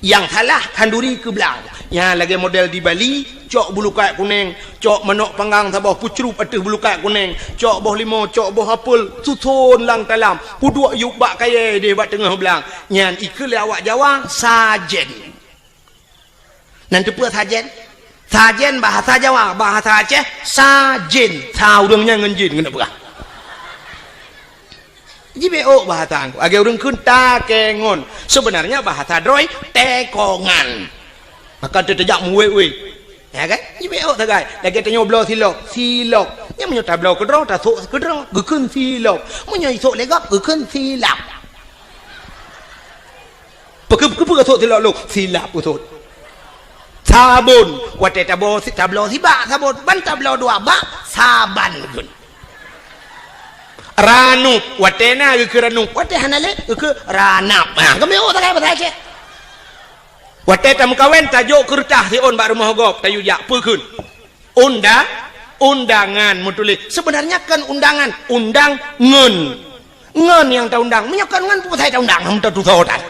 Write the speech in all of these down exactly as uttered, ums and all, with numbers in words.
Nyang salah khanduri keu blang. Nyang lagèe model di Bali, cok bulukat kunèng, cok manok panggang saboh pucrup ateueh bulukat kunèng, cok boh limau, cok boh apel, suson lam talam, peuduek yup bak kayèe deh bak teungoh blang. Nyan ikheun lé awak Jawa, sajen. Nan teupeue sajen? Sajen bahasa Jawa, bahasa Aceh, sajen. Sa ureueng nyan ngon jin, keuneuk peugah. Jibeuôk bahasa Teungku. Lagèe ureueng kheun takengon. Sebenarnya bahasa droe, tekongan. Maka teuh teujak meuwét-wét. Ya kan? Jibeuôk sagai. Lagèe tanyoe bloe silop, silop. Nyan meunyoe tabloe keudroe, tasôk keudroe, geukheun silop. Meunyoe isôk lé gob, geukheun silap. Pakon, pakon, pakon sôk silop lôn? Silap usôt. Sabon. Watèe tabloe si-, tabloe sibak sabon, ban tabloe dua bak, saban geukheun. Ranup. Watèe na geukheun ranup. Watèe hana lé, geukheun ranap. Ha, kami, oh, takai bahasa Aceh. Watèe tameukawen, tajok keureutah siôn bak rumoh gob, tayue jak, peue kheun? Unda-, undangan meutuléh. Sebenarnya kon undangan, undang ngon. Ngon nyang taundang. Meunyoe kon ngon, peue pasai taundang? Hana tatusoe tan.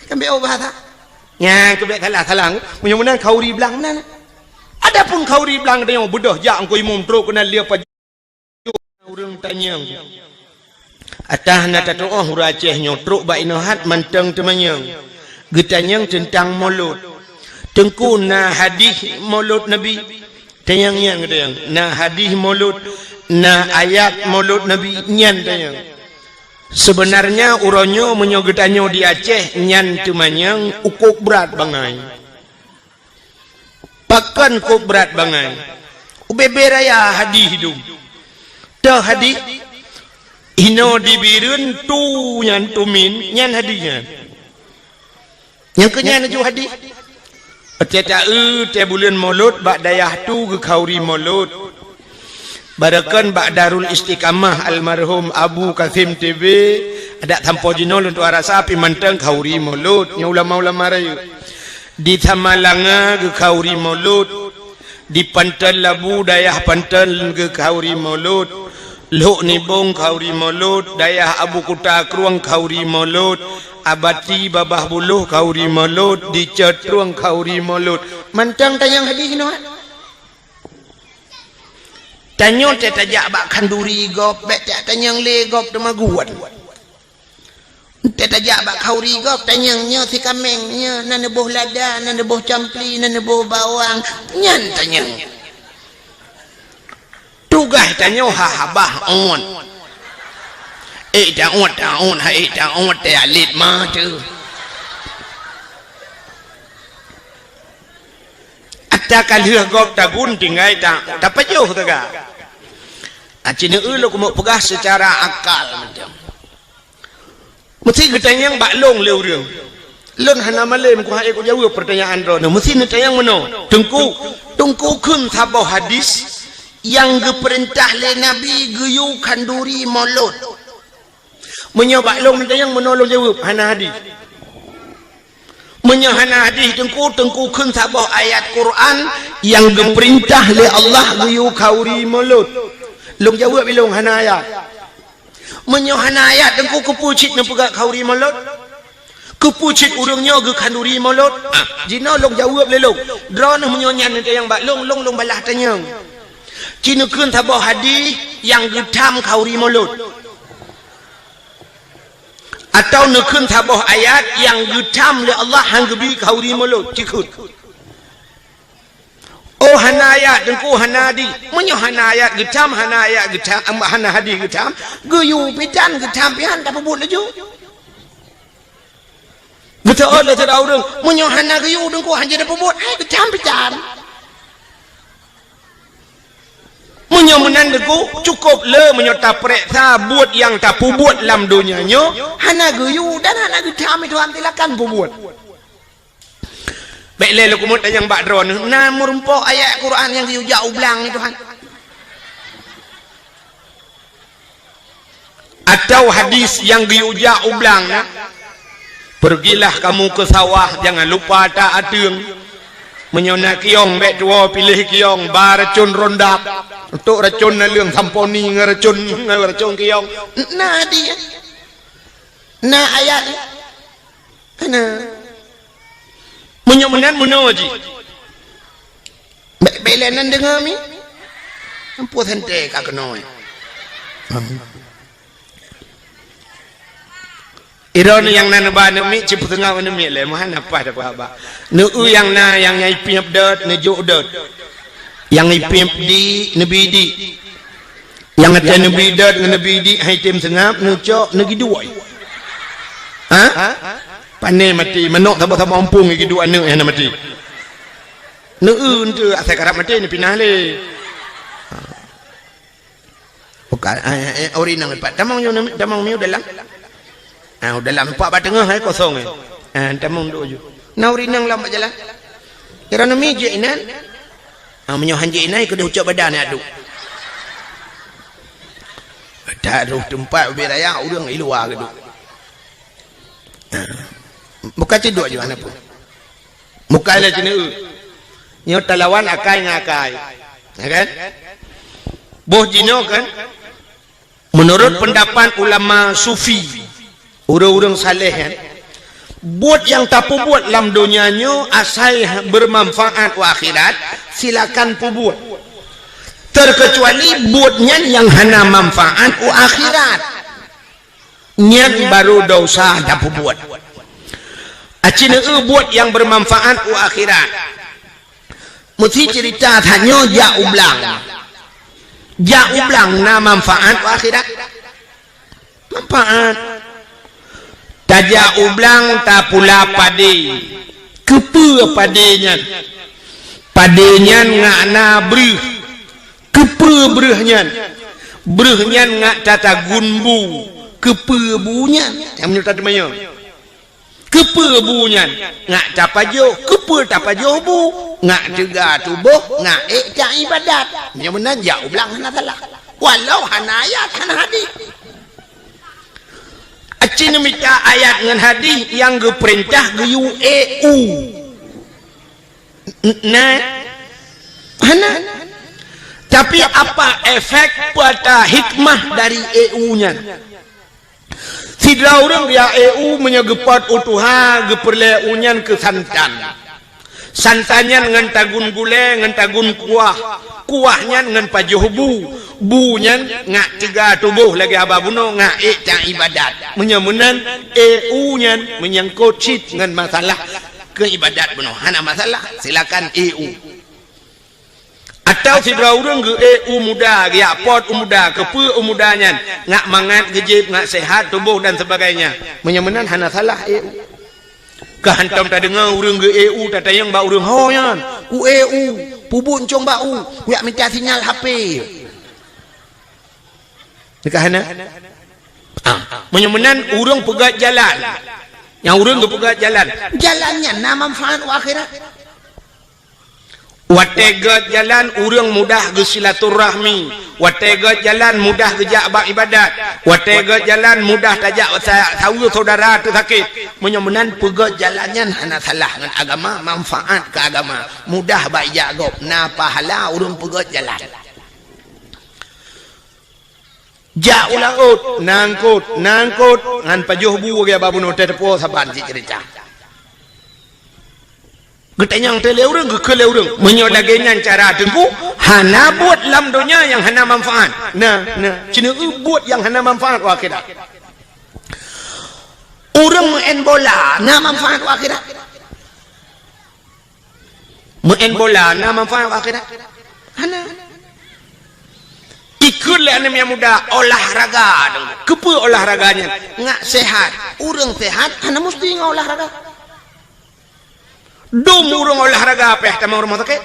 Kan bèk bahasa. Nyan keuh bèk salah-salah. Meunyoe meunan khanduri blang meunan. Adapun khanduri blang tanyoe beudôh jak Teungku Imum trok keunan lé pajoh ureueng tanyong. Atah na tatuoh ureueng Aceh nyoe trok bak inoe hat mantong teumanyong. Geutanyong teuntang molot. Teungku, na hadih molot Nabi? Tanyong nyan geutanyong. Na hadih molot, na ayat molot Nabi, nyan tanyong. Sebenarnya uroe nyoe meunyoe geutanyoe di Aceh nyan teumanyong ukôb brat bangai. Pakon kôb brat bangai? Ubé-bé raya hadih dum. Toh hadih? Inoe di Bireuen tu nyan tumin, nyan hadih nyan. Nyang keu nyan laju hadih. Watèe taeu, watèe buleuen Molot bak dayah tu geukhanduri molot. Baroekon bak Darul Istiqamah almarhum Abu Kasim T B, adak sampoe jinoe lôn tuan rasa pih mantong khanduri molot, nyoe ulama-ulama rayeuk. Di Samalanga geukhanduri molot, di Panton Labu, dayah Panton geukhanduri molot, Lhok Nibong khanduri molot, dayah Abu Kuta Krueng khanduri molot, Abati Babah Buloh khanduri molot, di Cot Trueng khanduri molot. Mantong tanyong hadih nyoe. Tanyoe teuh tajak bak khanduri gob, bèk tajak tanyong lé gob teuma guwan. Teuh tajak bak khanduri gob, tanyong nyoe sikameng, nyoe na neuboh lada, na neuboh campli, na neuboh bawang, nyan tanyong. Tugaih tanyoe ha habah ôt. Ék ta ôt, ta ôt, ha ék ta ôt, teuh alet ma teuh. Ata ka lheueh gob tagun tinggai ta, tapajoh teuga. Aci neueu lôn keumeuk peugah seucara akal mantong. Meusti geutanyong bak lôn lé ureueng. Lôn hana malém kuhai kujaweueb peurtanyaan droeneuh. Meusti neutanyong meunoe, Teungku, Teungku kheun saboh hadis nyang geupeurintah lé Nabi geuyue khanduri molot. Meunyoe bak lôn neutanyong meunoe lôn jaweueb, hana hadis. Meunyoe hana hadis Teungku, Teungku kheun saboh ayat Quran nyang geupeurintah lé Allah geuyue khanduri molot. Lôn jaweueb ilôn hana ayat. Meunyoe hana ayat Teungku, keupeue cit neupeugah khanduri molot? Keupeue cit ureueng nyoe geukhanduri molot? Ah, jinoe lôn jaweueb lé lôn. Droeneuh meunyoe nyan neutanyong bak lôn, lôn, lôn balah tanyong. Ci neukheun saboh hadis nyang geutham khanduri molot. Atawa neukheun saboh ayat nyang geutham lé Allah han geubi khanduri molot, ci kheun. Oh, hana ayat, Teungku, hana hadis. Meunyoe hana ayat geutham, hana ayat geutham, hana hadis geutham, geuyue pih tan, geutham pih han tapeubuet laju. Geuteuôt lé sidroe ureueng, meunyoe hana geuyue, Teungku, han jeuet tapeubuet, hai geutham pih tan. Meunyoe meunan, Teungku, cukôp le meunyoe tapareksa buet nyang tapeubuet lam donya nyoe, hana geuyue dan hana geutham, Tuhan, silakan peubuet. Bèk lé lôn keumeung tanyong bak droeneuh, na meurumpok ayat Quran nyang geuyue jak u blang nyoe, Tuhan? Atawa hadis nyang geuyue jak u blang na, "Pergilah kamu ke sawah, jangan lupa tak ateueng. Meunyoe na kiyong, bèk tuwoe piléh kiyong, ba racôn rondap, tok racôn naleueng samponi ngon racôn, ngon racôn kiyong." Na hadis, na ayat. Nah. Meunyoe meunan meunoe jih. Bèk, bèk lé nan deungoe mi. Ampoe santée ka keunoe. Droeneuh nyang na neuba aneuk miet, cit peuteungoh aneuk miet lé, meuhan apa dah haba. Neu-eu nyang na, nyang, nyang ipiep dot, neujok dot. Nyang ipiep di, neubi di. Nyang watèe neubi dot ngon neubi di, hai tem seungab, neucok, neugiduek. Ha? Pané maté, manok saboh-saboh ompung giduek aneuk nyang na maté. Neu-eu enteuk, asai karab maté, neupinah lé. Bukan, eh, eh, ureueng inong pat. Tamong nyoe, tamong mi u dalam. Ah, u dalam, pat bak teungoh, eh, kosong, eh. Ah, tamong duek ju. Na ureueng inong lam bak jalan. Kira nami jeuet inan. Ah, meunyoe han jeuet inan, keudeh ucok badan, eh, aduk. Tak ada tempat ubé raya, ureueng i luwa keudeh. Ah. Bukan cedok ju, aneuk pun. Bukan lé cina. Nyoe talawan akai ngon akai. Ya kan? Boh jinoe kan? Menurut pendapat ulama sufi, ureueng-ureueng saleh kan, buet nyang tapeubuet lam donya nyoe asai bermanfaat u akhirat, silakan peubuet. Terkecuali buet nyan nyang hana manfaat u akhirat. Nyan baru desya tapeubuet. Aci neu buet nyang bermanfaat u akhirat. Meusi cerita tanyoe jak u blang. Jak u blang na manfaat u akhirat? Manfaat. Tajak u blang tapula padé. Keupeue padé nyan? Padé nyan ngak na breuh. Keupeue breuh nyan? Breuh nyan ngak tatagun bu. Keupeue bu nyan? Nyang meunyoe tateumanyong. Keupeue bu nyan? Ngak tapajoh. Keupeue tapajoh bu? Ngak teuga tuboh, ngak ék taibadat. Meunyoe meunan jak u blang hana salah. Walau hana ayat, hana hadih. Aci neumita ayat ngon hadih nyang geupeurintah geuyue ék u. N-, na? Hana. Tapi apa efek, peue ata hikmah dari ék u nyan? Sidroe ureueng geujak ék u meunyoe geupot u tuha, geupeureulée u nyan keu santan. Santan nyan ngon tagun gulée, ngon tagun kuah. Kuah nyan ngon pajoh bu. Bu nyan ngak teuga tuboh lagée haba bunoe, ngak ék taibadat. Meunyoe meunan, ék u nyan meunyangkot cit ngon masalah keu ibadat bunoe. Hana masalah, silakan ék u. Atawa sidroe ureueng geuék u muda, geujak pot u muda, keupeue u muda nyan, ngak mangat geujieb, ngak seuhat tuboh dan sebagainya. Meunyoe meunan hana salah ék u. Ka hantom tadeungoe ureueng geuék u tatanyong bak ureueng ho nyan, "U ék u, peubuet cong bak u, kujak mita sinyal H P." Nyan ka hana? Ah, meunyoe meunan ureueng peugöt jalan. Nyang ureueng geupeugöt jalan. Jalan nyan na manfaat u akhirat. Watée göt jalan, ureuëng mudah geusilaturahmi. Watée göt jalan, mudah geujak bak iébadat. Watée göt jalan, mudah tajak sa-, saweue syedara teu sakét. Meunyoe meunan, peugöt jalan nyan hana salah ngon agama, manfaat keu agama. Mudah bak ijak gob, na pahala ureuëng peugöt jalan. Jak u laôt, na eungkôt, na eungkôt, ngon pajoh bu lagée babah bunoe teuh teupeue saban cit ceurita. Geutanyong teuh lé ureuëng, geukheun lé ureuëng, "Meunyoe lagée nyan cara Teungku, hana buet lam donya nyang hana manfaat." Na, na, ceuneuh buet nyang hana manfaat u akhirat. Ureuëng meu'en bola, na manfaat u akhirat? Meu'en bola na manfaat u akhirat? Hana. Ikheun lé aneuk muda olahraga. Keupeue olahraga nyan? Ngak sehat. Ureuëng sehat hana musti ngon olahraga. Dum ureuëng olahraga pih tamong rumoh sakét.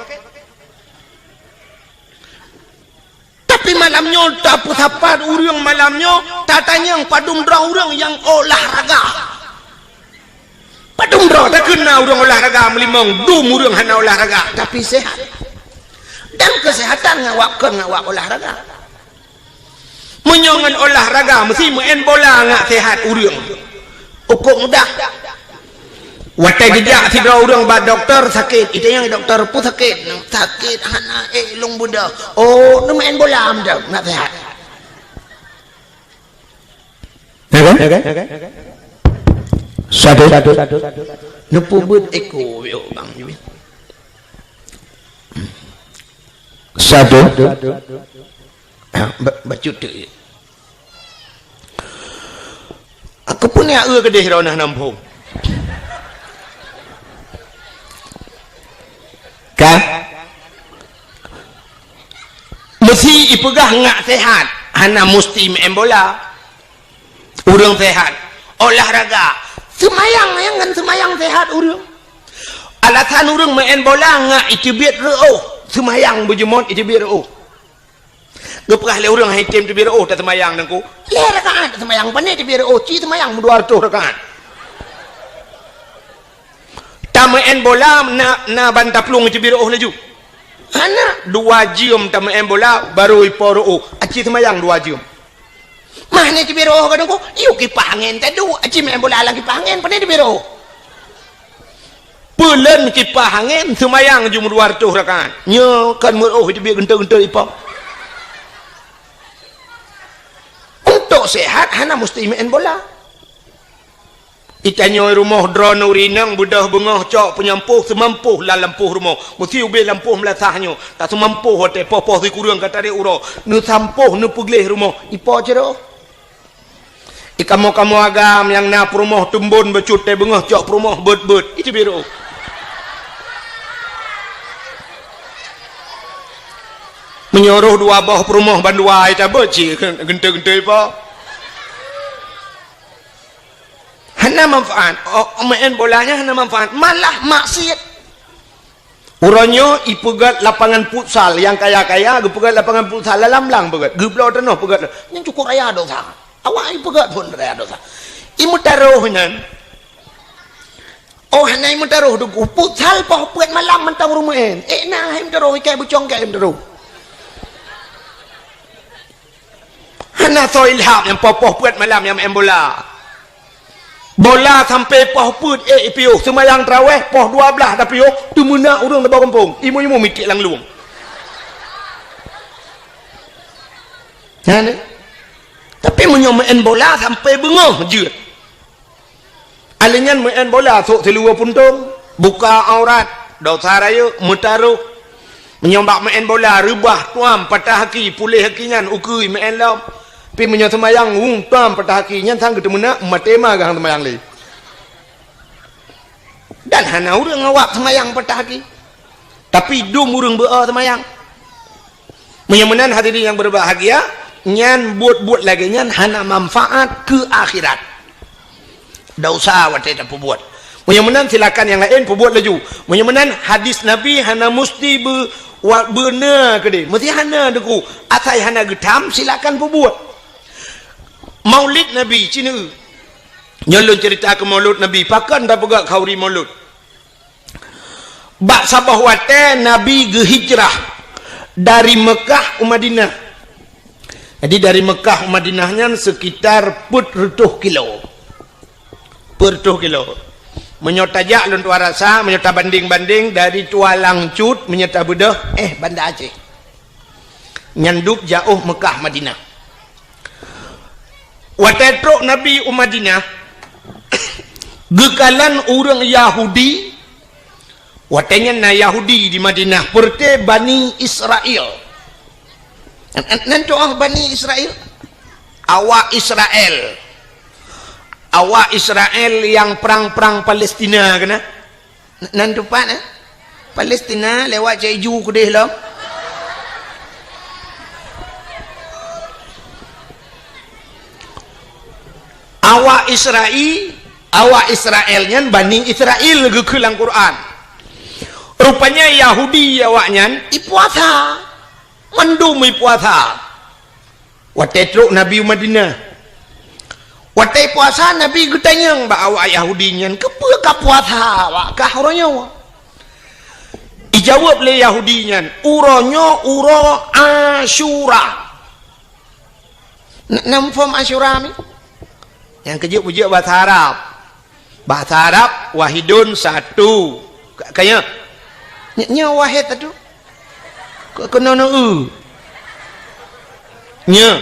Tapi malam nyoe tapeusapat ureuëng malam nyoe, tatanyong padum droe ureuëng nyang olahraga. Padum droe takheun na ureuëng olahraga meulimong, dum ureuëng hana olahraga, tapi sehat. Dan kesehatan ngawak kon ngawak olahraga. Meunyoe ngon olahraga meusti meu'en bola ngak sehat ureuëng. Ukok mudah. Watée geujak sidroe ureuëng bak dokto sakét, itanyong dokto peue sakét, sakét hana ék lôn beudôh. Oh, neumeu'en bola meudoh, ngak sehat. Ya kan? Ya kan? Satu. Neupeubuet eko, yo, bang. Satu. Ba-, bacut tu. Aku pun ya eu keudeh droeneuh nampung. Ka? Meusi ipeugah ngak sehat, hana musti meu'en bola. Ureuëng sehat, olahraga, seumayang, nyang ngon seumayang sehat ureuëng. Alasan ureuëng meu'en bola ngak iteubiet reuôh, seumayang beujeuet iteubiet reuôh. Geupeugah lé ureuëng hai tem teubiet reuôh taseumayang nangku. Lhée rakaat taseumayang, pane teubiet reuôh, ci seumayang meudua reutôh rakaat. Tameu'en bola na, na ban taplueng teubiet reuôh laju. Hana, dua jeuem tameu'en bola baru ipo reuôh, aci seumayang dua jeuem. Mah ni teubiet reuôh ka nangku, yue kipah angén taduek, aci meu'en bola lam kipah angén, pane teubiet reuôh. Peulen kipah angén seumayang jeuem dua reutôh rakaat. Nyoe kan meurôh teubiet geuntôi-geuntôi ipo. Untuk sehat hana musti meu'en bola. Itanyoe rumoh droeneuh rineng beudôh beungoh cok peunyampôh seumampôh lam lampôh rumoh. Meusi ubé lampôh meulasah nyoe. Tak seumampôh watée poh-poh sikureueng ka tarek uroe. Neusampôh neupeugleh rumoh. Ipo cit reuôh? Ikamoe-kamoe agam nyang na peurumoh tumbon bacut tée beungoh cok peurumoh beuet-beuet. Itu biru. Meunyoe rôh dua boh peurumoh bandua ita beuet cit geuntôi-geuntôi po. Hana manfaat. Oh, meu'en bola nyan hana manfaat. Malah maksiat. Uroe nyoe ipeugét lapangan futsal, nyang kaya-kaya geupeugét lapangan futsal lam blang peugét, geubloe tanoh peugét. Nyan cukôp raya dosa. Awak ipeugét phon raya dosa. Imeutarôh nyan. Oh, hana imeutarôh deungon futsal poh peuet malam mantong ureuëng meu'en. Eh, na hai meutarôh ikai bucong kai meutarôh. Hana soe ilham nyang poh-poh peuet malam nyang main bola. Bola sampai poh peuet, eh, ipiôh. Seumayang taraweh, poh dua blaih tapiôh, teumeunak ureuëng di bawah gampông. Imu-imu miték lam lueng. Nah, ni. Tapi meunyoe main bola sampai beungoh jeuet. Alèh nyan meu'en bola sôk siluweue puntông, buka aurat, dosa rayeuk, meutarôh. Meunyoe bak meu'en bola reubah tuam patah aki, puléh aki nyan ukeue meu'en lom. Pi meunyoe seumayang weueng tuam patah aki, nyan sang geuteumeunak maté ma geuhang seumayang lé. Dan hana ureuëng awak seumayang patah aki. Tapi dum ureuëng beu-o seumayang. Meunyoe meunan hadirin nyang berbahagia, nyan buet-buet lagée nyan hana manfaat keu akhirat. Dosa watée tapeubuet. Meunyoe meunan silakan nyang laén peubuet laju. Meunyoe meunan hadis Nabi hana musti beu-, wa-, beuna keudeh. Meusti hana deungon asai hana geutam silakan peubuet. Maulid Nabi cina. Nyoe lôn cerita keu Maulud Nabi, pakon tapeugah khauri Maulud. Bak saboh watée Nabi geuhijrah dari Meukah u Madinah. Jadi dari Meukah u Madinah nyan sekitar peuet reutôh kilo. Peuet reutôh kilo. Meunyoe tajak lôn tuan rasa, meunyoe tabandeng-bandeng dari Tualang Cut, meunyoe tabeudôh, eh, Banda Aceh. Nyan dub jaoh Meukah Madinah. Watée trok Nabi u Madinah, geukalon ureuëng Yahudi, watée nyan na Yahudi di Madinah, peureuté Bani Israel. Nan, nan, nan tu'oh Bani Israel? Awak Israel. Awak Israel nyang prang-prang Palestina keunan. N-, nan teumpat, eh? Palestina lewat Cik Ju keudeh lom. Awak Israel, awak Israel nyan Bani Israel geukheun lam Quran. Rupanya Yahudi awak nyan ipuasa. Mandum ipuasa. Watée trok Nabi u Madinah. Watée puasa, Nabi geutanyong bak awak Yahudi nyan, "Keupeue ka puasa awak kah uroe nyoe?" Ijaweueb lé Yahudi nyan, "Uroe nyoe uroe Asyura." N-, na muphom Asyura mi? Nyang keujeuet-keujeuet bahasa Arab. Bahasa Arab, wahidun, satu. Ka, ka nyoe? Nyoe, nyoe wahid satu. Ke, keunoe neu-eu. Nyoe.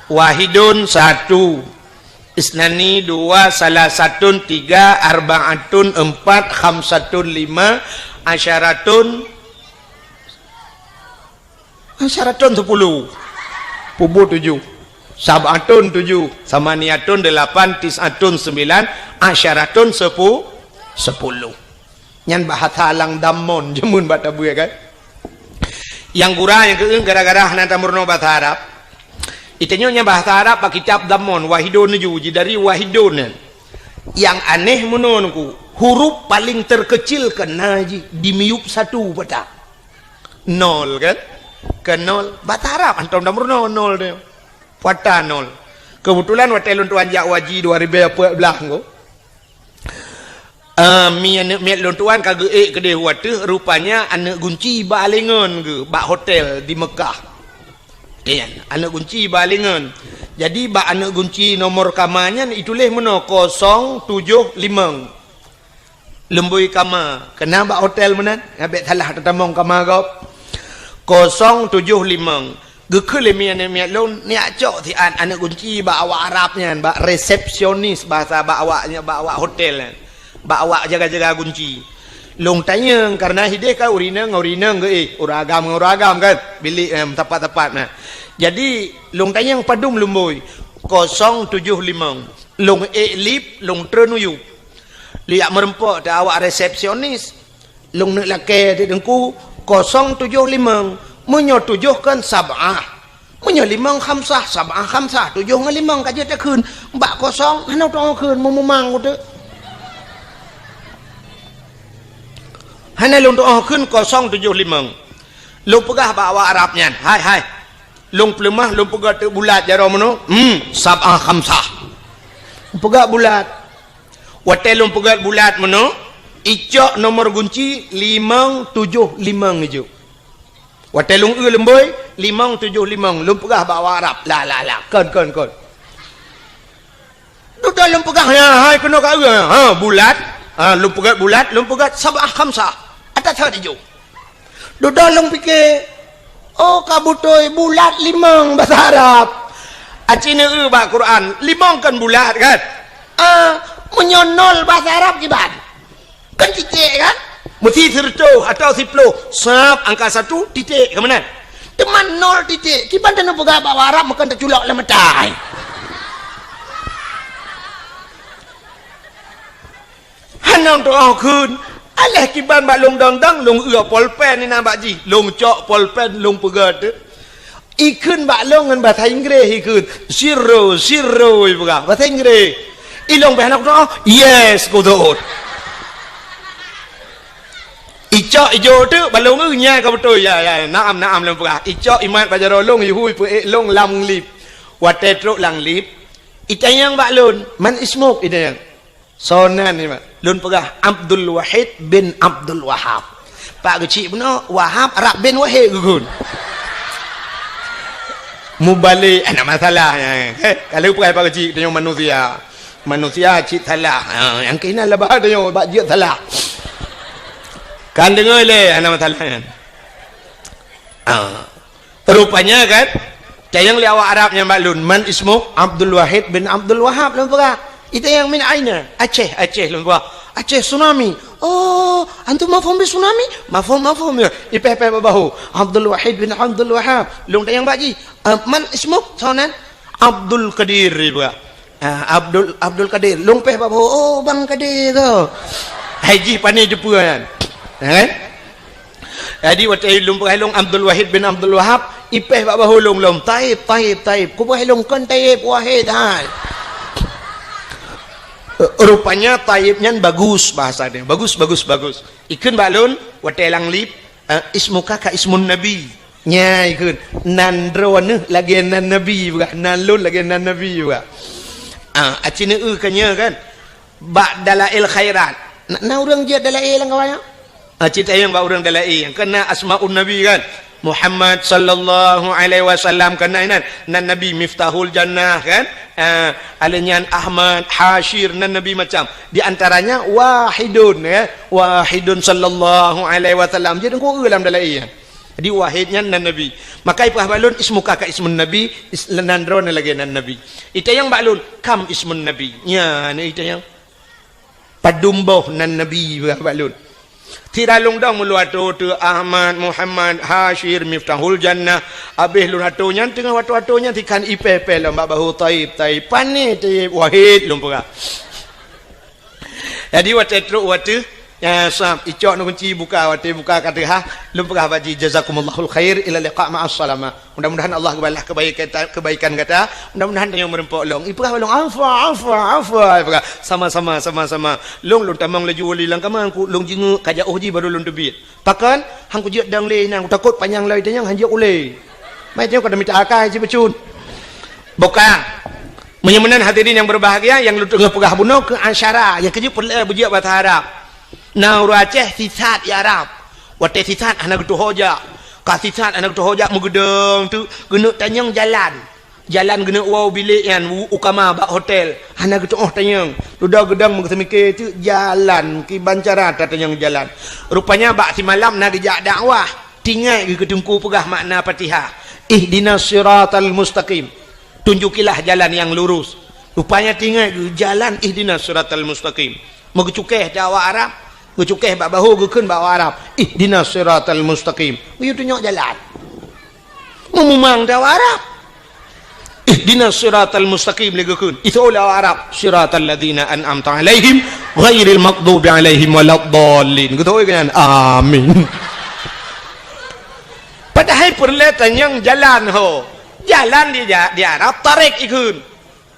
Wahidun, satu. Isnani dua, salasatun tiga, arba'atun empat, khamsatun lima, asyaratun, asyaratun sepuluh. Pubu tujuh. Sab'atun tujuh. Samaniyatun delapan, tis'atun sembilan, asyaratun sepu-, sepuluh. Nyan bahasa lam Dammon jameun bak tabeue kan. Nyang gura nyang keueung gara-gara hana tameurunoe bahasa Arab. Itanyoe nyan bahasa Arab bak kitab Dammon, Wahidun nyoe jidari Wahidun nyan. Nyang aneh meunoe nungku, huruf paling terkecil keu na jih di miyueb satu pata. Nol kan? Keu nol, bahasa Arab hantom tameurunoe nol nyoe. Pata nol. Keubeutulan watée lôn tuan jak haji dua ribée peuet blaih nyoe. Ah, mi aneuk miet lôn tuan ka geuék keudeh u ateueh, rupanya aneuk gunci ba alingon geuh bak hotel di Meukah. Nyan, aneuk gunci ba alingon. Jadi, bak aneuk gunci nomor kama nyan ituléh meunoe kosong tujoh limong. Lumbôi kama, keunan bak hotel meunan, ngabek salah teutamong kama gob. Kosong tujoh limong. Geukheun lé miet-miet lôn, neujak cok siat aneuk gunci bak awak Arab nyan, bak resepsionis bahasa bak awak nyan, bak awak hotel nyan. Bak awak jaga-jaga gunci. Lôn tanyong, kareuna hideh kan ureueng inong ngon ureueng inong geuéh, ureueng agam ngon ureueng agam kan, bilék, em, sapat-sapat na. Jadi, lôn tanyong padum lumbôi, kosong tujoh limong. Lôn ék lip, lôn treun u yup. Lôn jak meureumpok teuh awak resepsionis. Lôn neuk lakée teuk teungku, kosong tujoh limong. Meunyoe tujoh kan sab'ah. Meunyoe limong khamsah, sab'ah khamsah, tujoh ngon limong ka jeuet takheun. Bak kosong hana tu'oh kheun, meumumang uteuk. Hana lôn tu'oh kheun kosong tujoh limong. Lôn peugah bak awak Arab nyan, "Hai, hai. Lôn peuleumah, lôn peugah teuk bulat jaroe meunoe. Hmm, sab'ah khamsah." Peugah bulat. Watée lôn peugét bulat meunoe, icok nomor gunci limong tujoh limong ijok. Watée lôn eu lumbôi, limong tujoh limong, lôn peugah bak awak Arab. La, la, la, kon, kon, kon. Dudoe lôn peugah, ya, hai keunoe ka eu, ha, bulat. Ha, lôn peugét bulat, lôn peugét sab'ah khamsah. Ata that ijok. Dudoe lôn pike, oh, ka beutôi bulat limong basa Arab. Aci neueu bak Quran, limong kan bulat kan? Ah, meunyoe nol basa Arab kiban? Kan titik kan? Meusti sireutôh atau siploh, sab angka satu, titik, ka meunan? Teuma nol titik, kiban taneuk peugah bak Arab meukan taculok lam mata. Hana tu'oh kheun. Alah kiban bak lôn dong-dong, lôn eu polpen inan bak jih. Lôn cok polpen, lôn peugét. Ikheun bak lôn ngon basa Inggréh ikheun. Zero, zero, ipeugah. Basa Inggréh. Ilôn pih hana kutu'oh. Yes, kutu'oh. Icok ijok teuk bak lôn eu nyan ka beutôi. Ya, ya, naam, naam lôn peugah. Icok imat bak jaroe lôn, ihui peuék lôn lam lip. Watée trok lam lip, itanyong bak lôn, "Man ismuk?" itanyong. Soe nan nyoe, lôn peugah Abdul Wahid bin Abdul Wahab. Pak Keuchik bunoe, Wahab Arab bin Wahid geukheun. Mubalek, hana masalah nyan. Eh, ka lheueh peugah Pak Keuchik, tanyoe manusia. Manusia cit salah. Ha, nyang keunan laba tanyoe bak jeuet salah. Kan deungoe lé, hana masalah nyan. Ha. Rupanya kan, tanyong lé awak Arab nyan bak lôn, "Man ismuk?" "Abdul Wahid bin Abdul Wahab," lôn peugah. Itanyong, "Min aina?" "Aceh, Aceh," lôn peugah. "Aceh tsunami." "Oh, antum mafhum bi tsunami?" "Mafhum, mafhum, ya." Ipéh-péh bak bahô. "Abdul Wahid bin Abdul Wahab." Lôn tanyong bak jih, "Ah, man ismuk?" "Soe nan?" "Abdul Qadir," lôn peugah. Ah, Abdul, Abdul Qadir. Lôn péh bak bahô, "Oh, Bang Qadir tu." Hai jih pane teupeue nyan. Ha, kan? Jadi, watée lôn peugah lôn Abdul Wahid bin Abdul Wahab, ipéh bak bahô lôn lom, "Taib, Taib, Taib." Kupeugah lôn, "Kon Taib, Wahid hai." Rupanya Taib nyan bagus bahasa dia. Bagus, bagus, bagus. Ikheun bak lôn, watée lam lip, eh, "Ismuka ka ismun Nabi." Nyan ikheun, "Nan droeneuh lagée nan Nabi," peugah, "nan lôn lagée nan Nabi," peugah. Ah, aci neueu ka nyoe kan? Bak Dalail Khairat. Na, na ureuëng jeuet Dalail lam kawan nyoe? Ah, cit ayeueng bak ureuëng Dalail. Nyang keunan Asmaun Nabi kan? Muhammad sallallahu alaihi wasallam keunan inan. Nan Nabi Miftahul Jannah kan? Ah, alèh nyan Ahmad, Hasyir, nan Nabi macam. Di antaranya Wahidun, ya. Wahidun sallallahu alaihi wasallam. Jadi, ku eu lam Dalail nyan. Jadi Wahid nyan nan Nabi. Maka ipeugah bak lôn, "Ismuka ka ismun Nabi, is-, nan droeneuh lagèe nan Nabi." Itanyong bak lôn, "Kam ismun Nabi?" Nyan itanyong. Padum boh nan Nabi, ipeugah bak lôn. Sira lôn dong meulôn atô teu Ahmad, Muhammad, Hasyir, Miftahul Jannah. Abéh lôn atô nyan, teungoh watô-watô nyan sikhan ipèh-pèh lom bak bahô, "Taib, Taib." "Pané Taib?" "Wahid," lôn peugah. Jadi watèe trôk watèe, ya, sab, icok ngon kunci buka, watèe buka ka teuhah, lôn peugah bak jih, "Jazakumullahu khair, ila liqa ma'as salamah." Mudah-mudahan Allah geubalah kebaikan, kebaikan gata. Mudah-mudahan tanyoe meureumpok lom. Ipeugah bak lôn, "Afwa, afwa, afwa." Ipeugah, "Sama-sama, sama-sama." Lôn, lôn tamong laju u lam kama, lôn jingeuk ka jiôh jih baru lôn teubiet. Pakon? Han kujeuet dong lé nyan, kutakot panyang lom itanyong han jeuet u lé. Mai tanyoe ka mita akai sibacut. Buka. Meunyoe meunan hadirin nyang berbahagia, nyang lôn teungoh peugah bunoe keu asyara, nyang keujeuet peureulèe beujeuet basa Arab. Na ureueng Aceh sisat i Arab. Watèe sisat hana geutuho jak. Ka sisat hana geutuho jak meugeudong teuk, geuneuk tanyong jalan. Jalan geuneuk woe u bilék nyan, u, u kama bak hotel. Hana geutu'oh tanyong. Dudoe geudong meugeuseumiké teuk jalan, kiban cara tatanyong jalan. Rupanya bak simalam na geujak dakwah. Tingat geuh keu teungku peugah makna Fatihah. "Ihdinas siratal mustaqim." Tunjukilah jalan yang lurus. Rupanya tingat geuh jalan ihdinas siratal mustaqim. Meugeucukéh di awak Arab, geucukéh bak bahô geukheun bak awak Arab, "Ihdinas siratal mustaqim." Geuyue tunyok jalan. Meumumang di awak Arab. "Ihdinas siratal mustaqim," lé geukheun. Iseuôt lé awak Arab, "Siratal ladzina an'amta 'alaihim ghairil maghdubi 'alaihim waladdallin." Geutôi keu nyan, "Amin." Padahai peureulèe tanyong jalan ho. Jalan di ja-, di Arab tarék ikheun.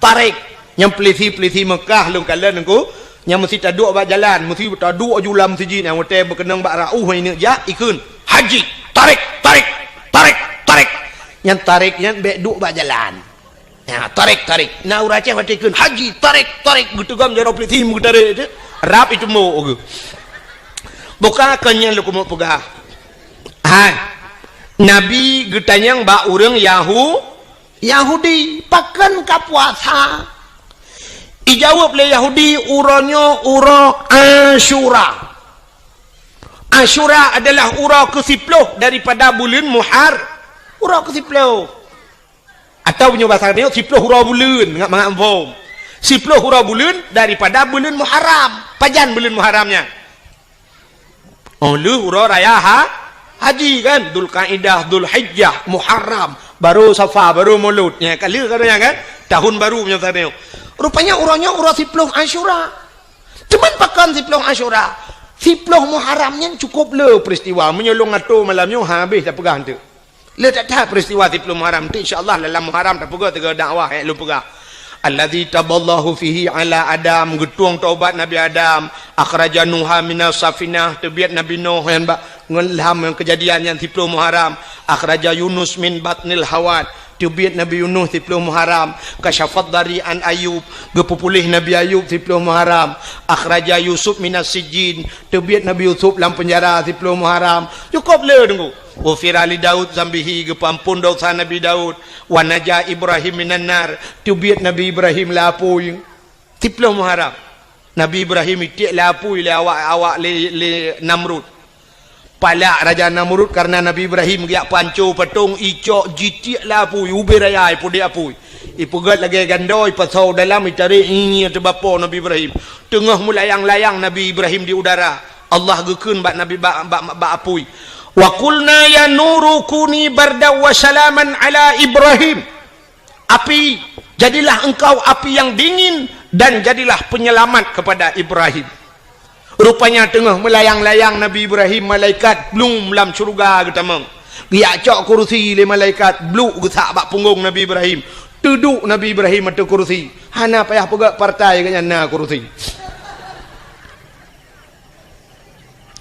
Tarék. Nyang peulisi-peulisi Meukah lôn kalon Teungku, nyang meusti taduek bak jalan, meusti taduek aju lam meuseujid, nyang watèe beukeunong bak rauh nyan neuk jak, ikheun, "Haji, tarék, tarék, tarék, tarék." Nyang tarék nyan bèk duek bak jalan. Nyan, tarék, tarék. Na ureueng Aceh watèe ikheun, "Haji, tarék, tarék," geuteugom jaroe peulisi meugeutarék teuk. Rab itumbok geuh. Buka kon nyan lôn keumeung peugah. Hai. Nabi geutanyong bak ureueng Yahu-, Yahudi, "Pakon ka puasa?" Ijaweueb lé Yahudi, "Uroe nyoe uroe Asyura." Asyura adalah uroe keusiploh daripada buleuen Muhar-, uroe keusiploh. Atawa meunyoe basa geutanyoe, siploh uroe buleuen, ngat mangat muphom. Siploh uroe buleuen daripada buleuen Muharram. Pajan buleuen Muharram nyan? Oh, lheueh uroe raya ha-, haji kan, Dzulkaidah, Dzulhijjah, Muharram, baru Safar, baru Maulud. Nyan ka lheueh ka nyan kan, tahun baru meunyoe basa geutanyoe. Rupanya uroe nyoe uroe siploh Asyura. Cuman pakon siploh Asyura? Siploh Muharram nyan cukup le peristiwa. Meunyoe lôn atô malam nyoe habéh tapeugah teuk. Le that-that peristiwa siploh Muharram. Teuk insya Allah dalam Muharram tapeugah tiga dakwah nyang lôn peugah. Alladzi taballahu fihi ala Adam, geutueng taubat Nabi Adam, akhraja Nuha minas safinah, teubiet Nabi Nuh nyan bak ngon lam ngon keujadian nyan siploh Muharram, akhraja Yunus min batnil hawat, teubiet Nabi Yunus siploh Muharram, kasyafad dari an Ayub, geupeupuléh Nabi Ayub siploh Muharram, akhraja Yusuf minas sijjin, teubiet Nabi Yusuf lam peunjara siploh Muharram. Cukup le Teungku. Ghufira li Daud zambihi, geupeuamphon dosa Nabi Daud. Wa naja Ibrahim minan nar, teubiet Nabi Ibrahim lam apui. Siploh Muharram, Nabi Ibrahim itiek lam apui lé awak, awak lé, lé Namrud. Palak Raja Namrud kareuna Nabi Ibrahim geujak peuhanco patong, icok jitiek lam apui, ubé raya ipudek apui. Ipeugét lagée gandô, ipasoe dalam, itarek, ngieng teubapo Nabi Ibrahim. Teungoh meulayang-layang Nabi Ibrahim di udara, Allah geukheun bak Nabi, bak, bak, bak apui, "Wa qulna ya nuru kuni bardan wa salaman ala Ibrahim." Api, jadilah engkau api yang dingin dan jadilah penyelamat kepada Ibrahim. Rupanya teungoh meulayang-layang Nabi Ibrahim, malaikat blum lam syeuruga geutamong. Geujak cok kurusi lé malaikat, bluk geusak bak punggong Nabi Ibrahim. Teuduek Nabi Ibrahim ateueh kurusi. Hana payah peugét partai, gobnyan na kurusi.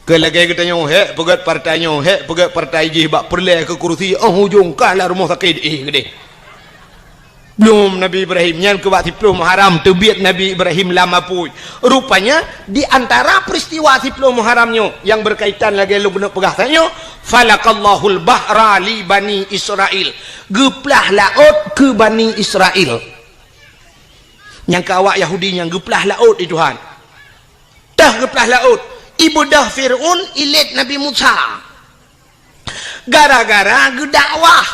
Keu lagée geutanyoe, hék peugét partai nyoe, hék peugét partai jih bak peureulée keu kurusi, óh ujong ka lam rumoh sakét, éh, geudeh. Blum Nabi Ibrahim, nyan keu bak siploh Muharram teubiet Nabi Ibrahim lam apui. Rupanya, di antara peristiwa siploh Muharram nyoe nyang berkaitan lagée lôn keuneuk peugah tanyoe, "Falaqallahul bahra li Bani Israil." Geuplah laôt keu Bani Israil. Nyang keu awak Yahudi nyan geuplah laôt di Tuhan. Teuh geuplah laôt, ibeudôh Fir'aun ilét Nabi Musa. Gara-gara geudakwah.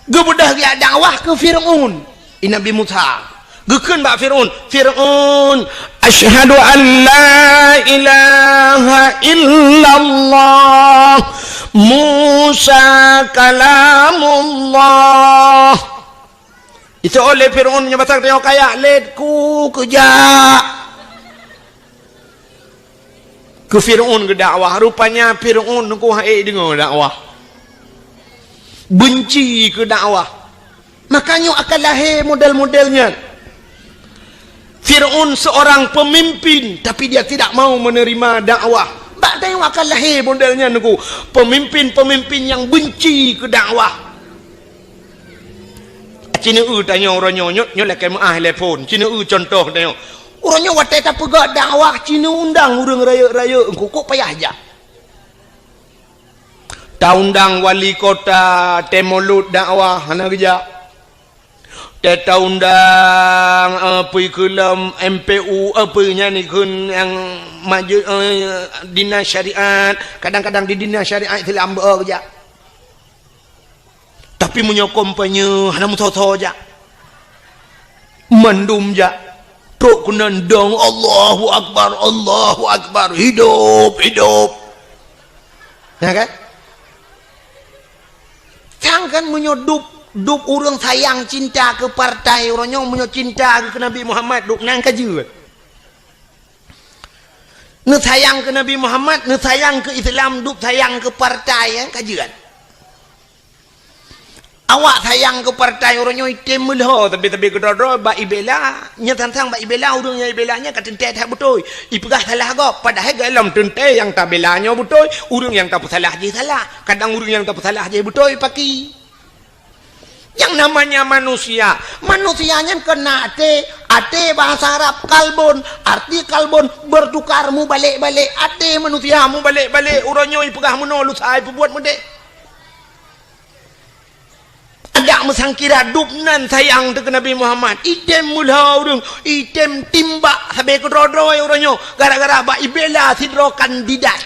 Geubeudôh geujak dakwah keu Fir'aun, i Nabi Musa. Geukheun bak Fir'aun, "Fir'aun, asyhadu an la ilaha illallah, Musa kalamullah." Iseuôt lé Fir'aun nyoe basa teuh kaya lét ku keujak. Keu Fir'aun geudakwah, rupanya Fir'aun nungku hana ék deungoe dakwah. Benci keu dakwah. Maka nyoe akan lahé model-model nyan. Fir'aun seorang pemimpin, tapi dia tidak mau menerima dakwah. Bak tanyoe akan lahé model nyan nungku. Pemimpin-pemimpin yang benci keu dakwah. Cineue tanyoe uroe nyoe, nyoe, nyoe lakée meuáh lé phon. Cineue contoh tanyoe. Uroe nyoe watée tapeugah dakwah, cineue undang ureuëng rayeuk-rayeuk, engkukuk payah jak. Taundang wali kota, tée mulod dakwah, hana geujak. Tée taundang, eh, peue keuh lom M P U, eh, peue nyan ikheun nyang maju, eh, dinas syariat, kadang-kadang di dinas syariat Islam beu geujak. Tapi meunyoe kampanye hana meusoe-soe jak. Mandum jak. Trok keunan dong, "Allahu Akbar, Allahu Akbar, hidup, hidup." Ya kan? Sang kan meunyoe dub, dub ureuëng sayang cinta keu partai uroe nyoe, meunyoe cinta keu Nabi Muhammad, dub nan ka jeuet. Neusayang keu Nabi Muhammad, neusayang keu Islam, dub sayang keu partai, ya, ka jeuet. Awak sayang keu partai uroe nyoe item meulhô, tapi-tapi keudroe-droe bak ibela, nyan sang-sang bak ibela, ureuëng nyang ibela nyan ka teuntée that beutôi. Ipeugah salah gob, padahai gohlom teuntée nyang tabela nyoe beutôi, ureuëng nyang tapeusalah jih salah. Kadang ureuëng nyang tapeusalah jih beutôi paki. Yang namanya manusia, manusia nyan keunan até, até bahasa Arab kalbun, arti kalbun bertukar, mubalek-balek, até manusia mubalek-balek, uroe nyoe ipeugah meunoe lusa ipeubuet meudéh. Adak meusangkira dub nan sayang teuh keu Nabi Muhammad, item meulhô ureuëng, item timbak sabe keudroe-droe uroe nyoe, gara-gara bak ibela sidroe kandidat.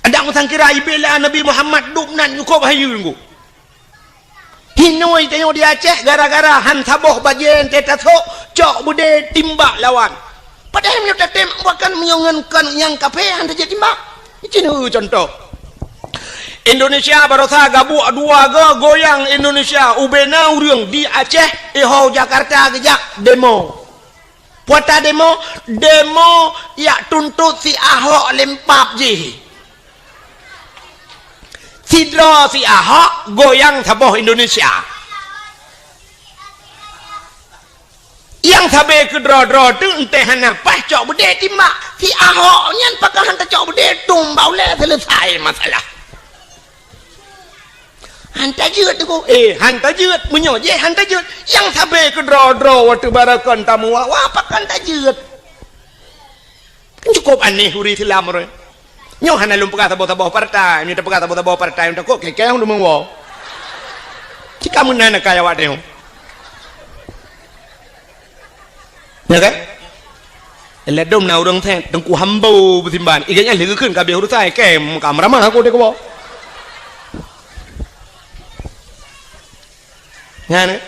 Adak meusangkira ibela Nabi Muhammad dub nan nyukôb hayeue ngon. Hinoe tanyoe di Aceh gara-gara han saboh bajée teuh tasok, cok beudé timbak lawan. Padahai meunyoe tatem bahkan meunyoe ngon kon nyang kafé han tajak timbak. Cit contoh. Indonesia barosa gabuek dua go goyang Indonesia ubena ureuëng di Aceh iho Jakarta geujak demo. Puata demo, demo yak tuntot si Ahok lempap jih. Sidroe si Ahok goyang saboh Indonesia. Nyang sabe keudroe-droe teuh enteh hana paih cok beudé timbak. Si Ahok nyan pakon han tacok beudé tumbak ulée selesai masalah. Han tajeuet tu, eh, han tajeuet. Meunyoe jih han tajeuet, nyang sabe keudroe-droe watée barakon tamu wa, wa pakon tajeuet. Kan cukup aneh ureuëng Islam roh. Nyoe hana lôn peugah saboh-saboh partai, nyoe tapeugah saboh-saboh partai, takot kekeh ureuëng meuwoe. Cika meunan kaya awak tengok. Ya kan? Ladom na ureuëng thét, Teungku Hambo beusimban. Iga nyan lé geukheun ka abéh urusan, kém ka meuramah aku deh keuboh. Nyan, eh?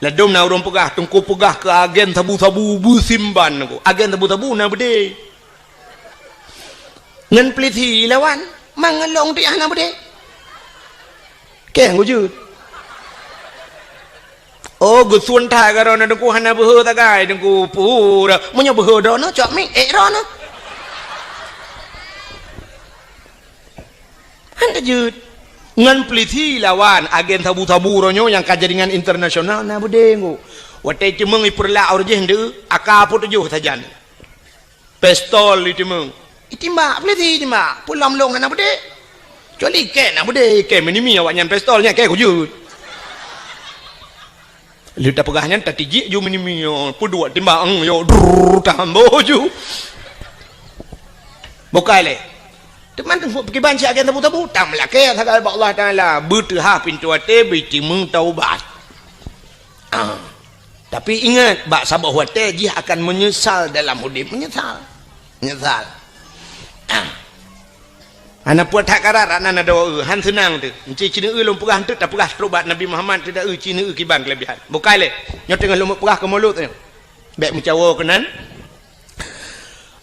Ladom na ureuëng peugah, Teungku peugah keu agen sabu-sabu beusimban aku. Agen sabu-sabu na beudé. Ngon peulisi lawan, mangelong ti hana beudé. Keng gujut. Oh, geusun that garoe na Teungku hana beuhe sagai, Teungku pura. Meunyoe beuhe droeneuh, cok mic, ék droeneuh. Han tajeuet. Ngon peulisi lawan agen sabu-sabu uroe nyoe nyang ka jaringan internasional na beudé ngon. Watée ceumeung ipeurlak uroe jih ndeu, aka peutujoh sajan. Pistol itimbak. Itimbak, peulisi itimbak. Peue lom lôn hana beudé. Kecuali kém na beudé, kém meunimi awaknyan pistol nyan kém kujut. Lheueh tapeugah nyan tatijik ju meunimi, peuduek timbak, eng, yo, drrrr, tambo ju. Bukai lé. Teuma teungku peukiban siat agen tabu-tabu, tam lakée sagai bak Allah Taala, beuteuhah pintoe até, beutimeung taubat. Ah. Tapi ingat, bak saboh watée jih akan meunyeusal dalam udeb, meunyeusal. Meunyeusal. Ah. Hana puet that karat, rak nan adoe, han seunang teuh. Enci cineue lôn peugah eunteuk tapeugah trok bak Nabi Muhammad teuh da, eu cineue kiban keulebihan. Bukai lé, nyoe teungoh lôn peugah keu mulod nyoe. Bék meucawo keunan.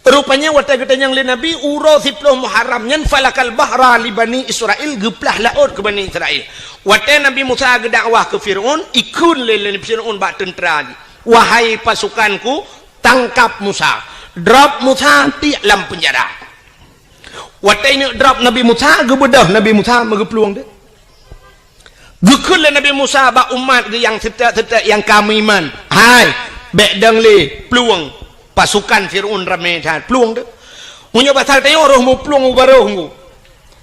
Rupanya watée geutanyong lé Nabi, uroe siploh Muharram nyan falakal bahra li Bani Israil, geuplah laôt keu Bani Israil. Watée Nabi Musa geudakwah keu Firaun, ikheun lé, lé Firaun bak teuntra jih, "Wahai pasukanku, tangkap Musa, drop Musa tiek lam peunjara." Watée neuk drop Nabi Musa, geubeudôh Nabi Musa meugeuplueng deuh. Geukheun lé Nabi Musa bak umat geuh nyang seutôt-seutôt nyang ka meuiman, "Hai, bék dong lé plueng, pasukan Firaun ramé that, plueng deuh." Meunyoe basa tanyoe roh meuplueng u barôh nggu.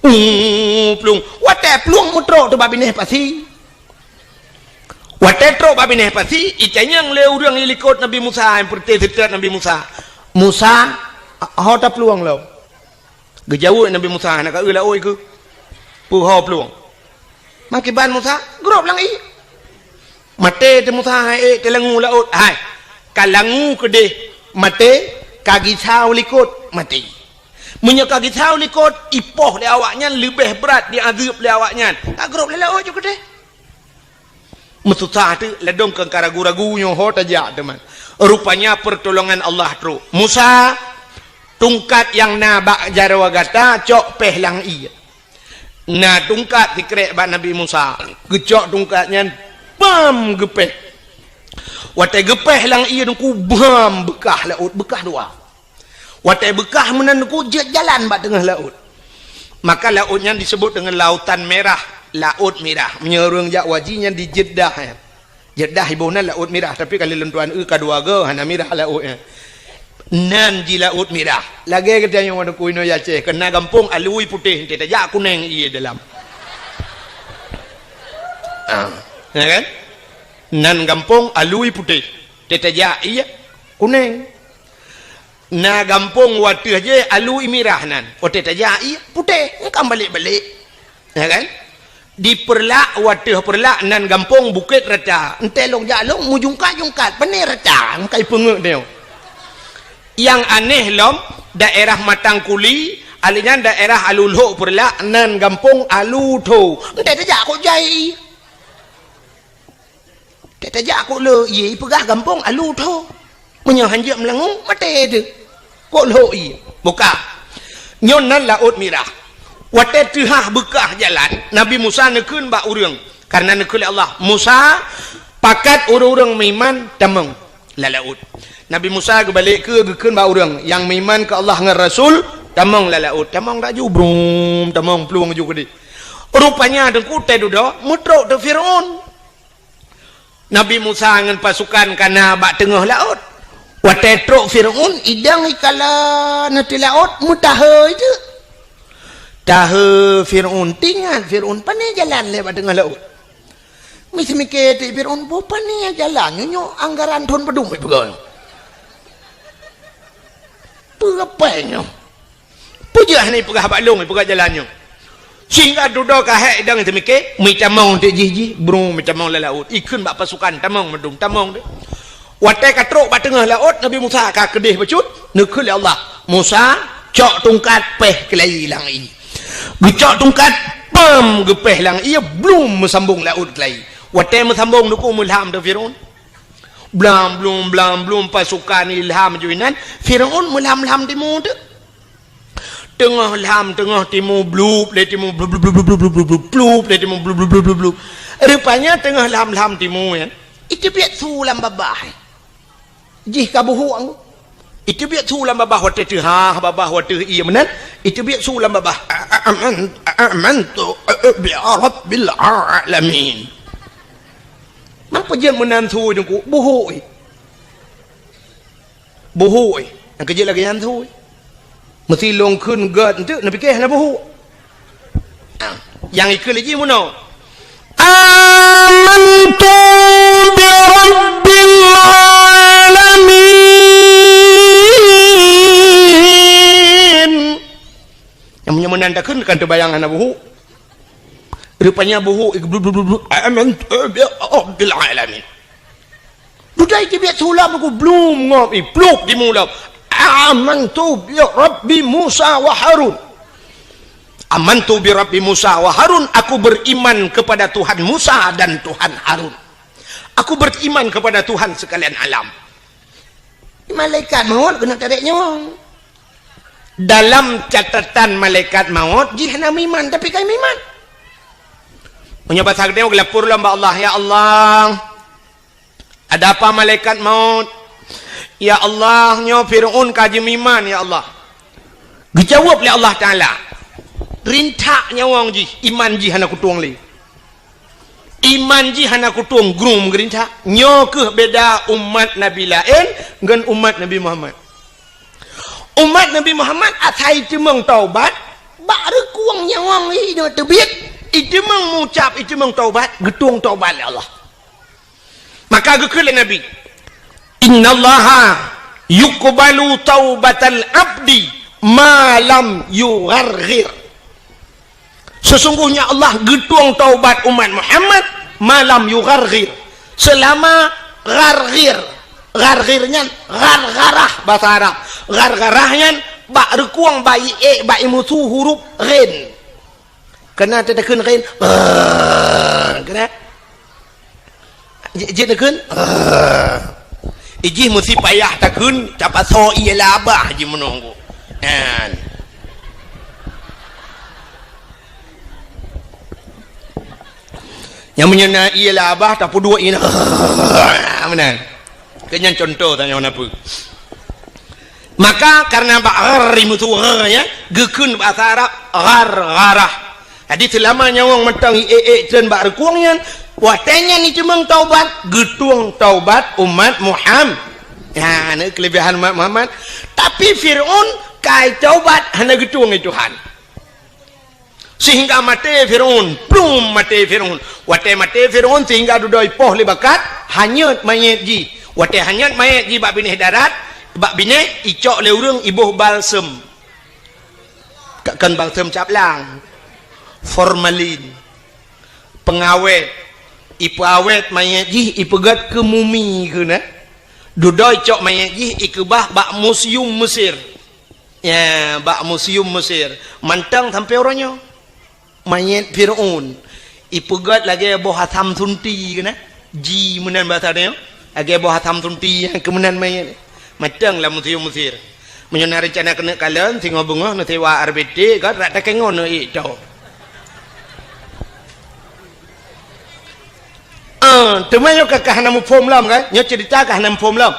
Uh, plueng. Watée plueng meutrok teuh bak binéh pasi. Watée trok bak binéh pasi, itanyong lé ureuëng ilikot Nabi Musa, nyang peureuté seutôt Nabi Musa, "Musa, ho taplueng lom?" Geujaweueb Nabi Musa, "Hana ka eu laôt keuh, peuho plueng." Mangkiban Musa, grob lam ié. Maté teuh Musa, hai ék teulangu laôt, hai, ka langu keudeh, maté, ka gisa u likot, maté. Meunyoe ka gisa u likot, ipoh lé awaknyan leubeh brat diazeueb lé awaknyan. Ka grob lé laôt ju keudeh. Meususah teuk, ladôm keu ka ragu-ragu nyoe ho tajak teuma. Rupanya pertolongan Allah trok. "Musa, tungkat nyang na bak jaroe gata cok péh lam ié." Na tungkat sikrek bak Nabi Musa. Geucok tungkat nyan, bam, geupéh. Watée geupéh lam ié teungku, bam, beukah laôt, beukah dua. Watée beukah meunan teungku, jeuet jalan bak teungoh laôt. Maka laôt nyan disebut deungon Lautan Merah, Laôt Mirah. Meunyoe ureuëng jak haji nyan di Jeddah, ya. Jeddah iboh nan Laôt Mirah, tapi ka lheueh lôn tuan eu ka dua goe, hana mirah laôt nyan. Nan ji Laôt Mirah. Lagée geutanyoe teungku inoe Aceh, keu na gampông alui putéh, enteuk tajak kunéng ié dalam. Ah, ya kan? Nan gampông alui putéh, enteuk tajak ié kunéng. Na gampông wateueh jih alui mirah nan. Watée tajak ié putéh, engkam balek-balek. Ya kan? Di Peureulak, wateueh Peureulak nan gampông Bukét Rata. Enteuk lôn jak lôn meujungkat-jungkat, pané rata, engkai peungeut nyoe. Nyang aneh lom, daerah Matang Kuli, alé nyan daerah Alu Lhok Peureulak nan gampông Alu Tho. Enteuk tajak kok jai. Tajak kok le ié, ipeugah gampông Alu Tho. Meunyoe hanjeuet meulangue, maté teuh. Kok lhok ié? Buka. Nyoe nan Laôt Mirah. Watée teuhah beukah jalan, Nabi Musa neukheun bak ureuëng, kareuna neukheun lé Allah, "Musa, pakat ureuëng-ureuëng meuiman tamong lam laôt." Nabi Musa geubalek keu geukheun bak ureuëng nyang meuiman keu Allah ngon Rasul, "Tamong lam laôt." Tamong laju, brum, tamong plueng ju keudeh. Rupanya teungku teududoe meutrok teuh Firaun. Nabi Musa ngon pasukan ka na bak teungoh laôt. Watée trok Firaun, idong ikala na teuh laôt, meutahe itu. Tahe Firaun, teuingat Firaun, pané jalan lé bak teungoh laôt. Miseumiké teuk Firaun, boh pané jalan nyoe, nyoe anggaran thon padum ipeugah. Peue apai nyoe? Peue jeuet hana ipeugah bak lôn, ipeugah jalan nyoe. Sehingga dudoe ka hék idong teumiké, meutamong teuk jih-jih, bru meutamong lam laôt. Ikheun bak pasukan, tamong meudum, tamong deh. Watée ka trok bak teungoh laôt, Nabi Musa ka keudeh bacut, neukheun lé Allah, "Musa, cok tungkat péh keulayi lam ié." Geucok tungkat, pam, geupéh lam ié, blum meusambong laôt keulayi. Watée meusambong teungku meulham teuh Firaun. Blam blum, blam blum, pasukan ilham ju inan, Firaun meulham-lham timu teuk. Teungoh lham, teungoh timu, blup lé timu, blup, blup, blup. Rupanya teungoh lham-lham timu nyan, iteubiet su lam babah. Jih ka buhuk. Iteubiet su lam babah watée teuhah, babah watée ié meunan, iteubiet su lam babah. "Aman-, amantu bi rabbil alamin." Meupeue jeuet meunan su teungku, buhuk. Buhuk, eh. Nyang keujeuet lagée nyan su, eh. Meusi lôn kheun gét enteuk, neupiké hana buhuk. Ah, nyang ikheun lé jih meunoe. "Amantu bi rabbil alamin." Nyang meunyoe meunan takheun kan teubayang hana buhuk. Rupanya buhuk, "Amantu bi rabbil alamin." Dudoe iteubiet su lam ku blum ngop, iplup timu lam. "Amantu bi rabbi Musa wa Harun." "Amantu bi Rabbi Musa wa Harun," aku beriman kepada Tuhan Musa dan Tuhan Harun. Aku beriman kepada Tuhan sekalian alam. Malaikat maut keuneuk tarek nyawöng. Dalam catatan malaikat maut, jih hana meuiman, tapi ka meuiman. Meunyoe basa geutanyoe geulapor lom bak Allah, "Ya Allah, ada apa malaikat maut? Ya Allah, nyoe Fir'aun ka jimeuiman, ya Allah." Geujaweueb lé Allah Taala, "Rintak nyawöng jih, iman jih hana kutueng lé." Iman jih hana kutueng, grum geurintak. Nyoe kheueh beda umat nabi laén ngon umat Nabi Muhammad. Umat Nabi Muhammad asai teumeung taubat, bak reukueng nyawöng i nyoe teubiet, iteumeung mucab, iteumeung taubat, geutueng taubat lé Allah. Maka geukheun lé Nabi, "Innallaha yuqbalu taubatal abdi ma lam yugharghir." Sesungguhnya Allah geutueng taubat umat Muhammad ma lam yugharghir, selama gharghir. Gharghir nyan ghargharah basa Arab. Ghargharah nyan bak reukueng, bak iék, bak imusu huruf ghin. Keunan teutakheun ghin. Ghin. Ji-, jeuet takheun. Ah. Ijih meusti payah takheun, tapasoe ié labah jih meunoe. Nyan. Nyang meunyoe na ié labah, tapeuduek ié na. Meunan. Keu nyan contoh tanyoe na peue. Maka karena bak ghar imusu gha, ya, geukheun bahasa Arab ghargharah. Jadi, seulama nyawöng mantong iék-ék treun bak reukueng nyan, watée nyan jiteumeung taubat, geutueng taubat umat Muham-, nyan keulebihan umat Muhammad. Tapi Fir'aun ka taubat hana geutueng lé Tuhan. Sehingga maté Fir'aun, plum maté Fir'aun. Watée maté Fir'aun sehingga dudoe ipoh lé bakat, hanyot manyét jih. Watée hanyot manyét jih bak binéh darat, bak binéh icok lé ureuëng iboh balsem. Ka-, kon balsem cap lang, formalin, pengawét, ipeuawét manyét jih, ipeugét keu mumi keunan. Dudoe icok manyét jih ikeubah bak museum Mesir. Ya, bak museum Mesir. Mantong sampoe uroe nyoe. Manyét Fir'aun ipeugét lagée boh asam sunti keunan. Ji meunan basa nyoe. Lagée boh asam sunti nyang keu meunan manyét. Mantong lam museum Mesir. Meunyoe na reuncana keuneuk kalon, singoh beungoh neusewa R B T, kan rak takengon neuék to. Ah, teuma nyoe ka, ka hana muphom lom, kan? Nyoe cerita ka hana muphom lom.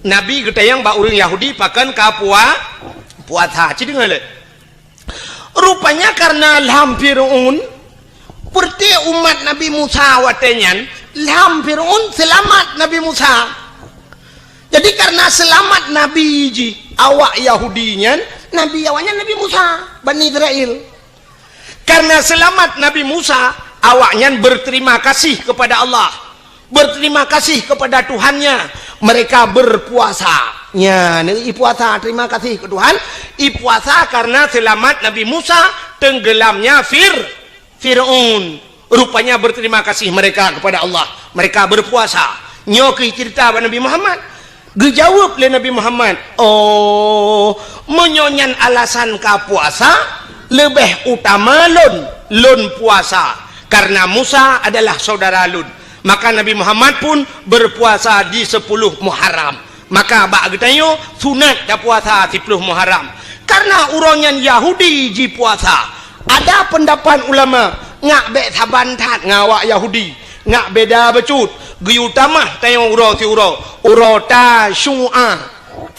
Nabi geutanyong bak ureuëng Yahudi pakon ka pua-, puasa. Ci deungoe lé. Rupanya karena lham Fir'aun, peureuté umat Nabi Musa watée nyan, lham Fir'aun seulamat Nabi Musa. Jadi karena seulamat Nabi jih awak Yahudi nyan, Nabi awaknyan Nabi Musa, Bani Israel. Karena seulamat Nabi Musa, awaknyan berterima kasih kepada Allah. Berterima kasih kepada Tuhannya. Mereka berpuasa. Nya, ipuasa, terima kasih ke Tuhan. Ipuasa karena selamat Nabi Musa tenggelamnya Fir-, Fir'aun. Rupanya berterima kasih mereka kepada Allah. Mereka berpuasa. Nyoe keuh cerita bak Nabi Muhammad. Geujaweueb lé Nabi Muhammad, "Oh, meunyoe nyan alasan ka puasa, leubeh utama lôn, lôn puasa, karena Musa adalah saudara lôn." Maka Nabi Muhammad pun berpuasa di sepuluh Muharram. Maka bak geutanyoe sunat tapuasa siploh Muharram. Karena uroe nyan Yahudi jipuasa. Ada pendapat ulama, ngak bék saban that ngon awak Yahudi. Ngak beda bacut, geuyue tamah tanyoe uroe siuroe, uroe Tasyu'a.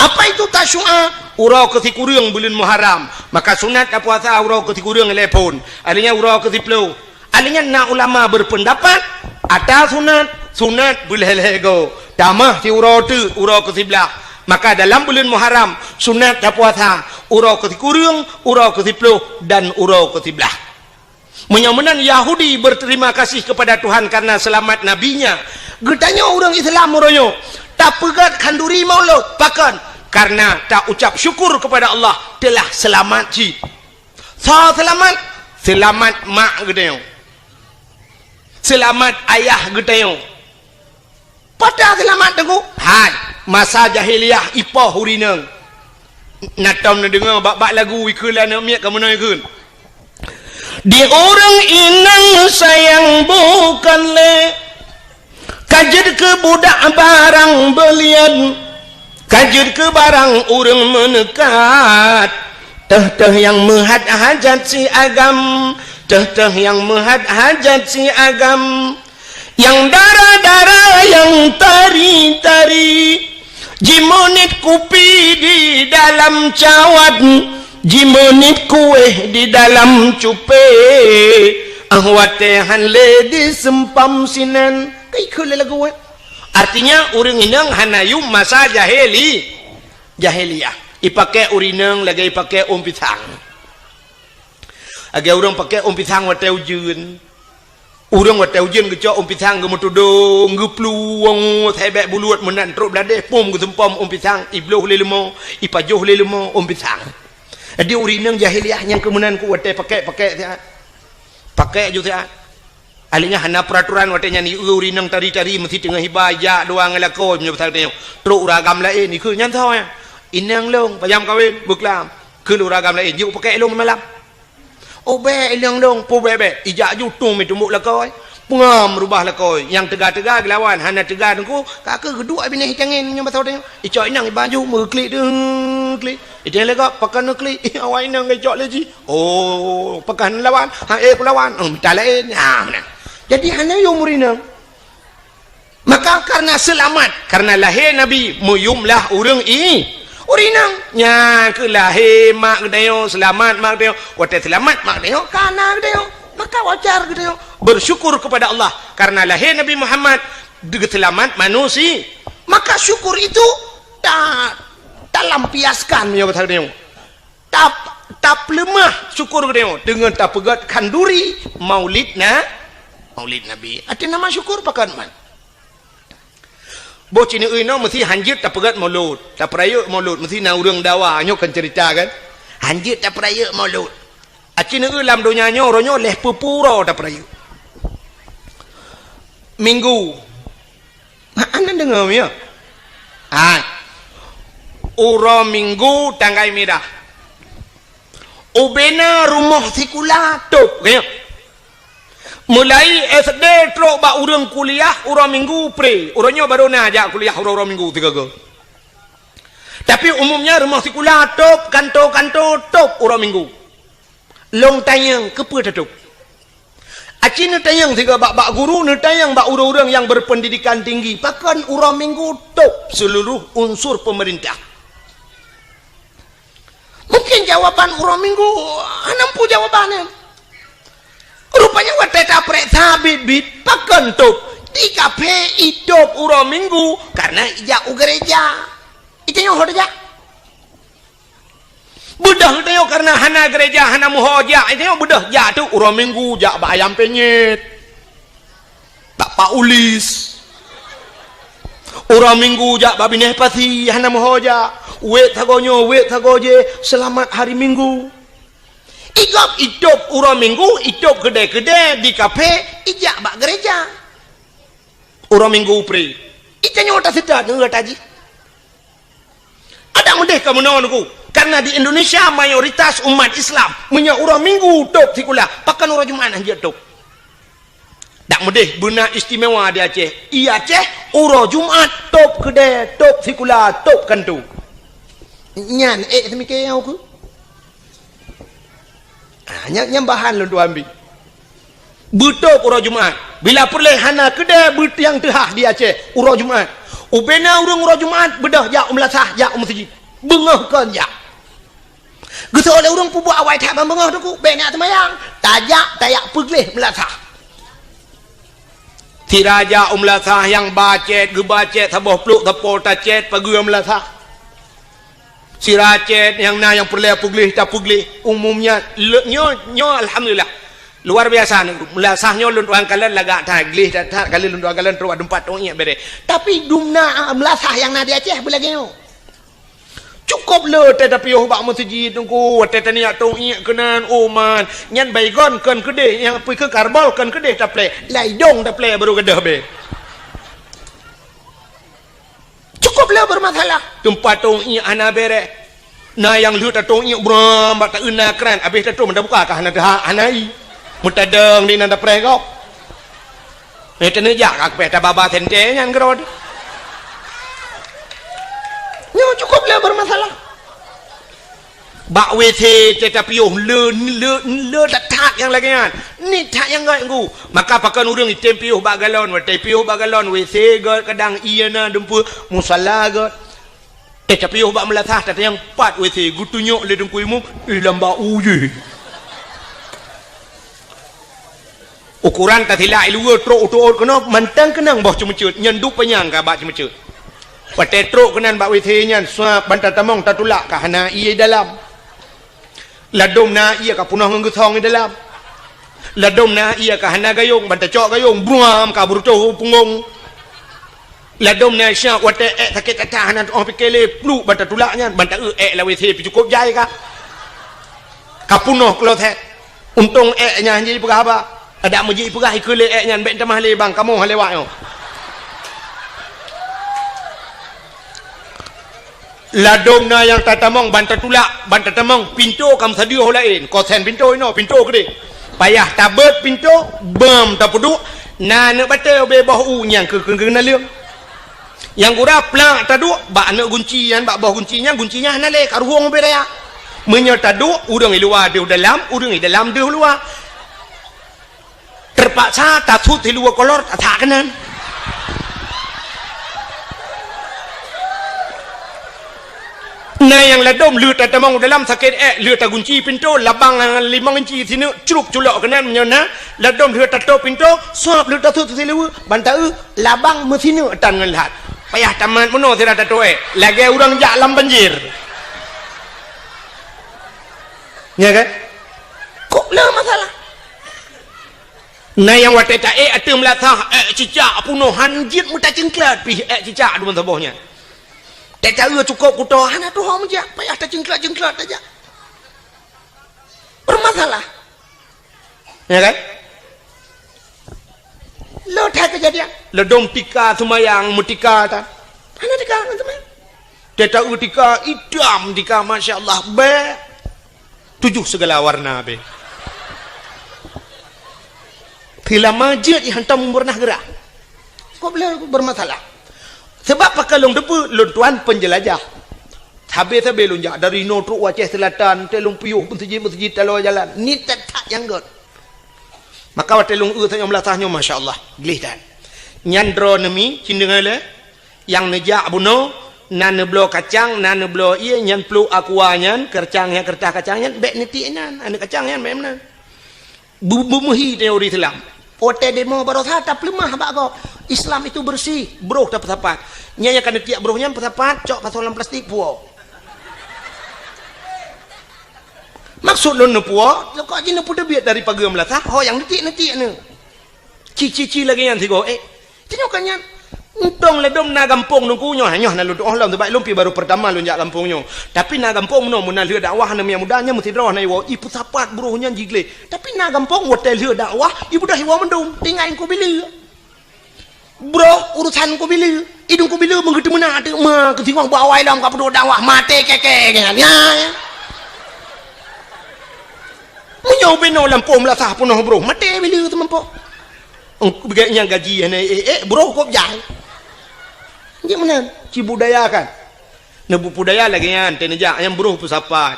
Apa itu Tasyu'a? Uroe keusikureueng buleuen Muharram. Maka sunat tapuasa uroe keusikureueng lé phon. Artinya uroe keusiploh. Artinya na ulama berpendapat, ata sunat, sunat beulhée-lhée goe. Tamah siuroe teuk, uroe keusiblaih. Maka dalam buleuen Muharram, sunat tapuasa uroe keusikureueng, uroe keusiploh, dan uroe keusiblaih. Meunyoe meunan Yahudi berterima kasih kepada Tuhan karena selamat nabinya. Geutanyoe ureuëng Islam uroe nyoe, tapeugét khanduri Maulud, pakon? Karena taucap syukur kepada Allah telah selamat cit. Soe seulamat? Seulamat mak geutanyoe. Seulamat ayah geutanyoe. Pada seulamat teungku? Hai, masa jahiliyah ipoh ureuëng inong. Na tom neudeungoe bak-bak lagu ikheun lé aneuk miet ka meunoe kheun. Di ureuëng inong sayang bukan lé, ka jeuet keu budak barang beulian, ka jeuet keu barang ureuëng meuneukat. Teuh-teuh nyang meuhat hajat si agam, teuh-teuh nyang meuhat hajat si agam. Nyang dara-dara, nyang tari-tari, jimeunit kupi di dalam cawat, jimeunit kuéh di dalam cupé, ah watée han lé diseumpam sinan. Ka ikheun lé lagu, eh? Artinya, ureuëng inong hana yum masa jahili-, jahiliyah. Ipakée ureuëng inong lagée ipakée ôn pisang. Lagée ureuëng pakée ôn pisang watée ujeuen. Ureuëng watée ujeuen geucok ôn pisang geumeutudong, geuplueng, sabé buluet meunan trok bladeh, pom geuseumpom ôn pisang, ibloh lé leumô, ipajoh lé leumô ôn pisang. Jadi ureuëng inong jahiliyah nyang keu meunan ku watée pakée-pakée siat. Pakée ju siat. Akhirnya hana peuraturan watée nyan, ureuëng inong tari-tari meusi teungoh iba, ijak dua ngon lakoe meunyoe pasal tanyoe. Trok ureuëng agam laén, ikheun nyan soe nyan. Inong lôn, pajam kawen, beuklam. Keu ureuëng agam laén, jeuet pakée lôn malam. Oh, bék, inong lôn, peue bék-bék. Ijak ju tueng meutumbok lakoe. Peungam rubah lakoe. Nyang teuga-teuga geulawan, hana teuga teungku, ka keu geuduek binéh itangen nyang basah tanyoe. Icok inong iba ju meuklik deuh, klik. Iteng lé gob, pakon neuklik. Awak inong geucok lé jih. Oh, pakon lawan. Ha, eh, kulawan. Oh, mita laén. Ha, meunan. Jadi hana yum ureuëng inong. Maka karena seulamat, karena lahé Nabi meuyumlah ureuëng i-, ureuëng inong. Nyan keuh lahé mak geutanyoe, seulamat mak geutanyoe. Watée seulamat mak geutanyoe, ka na geutanyoe. Maka wajar geutanyoe bersyukur kepada Allah karena lahé Nabi Muhammad geuseulamat manusia. Maka syukur itu ta-, talampiaskan meunyoe bahasa geutanyoe. Tap-, tapeuleumah syukur geutanyoe deungon tapeugét khanduri Maulid na-, Maulid Nabi. Arti nama syukur pakon man. Boh ci neueu inoe meusi hanjeuet tapeugét Maulud, tapeurayeuk Maulud, meusi na ureuëng dawa, nyoe kan cerita kan. Hanjeuet tapeurayeuk Maulud. Aci neueu lam donya nyoe, uroe nyoe lhée peue-peue uroe tapeurayeuk. Minggu. Ha, anda deungoe, ya? Ha. Uroe Minggu tanggai mirah. Ubena rumoh sikula tôb, ya. Mulai S D trok bak ureuëng kuliah uroe Minggu pre. Uroe nyoe baru na jak kuliah uroe-uroe Minggu sigoe-goe. Tapi umumnya rumoh sikula tôb, kanto-kanto tôb uroe Minggu. Lôn tanyong, keupeue tatôb? Aci neutanyong sigoe bak, bak guru, neutanyong bak ureuëng-ureuëng nyang berpendidikan tinggi, pakon uroe Minggu tôb seluruh unsur pemerintah? Mungkin jawaban uroe Minggu hana muphom jawaban nyan. Rupanya watée tapeuriksa biet-biet, pakon tôb? Di kaphé itôb uroe Minggu karena ijak u gereja. Itanyong ho tajak. Beudôh tanyoe karena hana gereja, hana meuho jak, tanyoe beudôh jak tu uroe Minggu jak bak Ayam Penyet, bak Pak Ulis. Uroe Minggu jak bak binéh pasi, hana meuho jak. Wét sagoe nyoe, wét sagoe jéh, seulamat hari Minggu. Igob itôb uroe Minggu, itôb keudée-keudée di kaphé, ijak bak gereja. Uroe Minggu pre. Itanyoe taseutôt ngon gata jih. Adak meudeh ka meunoe Teungku, karena di Indonesia mayoritas umat Islam meunyoe uroe Minggu tôb sikula, pakon uroe Jumat hanjeuet tôb. Dak meudeh beuna istimewa di Aceh. I Aceh uroe Jumat tôb keudée, tôb sikula, tôb kanto. Nyan ék seumike nyang ukeue. Ah, nyan, nyan bahan lôn tuan bi. Beutôb uroe Jumat. Bila peureulée hana keudée beutiang teuhah di Aceh uroe Jumat. Ubena ureuëng uroe Jumat beudôh jak u meulasah, jak u meuseujid. Beungoh kon jak. Geusoe lé ureuëng peubuet awai that ban beungoh Teungku, bék neujak seumayang. Tajak, tajak peugleh meulasah. Sira jak u meulasah nyang ba cét, geuba cét saboh plôk sapo tacét pageue meulasah. Sira cét nyang na nyang peureulée peugleh tapeugleh. Umumnya le-, nyoe, nyoe alhamdulillah. Luar biasa ni. Meulasah nyoe lôn tuan kalon lagak that, gleh that, that kali lôn tuan kalon trok bak teumpat tông iék bereh. Tapi dumna, ah, meulasah nyang na di Aceh beulagée nyoe. Cukôp le watée tapiôh bak meuseujid Teungku, watée taniyak tông iék keunan, oh man, nyan baygon kon keudeh, nyang pih keu karbol kon keudeh taplek, lam idông taplek baru gadôh bée. Cukôp le beureumasalah. Teumpat tông iék hana bereh. Na nyang lheueh tatông iék bram bak taeu na kran, abéh tatông meuda buka ka hana teuhah, hana i. Meutadong di nan dapreh gob. Eh, teuneujak ka keupeh tababa sente nyan keudroe. Nyoe cukup le bermasalah. Bak W C teuka piôh le, le, le that-that nyang lagèe nyan. Nit that nyang göt ngu. Maka pakon ureueng item piôh bak galon, watèe piôh bak galon, W C göt kadang ié na dumpeue, musala göt. Eh, tapi yoh bak meulasah, tatanyong pat W C, geutunyok lé Teungku Imum, eh, lam bak u jih. Ukoran tasilak i luwa trok u tuôt keunoe, mantong keunong boh ceumeuceuet, nyan duek panyang ka bak ceumeuceuet. Watèe trok keunan bak W C nyan, suap ban tatamong tatulak ka hana ié dalam. Ladôm na ié ka peunoh ngon geusong i dalam. Ladôm na ié ka hana gayông, ban tacok gayông, bruam ka beureutoh u punggông. Ladôm na syah watèe èk sakét that-that hana tu'oh pike lé, pluek ban tatulak nyan, ban taeu èk lam W C pih cukôp jai ka. Ka peunoh kloset. Untông èk nyan jih peugah haba. Adak meujih peugah ikeue lé èk nyan, bèk tamah lé bang, kamoe han lewat nyoe. Ladôm na nyang tatamong ban tatulak, ban tatamong, pintoe ka meusadeue ho laén, kosen pintoe inoe, pintoe keudeh. Payah tabeuet pintoe, beuem tapeuduek, na aneuk batèe ubé boh u nyang keu, keu, keu naleueng. Nyang gura plak taduek bak aneuk gunci nyan, bak boh gunci nyan, gunci nyan hana lé, ka ruhueng ubé raya. Meunyoe taduek, ureueng i luwa deuh dalam, ureueng i dalam deuh luwa. Teupaksa tasut siluwa kolor, tasak keunan. Na nyang ladôm lheueh tatamong u dalam sakét èk, lheueh tagunci pintoe, labang limong inci sineuk, crup culok keunan meunyoe na, ladôm lheueh tatôp pintoe, suap lheueh tasut siluwa, ban taeu, labang meusineuk tan ngon lhat. Payah tamat meunoe sira tatôp èk, lagèe ureueng jak lam banjir. Nya kan? Kok na masalah? Na nyang watèe taék ateueh meulasah, ék cicak peunoh, han jeuet meutacingklat pih ék cicak dua saboh nyan. Teuka cukôp kuto, hana tuho meujak, payah tacingklat-cingklat tajak. Bermasalah. Ya kan? Lo that kejadian. Ladôm tika seumayang, meutika tan. Hana tika ngon seumayang. Teuka tika itam tika, masya Allah, bèk. Tujoh segala warna be. Teulama jeuet hantom pernah gerak. Kok bela bermasalah? Sebab pakon lôn teupeu, lôn tuan penjelajah. Sabe-sabe lôn jak dari inoe trok u Aceh Selatan, teuh lôn piôh meuseujid-meuseujid taloe jalan. Ni that-that nyang göt. Maka watèe lôn eu tanyoe meulasah nyoe, masya Allah, gleh that. Nyan droeneuh mi, cit deungoe lé. Nyang neujak bunoe, na neubloe kacang, na neubloe ié, nyan pluek aqua nyan, keureutah nyan, keureutah kacang nyan, bèk neutiek nyan, aneuk kacang nyan bèk meunan. Bu-, bu-, meuhi teori Islam. Watèe demo baroesa tapeuleumah bak gob. Islam itu bersih, broh tapeusapat. Nyan nyang ka neutiek broh nyan peusapat, cok pasoe lam plastik puwoe. Maksud lôn neupuwoe, kok jih neupeuteubiet dari pageue meulasah, ho nyang neutiek-neutiek nyoe. Ci-ci-ci lagèe nyan sigoe, eh. Tanyoe ka nyan, untông ladôm na gampông Teungku nyoe, nyoe na lôn tuoh lom, sabab lôn pih baru pertama lôn jak gampông nyoe. Tapi na gampông meunoe, meunan lheueh dakwah aneuk muda nyan meusidroe na iwoe, ipeusapat broh nyan jigleh. Tapi na gampông watèe lheueh dakwah, ibeudôh iwoe mandum, tinggai Teungku Bileu. Broh urusan Teungku Bileu, idong Teungku Bileu meugeuteumeunak teuk ma keusingoh bak awai lom ka peuduek dakwah, maté kèe-kèe nyan. Meunyoe binoe lampôh meulasah peunoh broh, maté Bileu teumampoh. Engkau beugat nyang gaji hana ék-ék, broh kop jai. Jeuet meunan, ci budaya kan. Neubudaya lagèe nyan, teuneujak nyang broh peusapat.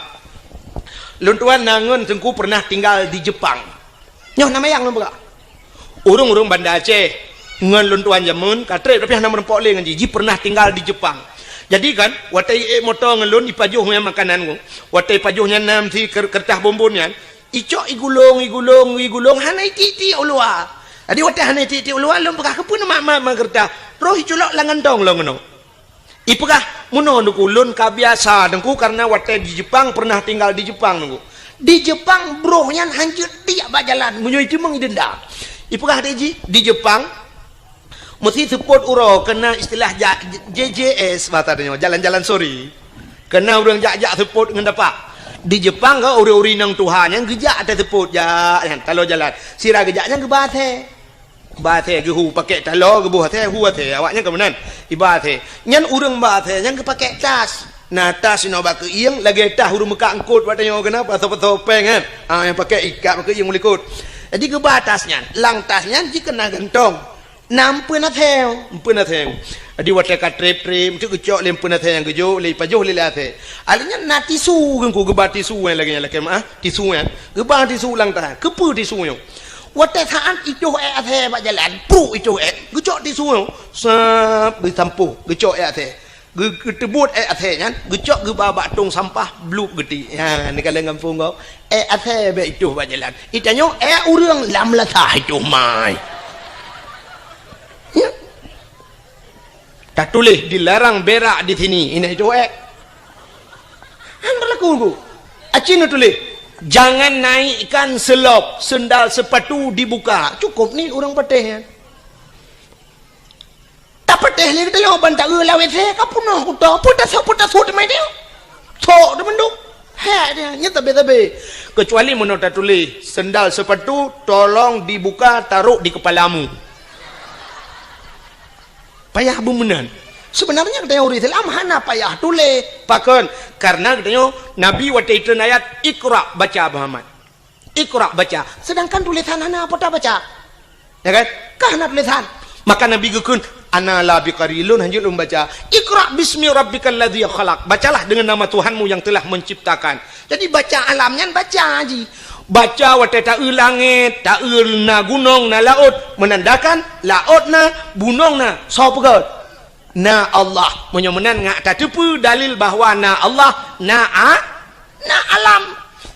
Lôn tuan na ngon Teungku pernah tinggal di Jepang. Nyoe na mayang lôn peugah. Ureueng-ureueng Banda Aceh ngon lôn tuan jameun ka trép, tapi hana meurumpok lé ngon jih. Jih pernah tinggal di Jepang. Jadi kan, watèe ék moto ngon lôn, ipajoh nyan makanan ngon. Watèe ipajoh nyan na meusi ker-, keureutah bonbon nyan, icok igulong, igulong, igulong, hana itiek-tiek u luwa. Jadi watèe hana itiek-tiek u luwa, lôn peugah, "Keupeue neumat-mat meukeureudah?" Roh iculok lam gantong lôn keunoe. Ipeugah, "Meunoe Teungku, lôn ka biasa Teungku, karena watèe di Jepang, pernah tinggal di Jepang Teungku. Di Jepang broh nyan hanjeuet tiek bak jalan, meunyoe iteumeung idenda." Ipeugah lé jih, di Jepang, meusi seupôt uroe, keu na istilah ja-, J J S bahasa tanyoe, jalan-jalan sore. Keu na ureueng jak-jak seupôt ngon tapak. Di Jepang ka ureueng-ureueng inong tuha nyan geujak ateueh seupôt, jak nyan, taloe jalan. Sira geujak nyan geuba asèe. Ba asèe geuhu, pakèk taloe, geuboh asèe, hu asèe. Awak nyan ka meunan. Iba asèe. Nyan ureueng ba asèe nyan geupakèk tas. Na tas inoe bak keuieng, lagèe tas ureueng meukat eungkôt bak tanyoe keunan, pasoe-pasoe pèng kan. Ah, nyang pakèk ikat bak keuieng u likôt. Jadi geuba tas nyan, lam tas nyan jih keunan gantong. Na empeuen asèe, empeuen asèe. Jadi watèe ka trép-trép, meusti geucok lé empeuen asèe nyang geujok, lé ipajoh lé, lé asèe. Akhirnya na tisu, Teungku, geuba tisu nyang lagèe nyan, lakèe meu'ah, tisu nyan. Geuba tisu lam tas, keupeue tisu nyoe? Watèe saat itoh èk asèe bak jalan, pruk itoh èk, geucok tisu nyoe. Sap, geusampôh, geucok èk asèe. Geu-, geuteubuet èk asèe nyan, geucok geuba bak tông sampah, blup geutiek. Ha, neukalon gampông gob. Èk asèe bèk itoh bak jalan. Itanyoe èk ureueng lam lasah itoh mai. Ya. Tatuléh dilarang berak di sini. Inan itoh èk. Han berlaku, Bu. Aci neutuléh, "Jangan naikkan selop, sendal sepatu dibuka." Cukup ni ureueng patéh nyan. Tapatéh lé geutanyoe ban taeu lam WC ka peunoh kuto. Peue tasok, peue tasok teuma dia. Sok teumandum. Hèk dia, nyan tabe-tabe. Kecuali meunoe tatuléh, "Sendal sepatu tolong dibuka, taruh di kepalamu." Payah beumeunan. Sebenarnya geutanyoe ureueng Islam hana payah tuléh. Pakon? Karena geutanyoe Nabi watèe itreun ayat, "Iqra," baca, Muhammad. "Iqra," baca. Sedangkan tulisan hana peue tabaca. Ya kan? Ka hana tulisan. Maka Nabi geukheun, "Ana la biqari, lôn hanjeuet lôn baca. Iqra bismi rabbikal ladzi khalaq." Bacalah dengan nama Tuhanmu yang telah menciptakan. Jadi baca alam nyan baca jih. Baca watèe taeu langèt, taeu na gunong, na laôt, menandakan laôt na, gunong na, soe peugöt? Na Allah. Meunyoe meunan ngat tateupeue dalil bahwa na Allah, na a-, na alam.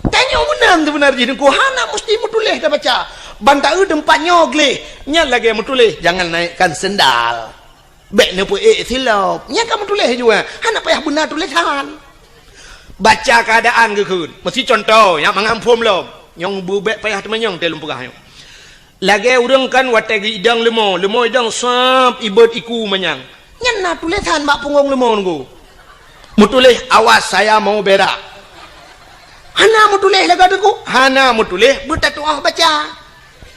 Tanyoe meunan seubeuna jih Teungku, hana musti meutuléh tabaca. Ban taeu teumpat nyoe gleh, nyan lagèe meutuléh, "Jangan naikkan sendal." Bèk neupeuék silop. Nyan ka meutuléh jua. Hana payah beuna tulésan. Baca keuadaan geukheun. Meusi cuntoh, nyang mangat phom lom. Nyang beu bèk payah teumanyong teuh lôn peugah nyoe. Lagèe ureueng kan watèe geuidong leumo, leumo idong sab ibot iku manyang. Nyan na tulésan bak punggong leumo nunggu. Meutuléh, "Awas, saya mau berak." Hana meutuléh lagèe teungku. Hana meutuléh, beutatu'oh baca.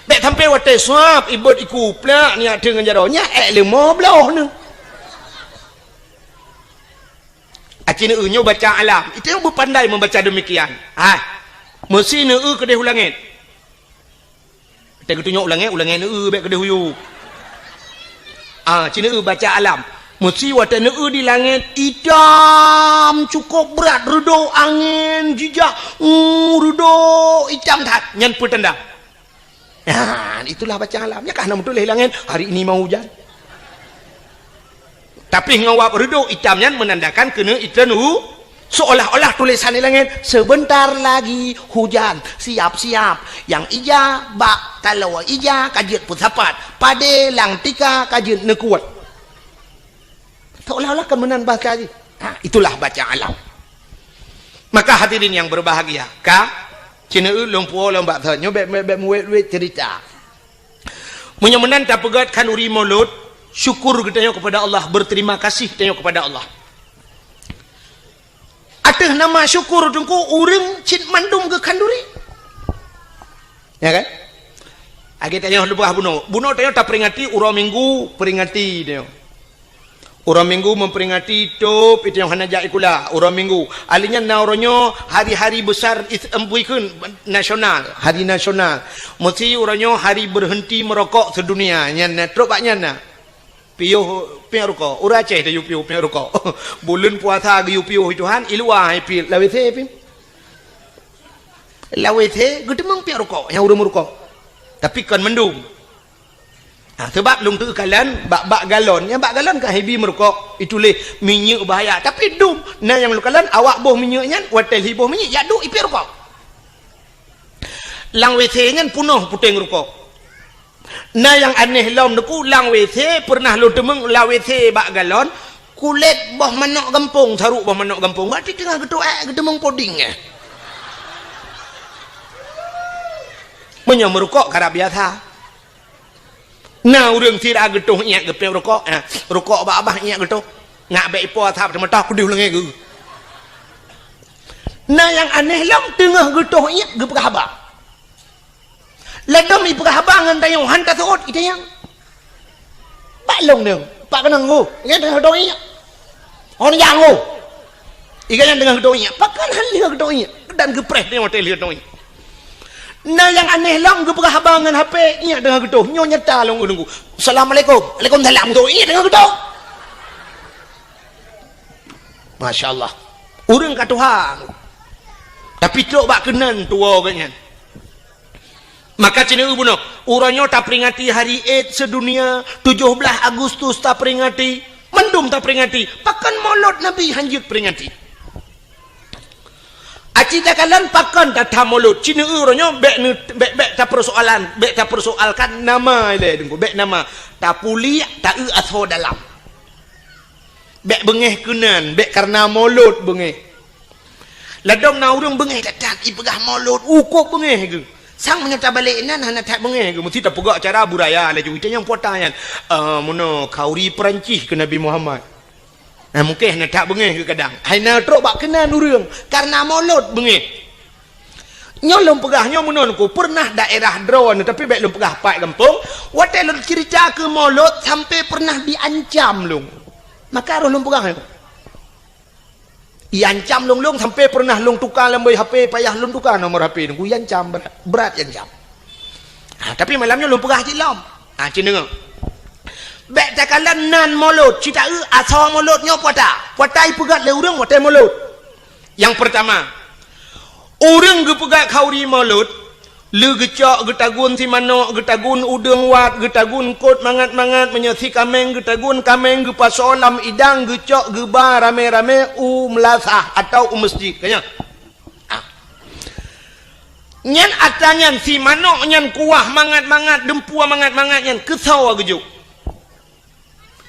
Bèk sampai watèe sab ibot iku plak nyak teungon jaroe, nyak èk leumo bloh neu. Aci neueu nyoe baca alam. Itu nyang beupandai membaca demikian. Hai. Meusi neueu keudeh u langèt. Watèe geutunyok u langèt, u langèt neueu bèk keudeh u yub. Ah, ci neueu baca alam. Meusi watèe neueu di langèt itam cukup brat, reudôk angén jijak, uh, reudôk itam that. Nyan peutanda. Nah, itulah baca alam. Nyan ka hana meutuléh langèt, "Hari ini mau hujan." Tapi ngon wab reudôk itam nyan menandakan keuneuk itreun u-, seolah-olah tulésan di langèt, "Sebentar lagi hujan, siap-siap. Nyang ija bak taloe ija ka jeuet peusapat, padé lam tika ka jeuet neukuet." Seolah-olah kan meunan bahasa jih. Ha, itulah baca alam. Maka hadirin yang berbahagia, ka, ci neueu lôn puwoe lôn bak thon, nyoe bèk, bèk, bèk meuwét-wét cerita. Meunyoe meunan tapeugöt khanduri Maulud, syukur geutanyoe kepada Allah, berterima kasih tanyoe kepada Allah. Ateueh nama syukur teungku, ureueng cit mandum geukhanduri. Ya kan? Lagèe tanyoe leubeh bunoe. Bunoe tanyoe taperingati uroe Minggu, peringati tanyoe. Uroe Minggu memperingati tôb, itu nyang hana jak sikula, uroe Minggu. Alinyan na uroe nyoe hari-hari besar is-, em, bukan nasional, hari nasional. Meusi uroe nyoe hari berhenti merokok sedunia. Nyan na, trok bak nyan na. Piôh piep rukok. Ureueng Aceh tayue piôh piep rukok. Buleuen puasa geuyue piôh Tuhan, i luwa hai piep, lam WC piep. Lam WC geuteumeung piep rukok, nyang ureueng meurukok. Tapi kon mandum. Ha, seubab lôn teukalon bak, bak galon. Nyang bak galon ka hibi meurukok, ituléh minyeuk bahaya. Tapi dum, na nyang lôn kalon awak boh minyeuk nyan, watèe lhi boh minyeuk, jak duek ipiep rukok. Lam WC nyan peunoh puténg rukok. Na nyang aneh lom teungku, lam WC peureunah lôn teumeung, lam WC bak galon, kulét boh manok gampông, saruk boh manok gampông. Berarti teungoh geutuek, geuteumeung poding, eh. Meunyoe meurukok karab biasa. Na ureueng sira geutoh iék geupiep rukok, eh, rukok babah iék geutoh. Nak bèk ipo asap teumeutah keudeh u langèt geuh. Na nyang aneh lom teungoh geutoh iék geupeugah haba. Ladôm ipeugah haba ngon tanyoe han taseuôt itanyong. Bak lôn nyoe, bak keunong geuh, nyan teungoh geutoh iék. Hon nyang geuh. Iga nyan teungoh geutoh iék. Pakon han lheueh geutoh iék. Dan geupreh tanyoe watèe lheueh geutoh iék. Na nyang aneh lom geupeugah haba ngon H P, ingat deungon geutoh. Nyoe nyata lôn ureueng ku. "Assalamualaikum." "Waalaikumsalam." Geutoh, ingat deungon geutoh. Masya Allah. Ureueng ka tuha. Tapi trok bak keunan tuwoe geuh nyan. Maka ci neueu bunoe, uroe nyoe taperingati Hari AIDS Sedunia, tujoh blaih Agustus taperingati, mandum taperingati, pakon Molot Nabi hanjeuet peringati. Aci takalon pakon that-that Molot, ci neueu uroe nyoe bék neu-, bék, bék tapeusoalan, bék tapeusoalkan nama ilée Teungku, bék nama, tapuliek, taeu asoe dalam. Bék beungéh keunan, bék kareuna Molot beungéh. Ladom na ureueng beungéh that-that, ipeugah Molot, ukôb beungéh geuh. Sang meunyoe tabalek inan hana that beungéh geuh, meusti tapeugah cara budaya laju. Ita nyang puata nyan, eh, meunoe khauri Peurancih keu Nabi Muhammad. Nah, mungken hana that beungéh geuh kadang. Hai na trok bak keunan ureueng, kareuna Molot beungéh. Nyoe lôn peugah nyoe meunan ku, peureunah daerah droeneuh, tapi bék lôn peugah pat gampông, watée lôn ceurita keu Molot sampai peureunah diancam lôn. Maka roh lôn peugah nyoe. Iancam lôn-lôn sampai peureunah lôn tuka lam boh H P, payah lôn tuka nomor H P Teungku, iancam brat, brat iancam. Ha, tapi malam nyoe lôn peugah cit lom. Ha, ci deungoe. Bék takalon nan Molot, ci taeu asoe Molot nyoe puata. Puata ipeugét lé ureueng watée Molot. Nyang peurtama, ureueng geupeugét khauri Molot, lé geucok, geutagun si manok, geutagun udeueng wat, geutagun kot mangat-mangat, meunyoe si kaméng geutagun kaméng, geupasoe lam idang, geucok geuba ramé-ramé u meulasah atawa u meuseujid. Ka nyan? Ah. Nyan atra nyan si manok nyan kuah mangat-mangat, deumpue mangat-mangat nyan keusoe geujok.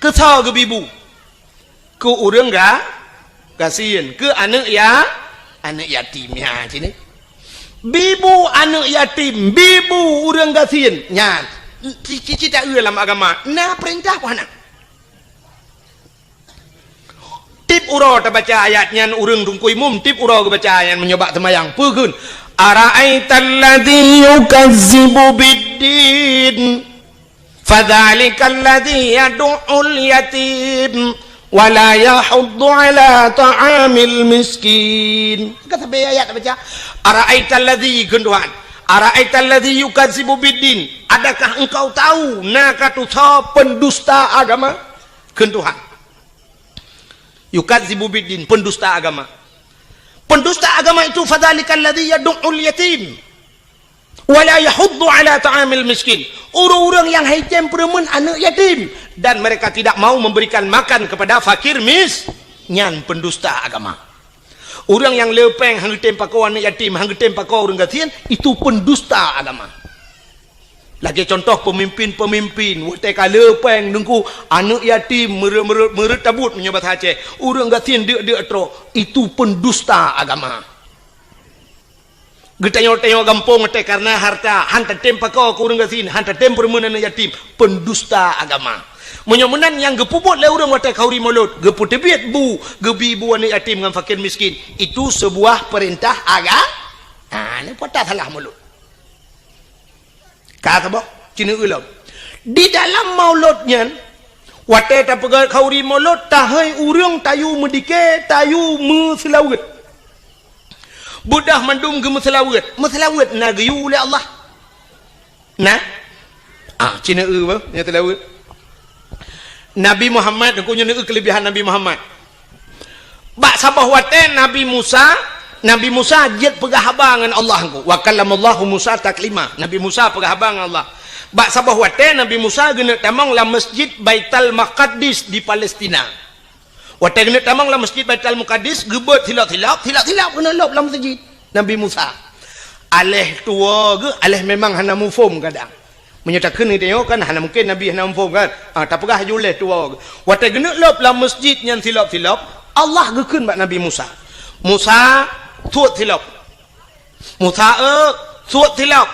Keusoe geubi bu? Keu ureueng ga-, gasien, keu aneuëk ya-, aneuëk yatim nyan cit. Bi bu aneuëk yatim, bi bu ureueng gasien. Nyan, ci-, ci-, ci taeu lam agama, na peurintah peue hana? Tiep uroe tabaca ayat nyan ureueng Teungku Imum, tiep uroe geubaca ayat nyan meunyoe bak seumayang. Peue kheun? "Ara'aital ladzi yukazzibu biddin, fadzalikal ladzi yadu'ul yatim, wa la yahuddu 'ala ta'amil miskin." Ka sabe ayat tabaca. "Ara'aital ladzi," kheun Tuhan. "Ara'aital ladzi yukazzibu biddin." Adakah engkau tahu na ka tusoe pendusta agama? Kheun Tuhan. Yukadzibu biddin, pendusta agama. Pendusta agama itu, fadzalikal ladzi yadu'ul yatim wa la yahuddu 'ala ta'amil miskin. Ureuëng-ureuëng nyang haitem peureumeun aneuëk yatim dan mereka tidak mau memberikan makan kepada fakir mis-, nyan pendusta agama. Ureuëng nyang le péng han geutem pakoe aneuëk yatim, han geutem pakoe ureuëng gasien, itu pendusta agama. Lagée contoh peumimpin-peumimpin, watée ka le péng Teungku, aneuëk yatim meureuet-meureuet, meureuet tabot meunyoe basa Aceh, ureuëng gasien deuk-deuk trok, itu pendusta agama. Geutanyoe-tanyoe gampông watée kareuna harta, han tatem pakoe keu ureuëng gasien, han tatem peureumeun aneuëk yatim, pendusta agama. Meunyoe meunan nyang geupeubuet lé ureuëng watée khauri mulod, geupeuteubiet bu, geubi bu aneuëk yatim ngon fakir miskin, itu seubuah peurintah aga-, ha, nyoe peue salah mulod. Ka saboh, ci neueu lom. Di dalam mulod nyan, watée tapeugét khauri mulod, tahôi ureuëng tayue meudike, tayue meuseulaweuet. Beudôh mandum geumeuseulaweuet. Meuseulaweuet na geuyue lé Allah? Na? Ah, ci neueu bah, nyan seulaweuet. Nabi Muhammad, Teungku, nyoe neueu keuleubihan Nabi Muhammad. Bak saboh watée Nabi Musa, Nabi Musa jeuet peugah haba ngon Allah, Teungku. Wa kallamallahu Musa taklima. Nabi Musa peugah haba ngon Allah. Bak saboh watée Nabi Musa geuneuk tamong lam Masjid Baitul Maqdis di Palestina. Watée geuneuk tamong lam Masjid Baitul Maqdis, geubeuet silop-silop, silop-silop geuneuk lop lam masjid Nabi Musa. Aléh tuwoe geuh, aléh memang hana muphom kadang. Meunyoe takheun geutanyoe kan hana mungken Nabi hana muphom kan? Ah, tapeugah ju lé tuwoe geuh. Watée geuneuk lop lam masjid nyan silop-silop, Allah geukheun bak Nabi Musa, "Musa, suet silop." "Musa, eu, suet silop.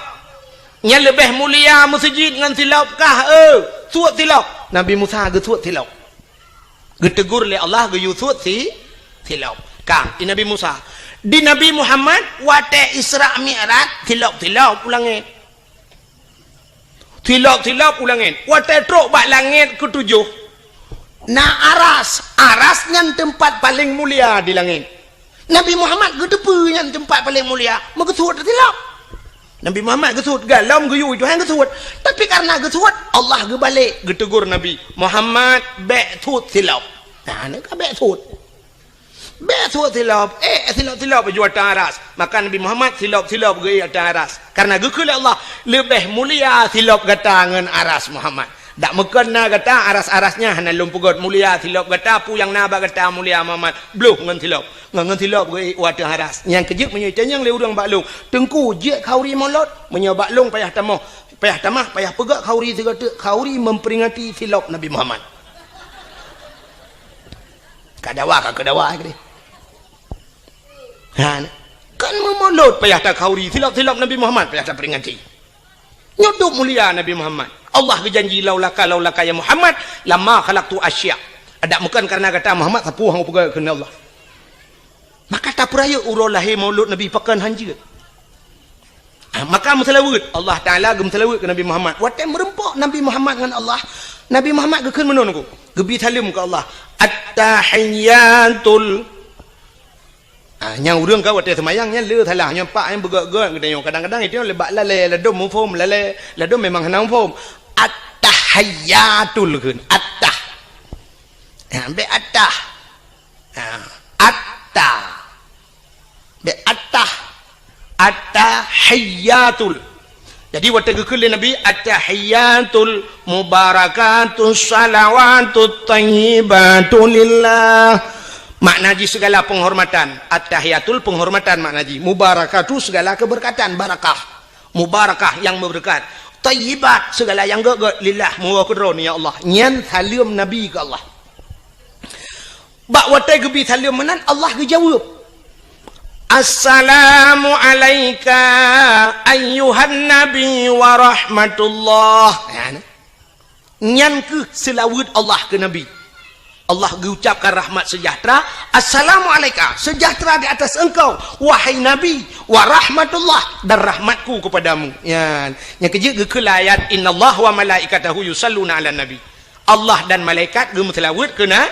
Nyan leubeh mulia meuseujid ngon silop kah, eu, suet silop." Nabi Musa geusuet silop. Geutegur lé Allah geuyue suet si-, silop. Ka, i Nabi Musa. Di Nabi Muhammad, watée Isra Mi'raj, silop-silop u langét. Silop-silop u langét. Watée trok bak langét keutujoh, na aras. Aras nyan teumpat paleng mulia di langét. Nabi Muhammad geuteupeue nyan teumpat paleng mulia, meugeusuet silop. Nabi Muhammad geusut, galom geuyue Tuhan geusut. Tapi karena geusut, Allah geubalek geutegur Nabi, "Muhammad, bèk sut silop." Nah, ni ka bèk sut. Bèk sut silop, eh, silop-silop ju ateueh aras. Maka Nabi Muhammad silop-silop geuék ateueh aras. Karena geukheun lé Allah, "Leubeh mulia silop gata ngon aras Muhammad." Dak meukon na gata aras-aras nyan hana lôn peugöt mulia silop gata, peue nyang na bak gata mulia Muhammad. Bloh ngon silop. Ngon, ngon silop geuék u ateueh aras. Nyang keujeuet meunyoe itanyong lé ureueng bak lôn, "Teungku, jeuet khauri mulod?" Meunyoe bak lôn payah tamah, payah tamah, payah peugöt khauri sigoe teuk, khauri memperingati silop Nabi Muhammad. Ka dawa, ka keu dawa keudeh. Ha, kan meumulod payah takhauri, silop-silop Nabi Muhammad payah taperingati. Nyoe dum mulia Nabi Muhammad. Allah geujanji, "Laulaka, laulaka ya Muhammad, lama khalaqtu asya." Adak meukon karena gata Muhammad, sapeue hana peugah keu Allah. Maka tapeurayeuk uroe lahé maulud Nabi pakon hanjeuet. Ah, maka meuseulaweuet, Allah Taala geumeuseulaweuet keu Nabi Muhammad. Watée meureumpok Nabi Muhammad ngon Allah, Nabi Muhammad geukheun meunan ku, geubi saleuem keu Allah. At-tahiyyatul Ah, nyang ureueng ka watée seumayang nyan le salah, nyan pak nyang beugét-gét geutanyoe. Kadang-kadang itu le bak lalée, ladom muphom lalée, ladom memang hana muphom. At-tahiyyatul kheun, at-tah. Ha, bék at-tah. Ha, at-tah. Bék at-tah. At-tahiyyatul. Jadi watée geukheun lé Nabi, "At-tahiyyatul mubarakatus salawatut thayyibatu lillah." Makna jih segala penghormatan. At-tahiyyatul penghormatan makna jih. Mubarakatu segala keberkatan, barakah. Mubarakah yang berkat. Thayyibat segala yang gét-gét, lillah, meuwoe keudroe ya Allah. Nyan saleuem Nabi keu Allah. Bak watée geubi saleuem meunan, Allah geujaweueb, "Assalamu alaika ayyuhan nabi wa rahmatullah." Nyan, nyan kheueh seulaweuet Allah keu Nabi. Allah geuucapkan rahmat sejahtera, "Assalamu alaika, sejahtera di atas engkau, wahai Nabi, wa rahmatullah, dan rahmatku kepadamu." Nyan, nyang keujeuet geukheun lam ayat, "Innallaha wa malaikatahu yusalluna 'alan nabi." Allah dan malaikat geumeuseulaweuet keu na-,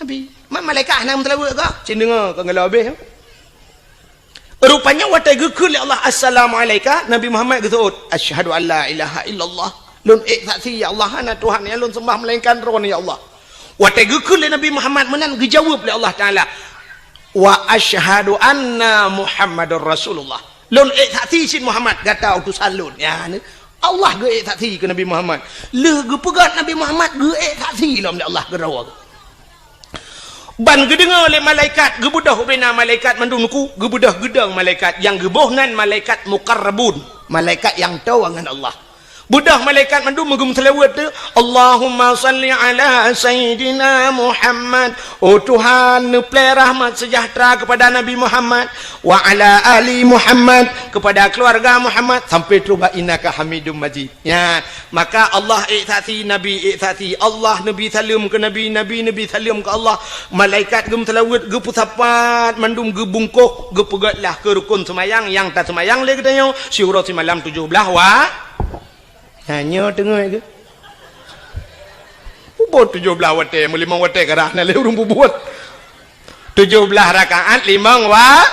Nabi. Ma-, malaikat hana meuseulaweuet kah? Cit deungoe ka geulabeh. Rupanya watée geukheun lé Allah, "Assalamu alaika," Nabi Muhammad geuseuôt, "Asyhadu an la ilaha illallah." Lôn ék saksi, ya Allah, hana Tuhan nyang lôn seumbah melainkan Droe, ya Allah. Watée geukheun lé Nabi Muhammad meunan, geujaweueb lé Allah Taala, "Wa asyhadu anna Muhammadar Rasulullah." Lôn ék saksi cit Muhammad gata utosan lôn. Ya, ni. Allah geuék saksi keu Nabi Muhammad. Lheueh geupeugah Nabi Muhammad geuék saksi lom lé Allah keudroe. Ban geudeungoe lé malaikat, geubeudôh ubena malaikat mandum nuku, geubeudôh geudong malaikat, nyang geuboh nan malaikat muqarrabun, malaikat nyang toe ngon Allah. Beudôh malaikat mandum meugeumeuseulaweuet tu, "Allahumma salli ala Sayyidina Muhammad." Oh Tuhan, neuplée rahmat sejahtera kepada Nabi Muhammad, "wa ala ali Muhammad," kepada keluarga Muhammad, sampai trok bak "innaka Hamidum Majid." Ya, maka Allah ék saksi, Nabi ék saksi, Allah neubi saleuem keu Nabi, Nabi neubi saleuem keu Allah, malaikat geumeuseulaweuet, geupeusapat, mandum geubungkoh, geupeugét lah keu rukun seumayang nyang taseumayang lé geutanyoe, siuroe simalam tujoh blaih wa-, ha, nyoe teungoh geuh. Peubuet tujoh blaih watée, meulimong watée karah na lé ureuëng peubuet. Tujoh blaih rakaat limong wa-,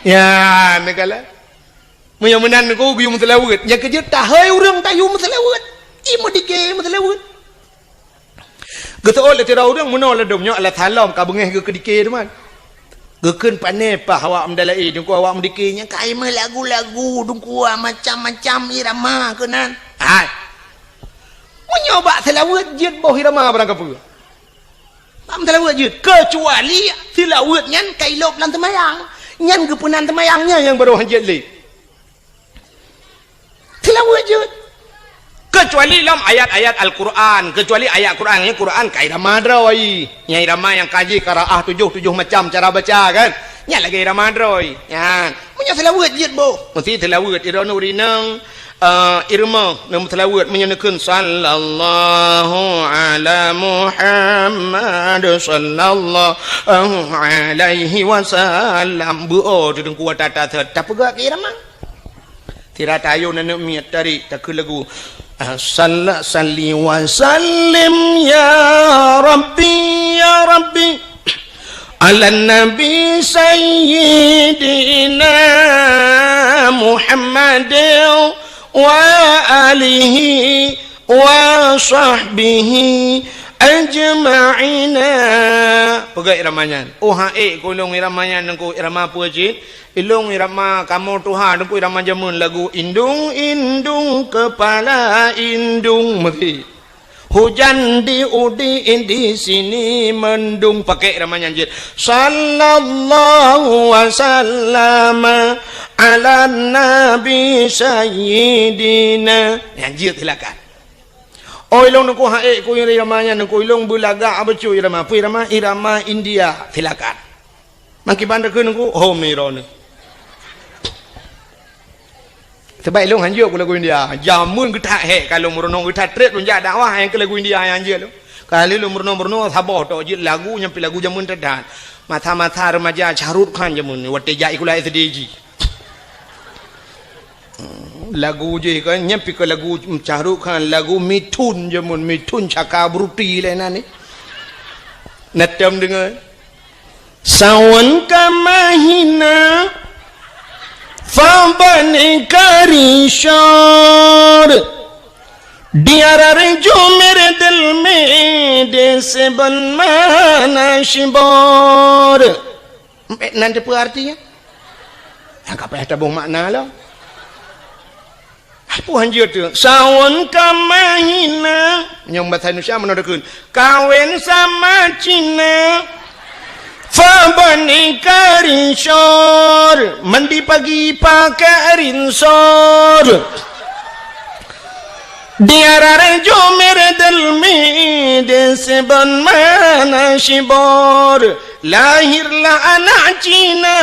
ya, neugala. Meunyoe meunan ku geuyue meuseulaweuet, nyang keujeuet tahôi ureuëng tayue meuseulaweuet. Ih, meudike meuseulaweuet. Geuseuôt lé sidroe ureuëng meunoe ladom nyoe alah salom ka beungéh geuh keudike teuma. Geukheun pané paih awak meudalaé, dungku awak meudike nyang kai meulagu-lagu, dungku macam-macam irama keunan. Hai. Meunyoe bak seulaweuet jeuet boh irama barang kapeue. Bak meuseulaweuet jeuet, keucuali seulaweuet nyan ka ilop lam teumayang. Nyan geupeunan teumayang nyan nyang barô hanjeuet lé. Seulaweuet jeuet. Keucuali lom ayat-ayat Al-Quran, keucuali ayat Quran, nyang Quran ka irama droe. Nyang irama nyang ka jih qiraah tujoh, tujoh macam cara baca kan. Nyan lagée irama droe. Nyan. Meunyoe seulaweuet jeuet boh. Meusti seulaweuet iroe nuri nang, eh, irama nang seulaweuet meunyoe neukheun sallallahu ala Muhammad sallallahu alaihi wasallam. Beuo tu dengku tata tapeugah keu irama. Sira tayue aneuk miet tari takheun lagu, ah, salla-, salli wa sallim ya Rabbi, ya Rabbi, ala Nabi Sayyidina Muhammadin wa alihi wa sahbihi ajma'ina. Peugah irama nyan. Oh, ha, eh, ku ilong irama nyan, ku irama peue cit? Ilong irama kamoe tuha, ku irama jameun lagu indung, indung, kepala indung, meusti. Hujan di udi, di sini mendung, pakai irama nyan jeuet. Sallallahu wasallam ala nabi sayyidina. Nyan jeuet silakan. Oh, ilong nengku haek ku irama nyan, nengku ilong beulagak becu irama. Peue irama? Irama India. Silakan. Makiban takheun nengku, oh, mirone. Sebab ilong hanjeuet ku lagu India. Jameun geutak hek ka lôn meurunoe, geutak treb lôn jak dakwah nyang keu lagu India nyang hanjeuet lôn. Kali lôn meurunoe-meurunoe saboh tok jeuet lagu nyang pih lagu jameun teuh that. Masa-masa remaja Shah Rukh Khan jameun watèe jak sikula S D jih. Lagu jih kan nyang pih keu lagu Shah Rukh Khan, lagu Mithun jameun, Mithun Chakraborty lé nan ni. Na tem deungoe. Sawan ka mahina, fa bani ka ri syar. Di arah jumir delmi di seben mana shibor. Nan teupeue artinya? Nyang ka payah taboh makna lom. Peue hanjeuet teuh? Sawan ka mahina. Nyang bahasa Indonesia meunoe takheun. Kawin sama Cina. Fa bani ka ri syar. Mandi pagi pakai rinsor. Di arah jumir delmi di seben mana shibor. Lahirlah anak Cina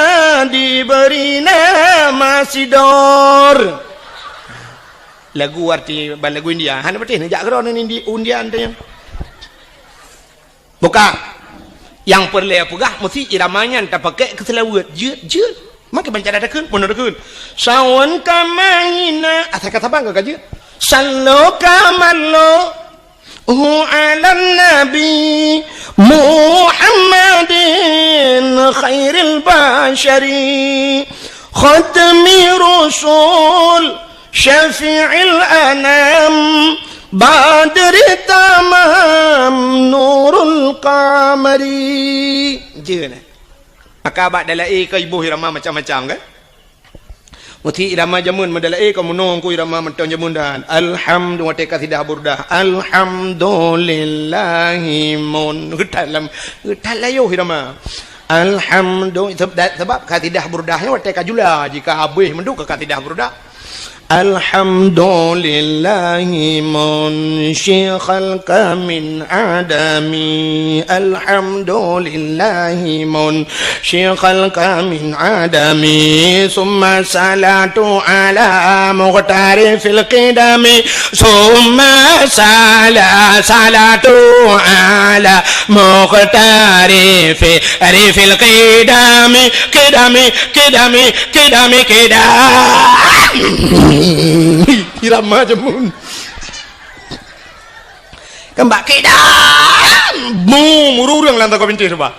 diberi nama Sidor. Lagu arti ban lagu India. Hana patéh neujak keudroe ngon Indi-, India teuh nyan. Bukan. Nyang peureulèe peugah meusti irama nyan tapakék keu seulaweuet. Jeuet, jeuet. Makai banca takheun, peunoh takheun. Sawan ka mahina, asai ka saban ka jeuet. Sallo ka mallo. Hu ala nabi Muhammadin khairil bashari khatmi rusul syafi'il anam badri tamam nurul qamari. Jeuet. Maka bak dalai ka iboh irama macam-macam kan? Meusti irama jameun meudalae ka meunoe ku irama mantong jameun dan. Alhamdu-, watèe kasidah Burdah. Alhamdulillahi mun. Geutat lam, geutat layoh irama. Alhamdu-, seb-, da-, sebab kasidah Burdah nyoe watèe ka jula, jika habéh mandum ka kasidah Burdah. Alhamdulillahi munshi khalqa min adami. Alhamdulillahi mun- shi khalqa min adami, summa salatu ala muqtari fil qidami, summa sala-, salatu ala muqtari fi-, ri fil qidami, qidami, qidami, qidami, qidami. Irama jameun. Keumbak kidam! Mu, mururung lam toko binti suba.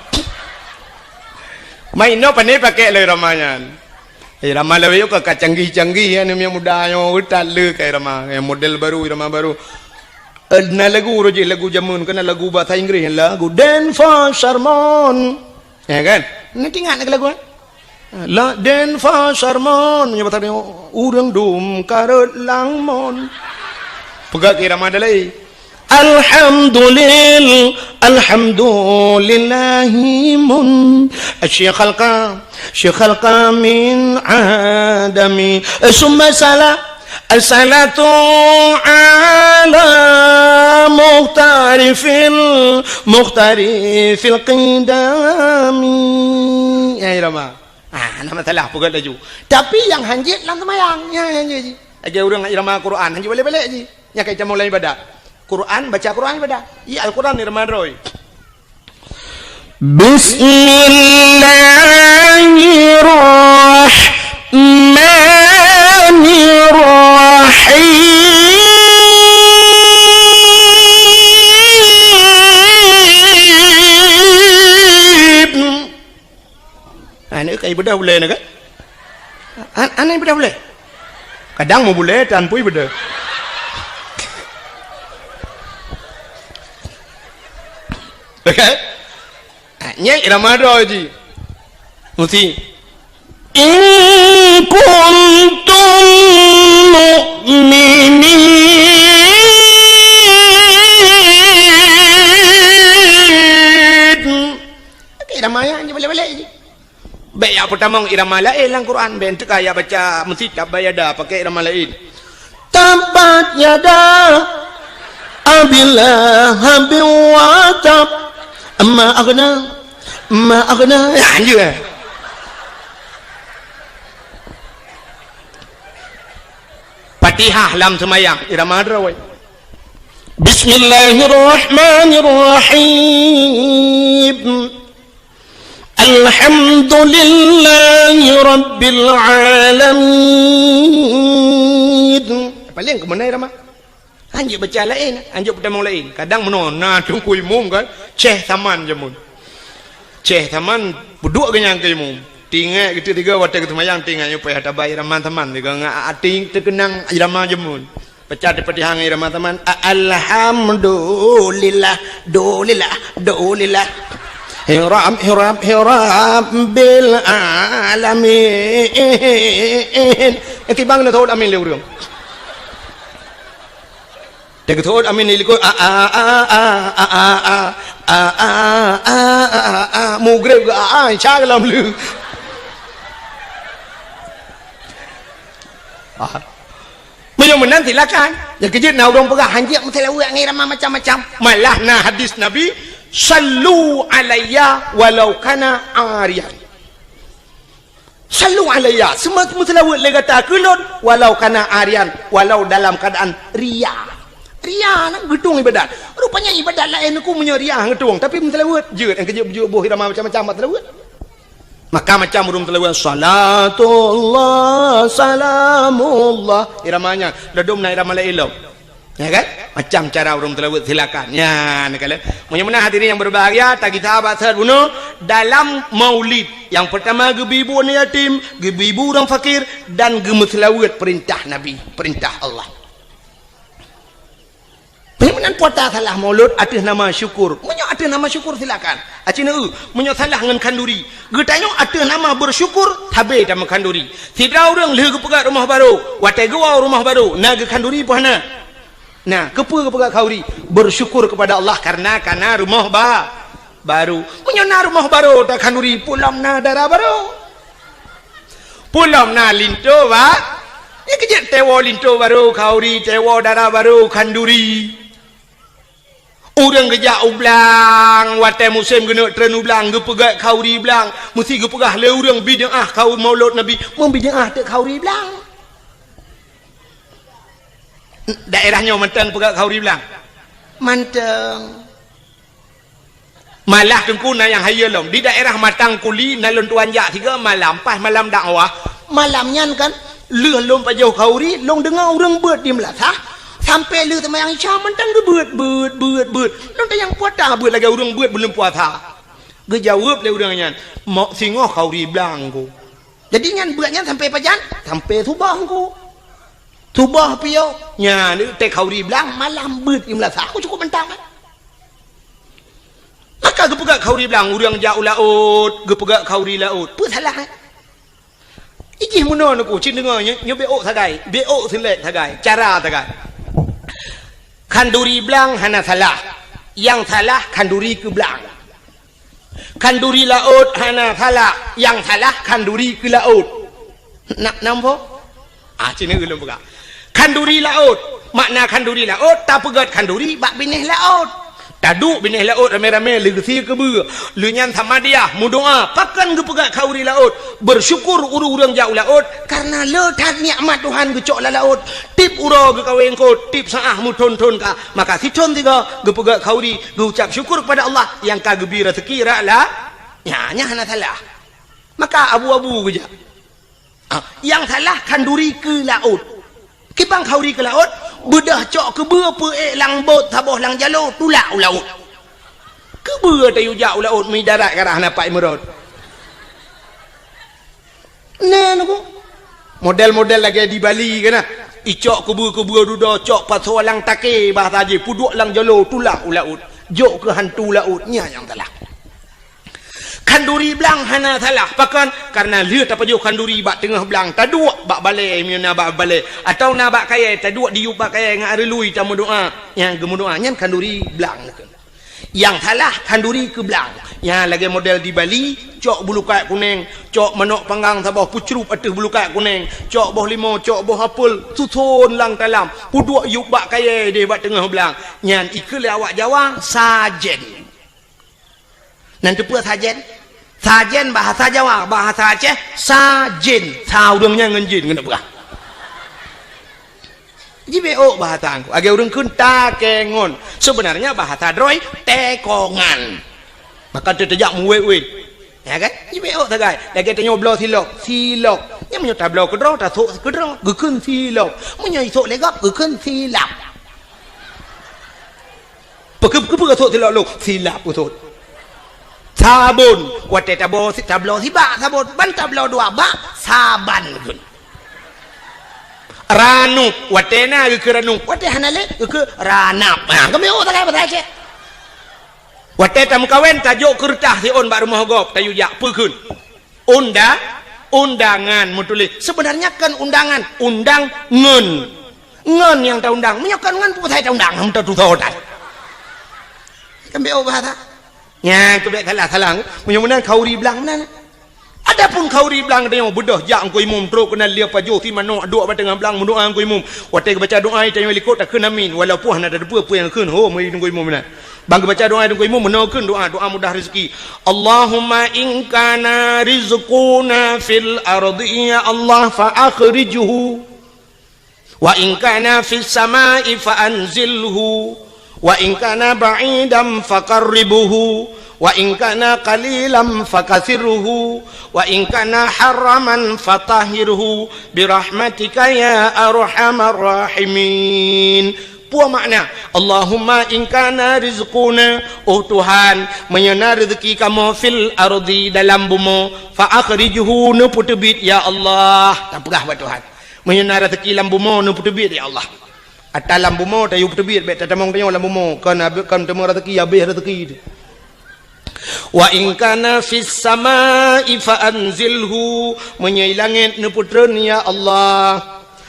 Main no pane pakai lé irama nyan. Irama lawét ka, ka canggih-canggih ya, ni yang muda nyoe utat le ka irama. Yang model baru, irama baru. Eh, na lagu roji, lagu jameun, kena lagu bahasa Inggris, lagu Dance for Sermon. Ya kan? Nanti ingat lagu, eh? La den fa sarmon, meunyoe basa nyoe, ureueng dum karot langmon. Peugah keu irama dalai. Alhamdulil-, alhamdulillahi mun-, syi khalqa, syi khalqa min adami. Summa sala-, As-salatu ala mukhtarifil, mukhtarifil qidami. Ya, irama. Ah, hana masalah, peugöt laju. Tapi nyang hanjeuet lam seumayang, nyan hanjeuet jih. Lagèe ureueng irama Quran, hanjeuet balek-balek jih. Nyan ka itamong lam ibadat. Quran, baca Quran ibadat. Iya, Al-Quran irama droe. Bismillahirrahmanirrahim. Aneuk kai beudôh ulèe na kan? An-, aneuk beudôh ulèe. Kadang meubulée tan pui beudôh. Oke? Ah, nyang irama droe jih. Mesti. In kuntum mu'minin. Oke, irama nyan jih balek-balek jih. Bék jak peutamong irama laén lam Quran, bék teuka jak baca meusitab bayada pakai irama laén. Tabbat yada Abi Lahabin wa tab. Ma aghna, ma aghna. Ya, anjeuet. Fatihah lam seumayang, irama droe. Bismillahirrahmanirrahim. Alhamdulillahi rabbil alamin. Paléng keumeunai ramah. Anjeuet baca laén, anjeuet peutamong laén. Kadang meunoe na teungku imum kan, Syekh Saman jameun. Syekh Saman peuduek geuh nyan keu imum. Tinggai geuteuk tiga watée geuseumayang tinggai nyoe payah tabai ramah Saman tiga ngat ating teukeunang ramah jameun. Peucah di Fatihah ngon irama Saman. A-, alhamdulillah, dulillah, dulillah. Hiram, hiram, hiram bil alamin. Eh, kibang na thot amin lé ureueng. Teuka thot amin lé likot. A, a, a. Mugreb ke a, a, insya Allah lom lé. Ah. Meunyoe meunan silakan. Nyang keujeuet na ureueng peugah hanjeuet meuseulaweuet ngon irama macam-macam. Malah na hadis Nabi, "Sallu alayya walau kana ariyan." Sallu alayya, seumeu-, meuseulaweuet lé gata keu lôn walau kana ariyan, walau dalam keuadaan ria. Ria na geutueng ibadat. Rupanya ibadat laén ku meunyoe ria geutueng, tapi meuseulaweuet jeuet nyang keujeuet beujeuet boh irama macam-macam bak seulaweuet. Maka macam ureueng seulaweuet, salatullah, salamullah. Irama nyan, ladom na irama laén lom. Ya kan? Macam cara ureueng seulaweuet, silakan. Nyan, kalau. Meunyoe meunan hadirin yang berbahagia, tagita bak seuhat bunoe dalam maulid. Yang pertama, geubi bu aneuk yatim, geubi bu ureueng fakir, dan geumeuseulaweuet perintah Nabi, perintah Allah. Meunan puasa salah maulud ateueh nama syukur. Meunyoe ateueh nama syukur, silakan. Aci neu, meunyoe salah ngon khanduri. Geutanyoe ateueh nama bersyukur, sabe tameu khanduri. Sidroe ureueng lheueh geupeugah rumoh barô, watée geuwoe rumoh barô, na geukhanduri peue hana? Na, keupeue geupeugah khanduri? Bersyukur kepada Allah karena kana rumoh ba-, barô. Meunyoe na rumoh barô takhanduri, peue lom na dara barô. Peue lom na linto ba-, nyang keujeuet teuwoe linto barô khanduri, teuwoe dara barô khanduri. Ureueng geujak u blang, watée musém geuneuk treun u blang, geupeugét khanduri blang, meusti geupeugah lé ureueng bid'ah khanduri maulud Nabi, meubid'ah teuk khanduri blang. Daerah nyoe mantong peugét khanduri blang? Mantong. Malah teungku na nyang hayeue lom. Di daerah Matang Kuli na lôn tuan jak sigoe malam, pas malam dakwah. Malam nyan kan, lheueh lôn pajoh khanduri, lôn deungoe ureueng beuet di meulasah, sampoe lheueh seumayang Isya mantong geubeuet, beuet, beuet, beuet. Lôn tanyong peue ata beuet lagée ureueng beuet buleuen puasa. Geujaweueb lé ureueng nyan, "Mok singoh khanduri blang ku." Jadi nyan beuet nyan sampoe pajan? Sampoe suboh ku. Suboh piôh, nyan teuk khanduri blang malam beuet di meulasah. Aku cukup mantong kan. Maka geupeugét khanduri blang, ureueng jak u laôt, geupeugét khanduri laôt. Peue salah, eh? Ijih meunoe neuku, cit deungoe nyoe, nyoe beuôt sagai, beuôt seulet sagai, cara sagai. Khanduri blang hana salah. Nyang salah khanduri keu blang. Khanduri laôt hana salah, nyang salah khanduri keu laôt. Na, nampak? Ah, cina ulôn peugah. Khanduri laôt, makna khanduri laôt, tapeugét khanduri bak binéh laôt. Taduek binéh laôt ramé-ramé leugeusieue keubeue. Lheueh nyan samadiyah, meudoá, pakon geupeugét khanduri laôt. Bersyukur ureueng-ureueng jak u laôt, kareuna le that nikmat Tuhan geucok lam laôt. Tiep uroe geukawé eungkôt, tiep saát meuthon-thon ka. Maka sithon sigoe geupeugét khanduri, geuucap syukur kepada Allah nyang ka geubri raseuki rot la-, nyan, nyan hana salah. Maka abu-abu geujak. Ah, nyang salah khanduri keu laôt. Kiban khanduri keu laôt, beudôh cok keubeue peuék lam bot saboh lam jaloe tulak u laôt. Keubeue tayue jak u laôt meudarat ka hana pat meurot. Nyan neuku. Model-model lagèe di Bali kan, icok keubeu-keubeu dudoe, cok pasoe lam takè bahasa jih, peuduek lam jolo tulah u laôt, jok keu hantu laôt, nyan nyang salah. Khanduri blang hana salah, pakon? Kareuna lheueh tapajoh khanduri bak teungoh blang, taduek bak balè, meunyoe na bak balè, atawa na bak kayèe, taduek diyueb bak kayèe ngon areului tameudoa, nyang geumeudoa, nyan khanduri blang. Nyang salah khanduri keu blang. Nyang lagèe model di Bali, cok bulukat kunèng, cok manok panggang saboh peucrueb ateueh bulukat kunèng, cok boh limo, cok boh apel, suson lam talam, peuduek yueb bak kayèe deh bak teungoh blang. Nyan ikheun lé awak Jawa, sajen. Nan teupeue sajen? Sajen bahasa Jawa, bahasa Aceh, sajen. Sa ureueng nyan ngon jin, keuneuk peugah. Jibeuk bahasa Teungku. Lagèe ureueng kheun takengon. Sebenarnya bahasa droe, tekongan. Maka teuh tajak muwèt-wèt. Ya kan? Jibeuk sagai. Lagèe tanyoe bloe silop. Silop. Nyan meunyoe tabloe keudroe, tasok keudroe. Geukheun silop. Meunyoe isok lé gob, geukheun silap. Peue-, peue-, peue-, peue-, silap lôn. Silap, beutôi. Sabon. Watèe tabloe si-, tabloe sibak sabon. Ban tabloe dua bak, saban geukheun. Ranup, watèe na geukheun ranup, watèe hana lé geukheun ranap. Ha, kami oh sagai bahasa Aceh. Watèe tameukawen tajok keureutah siôn bak rumoh gob, tayue jak peue kheun? Unda-, undangan meutuléh. Sebenarnya kon undangan, undang ngon. Ngon nyang taundang. Meunyoe kon ngon peue taundang, hana tatusoe tan. Kami oh bahasa. Nyan keuh bèk salah-salah. Meunyoe meunan khanduri blang meunan. Adapun khanduri blang tanyoe beudôh jak Teungku Imum trok keunan lheueh pajoh si manok duek bak teungoh blang meudoa Teungku Imum. Watèe geubaca doa tanyoe likot takheun amin walaupun hana tateupeue peue nyang kheun ho meunyoe Teungku Imum meunan. Ban geubaca doa Teungku Imum meunoe kheun doa, doa mudah rezeki. Allahumma in kana rizquna fil ardi ya Allah fa akhrijhu. Wa in kana fis samai fa anzilhu, wa in kana ba'idan faqarribhu, wa in kana qalilan fakathirhu, wa in kana haraman fatahhirhu, bi rahmatika ya arhamar rahimin. Peue makna, Allahumma in kana rizquna, oh Tuhan, meunyoe na rezeki kamoe fil ardi dalam bumoe, fa akhrijhu, neupeuteubiet ya Allah. Tapeugah bak Tuhan. Meunyoe na raseuki lam bumoe neupeuteubiet, ya Allah. Ata lam bumoe tayue peuteubiet, bèk tatamong tanyoe lam bumoe, kon abéh, kon teuma raseuki, abéh raseuki teuh. Wa in kana fis samai fa anzilhu, meunyoe i langét neupeutreun, ya Allah.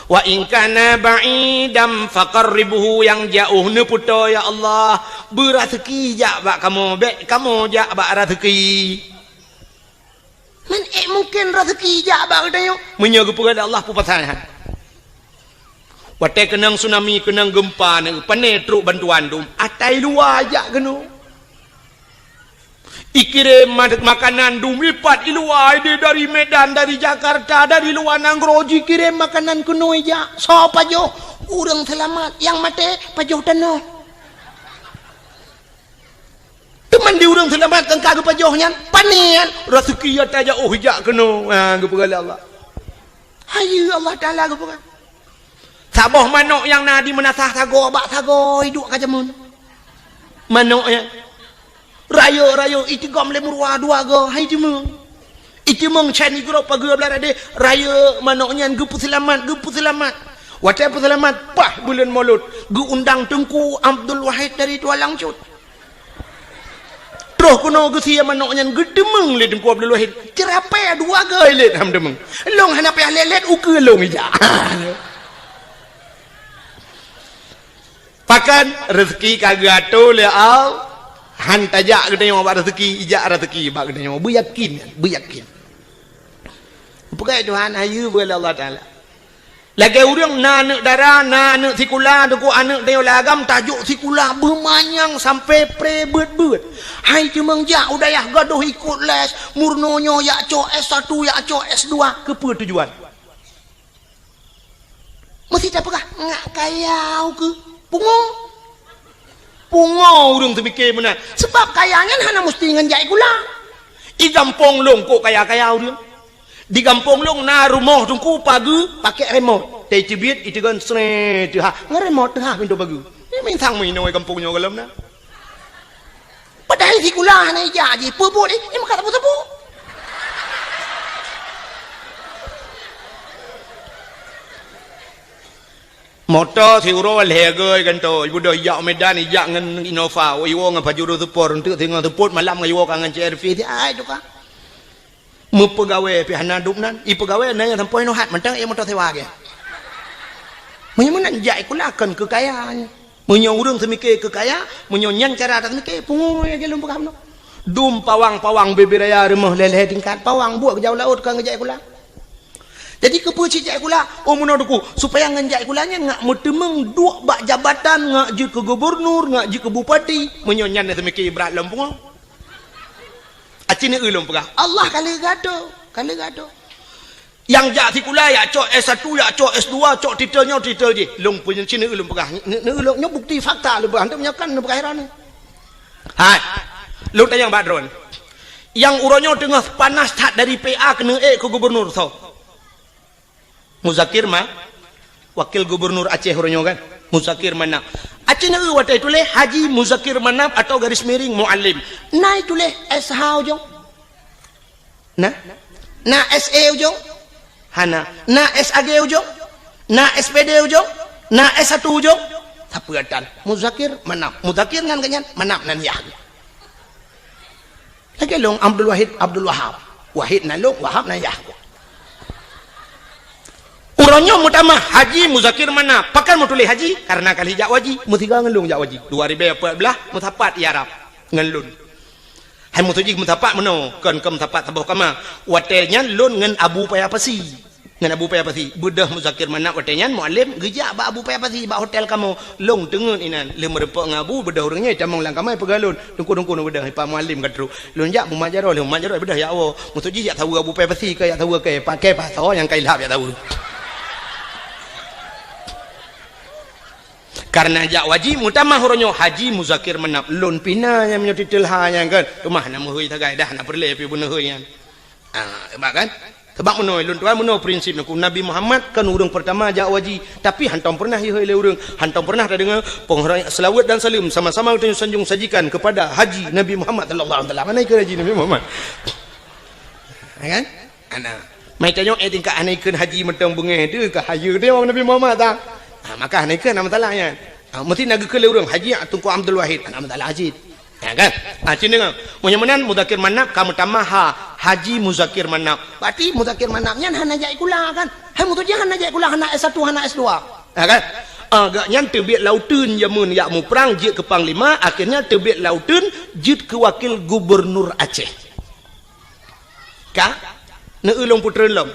Wa in kana ba'idan faqarribhu, nyang jiôh neupeutoe, ya Allah. Beuraseuki jak bak kamoe, bèk kamoe jak bak raseuki. Man ék mungken raseuki jak bak geutanyoe? Meunyoe geupeugah lé Allah peue pasai nyan. Watèe keunong tsunami, keunong geumpa, na pane trok bantuan dum, ata i luwa jak keunoe. Ikirém ma-, makanan dum ipat i luwa, idéh dari Medan, dari Jakarta, dari luwa nanggroe jikirém makanan keunoe jak. Soe pajoh? Ureueng seulamat, nyang maté pajoh tanoh. Teuma di ureueng seulamat nyang ka geupajoh nyan, pane nyan, raseuki ata jak, oh, jak keunoe. Ha, geupeugah lé Allah. Hayeue Allah Taala geupeugah. Saboh manok nyang na di meunasah sagoe bak sagoe iduek ka jameun. Manok nyan. Rayeuk-rayeuk itigom lé meuruwa dua goe, hai teumeung. Iteumeung chan igrob pageue blah radeh, rayeuk manok nyan geupeuseulamat, geupeuseulamat. Watèe peuseulamat, paih buleuen Molot, geuundang Teungku Abdul Wahid dari Tualang Cut. Troh keunoe geusie manok nyan geuteumeung lé Teungku Abdul Wahid. Ceurapée dua goe lét han teumeung. Lôn hana payah lét-lét ukeue lôn ijak. Pakon raseuki ka geuatoe lé Allah, han tajak geutanyoe bak raseuki, ijak raseuki bak geutanyoe. Beuyakin, beuyakin. Peugah Tuhan, hayeue peugah lé Allah Taala. Lagèe ureueng na aneuk dara, na aneuk sikula, teungku aneuk tanyoe lam agam tajok sikula beumanyang sampai pré beuet-beuet. Hai teumeung jak u dayah gadôh ikot les, meurunoe nyoe jak cok S satu, jak cok S dua, keupeue tujuan? Meusti tapeugah, ngak kaya ukeue. Pungo. Pungo ureueng teupike meunan. Sabab kaya nyan hana meusti ngon jak sikula. I gampông lôn kok kaya-kaya ureueng. Di gampông lôn na rumoh teungku pageue pakèk remote. Teubiet iteugon sree teuhah. Ngon remote teuhah pintoe pageue. Nyan minsang meuinoe gampông nyoe gohlom na. Padahai sikula hana ijak jih, peue buet jih, nyang meukat sapeue-sapeue. Moto siuroe lhèe gèe gantoe, ibeudôh ijak Medan, ijak ngon Innova, iwoe ngon Pajero Sport, eunteuk singoh seupôt malam ngon iwoe ka ngon C R V, si ai tukang. Meupeugawée pih hana dum nan, ipeugawée na nyang sampoe inoe hat mantong ék moto sewa gèe. Meunyoe meunan jak sikula kon keu kaya nyan. Meunyoe ureueng seumike keu kaya, meunyoe nyan cara taseumike, pungo lagèe lôn peugah bunoe. Dum pawang-pawang bubé raya rumoh lhèe-lhèe tingkat, pawang buet geujak u laôt kon geujak sikula. Jadi keupeue cit jak sikula? Oh meunoe Teungku, supaya ngon jak sikula nyan ngak meuteumeung duek bak jabatan, ngak jeuet keu gubernur, ngak jeuet keu bupati. Meunyoe nyan na seumike brat lom pungo. Aci neueu lôn peugah, Allah ka lheueh geuatoe, ka lheueh geuatoe. Nyang jak sikula, jak cok S satu, jak cok S dua, cok titel nyoe, titel jih. Lôn peunyeucin neueu lôn peugah. Ne-, neueu lôn, nyoe bukti fakta lôn peugah. Hana meunyoe kan neupeugah droeneuh. Hai. Lôn tanyong bak droeneuh. Nyang uroe nyoe teungoh panas that dari P A keuneuk ék keu gubernur soe? Muzakir Ma-, Wakil Gubernur Aceh uroe nyoe kan? Muzakir Manaf. Aci neueu watèe tuléh Haji Muzakir Manaf atau garis miring Mualem. Na tuléh S H ujong? Na? Na S E ujong? Hana. Na S A G ujong? Na S P D ujong? Na S satu ujong? Sapeue tan? Muzakir Manaf. Muzakir nyan geuh nyan, Manaf nan yah. Lagèe lôn Abdul Wahid, Abdul Wahab. Wahid nan lôn, Wahab nan yah. Uroe nyoe meutamah Haji Muzakir Manaf. Pakon meutuléh Haji? Karena ka lheueh jak u haji. Meusigoe ngon lôn jak u haji. Dua ribèe peuet blah, meusapat i Arab ngon lôn. Hai meutuju meusapat meunoe, kon, kon meusapat saboh kama. Watèe nyan lôn ngon Abu Paya Pasi. Ngon Abu Paya Pasi. Beudôh Muzakir Manaf watèe nyan Mualem geujak bak Abu Paya Pasi bak hotel kamoe. Lôn teungeut inan. Lheueh meurumpok ngon Abu, beudôh ureueng nyan tamong lam kama ipeugah lôn. Teungku-teungku neubeudôh, Pak Mualem ka trôk. Lôn jak mumat jaroe, lôn mumat jaroe beudôh jak woe. Meutuju jak saweue Abu Paya Pasi, ka jak saweue kèe, pakèe pasoe nyang ka ilhab jak saweue. Karena jak u haji, meutamah uroe nyoe Haji Muzakir Manaf. Lôn pih na nyang meunyoe titel ha nyan kan. Teuma hana meuhôi sagai dah, hana peureulèe pih beuneuhôi nyan. Ah, hebat kan? Sebab meunoe, lôn tuan meunoe prinsip Teungku. Nabi Muhammad kan ureueng peurtama jak u haji, tapi hantom peureunah ihôi lé ureueng, hantom peureunah tadeungoe peunghoreumat, seulaweuet dan saleuem sama-sama geutanyoe sanjong sajikan kepada Haji Nabi Muhammad sallallahu alaihi wasallam. Mana ikut Haji Nabi Muhammad? Ya kan? Ana. Mai tanyoe, eh, tingkat hana ikheun haji mantong beungéh teuh, ka hayeue teuh Nabi Muhammad ta. Ha, maka hana ikheun, hana masalah nyan. Ha, meusti na geukheun lé ureueng, Haji Teungku Abdul Wahid, hana masalah cit. Ya kan? Ha, cit deungoe. Meunyoe meunan, Muzakir Manaf ka meutamah ha, Haji Muzakir Manaf. Berarti Muzakir Manaf nyan hana jak sikula kan? Hai meutuju hana jak sikula, hana S satu, hana S dua. Ya kan? Ha, gobnyan teubiet lam uteuen jameun jak muprang jeuet keu panglima, akhirnya teubiet lam uteuen jeuet keu wakil gubernur Aceh. Ka? Neueu lôn peutreun lom.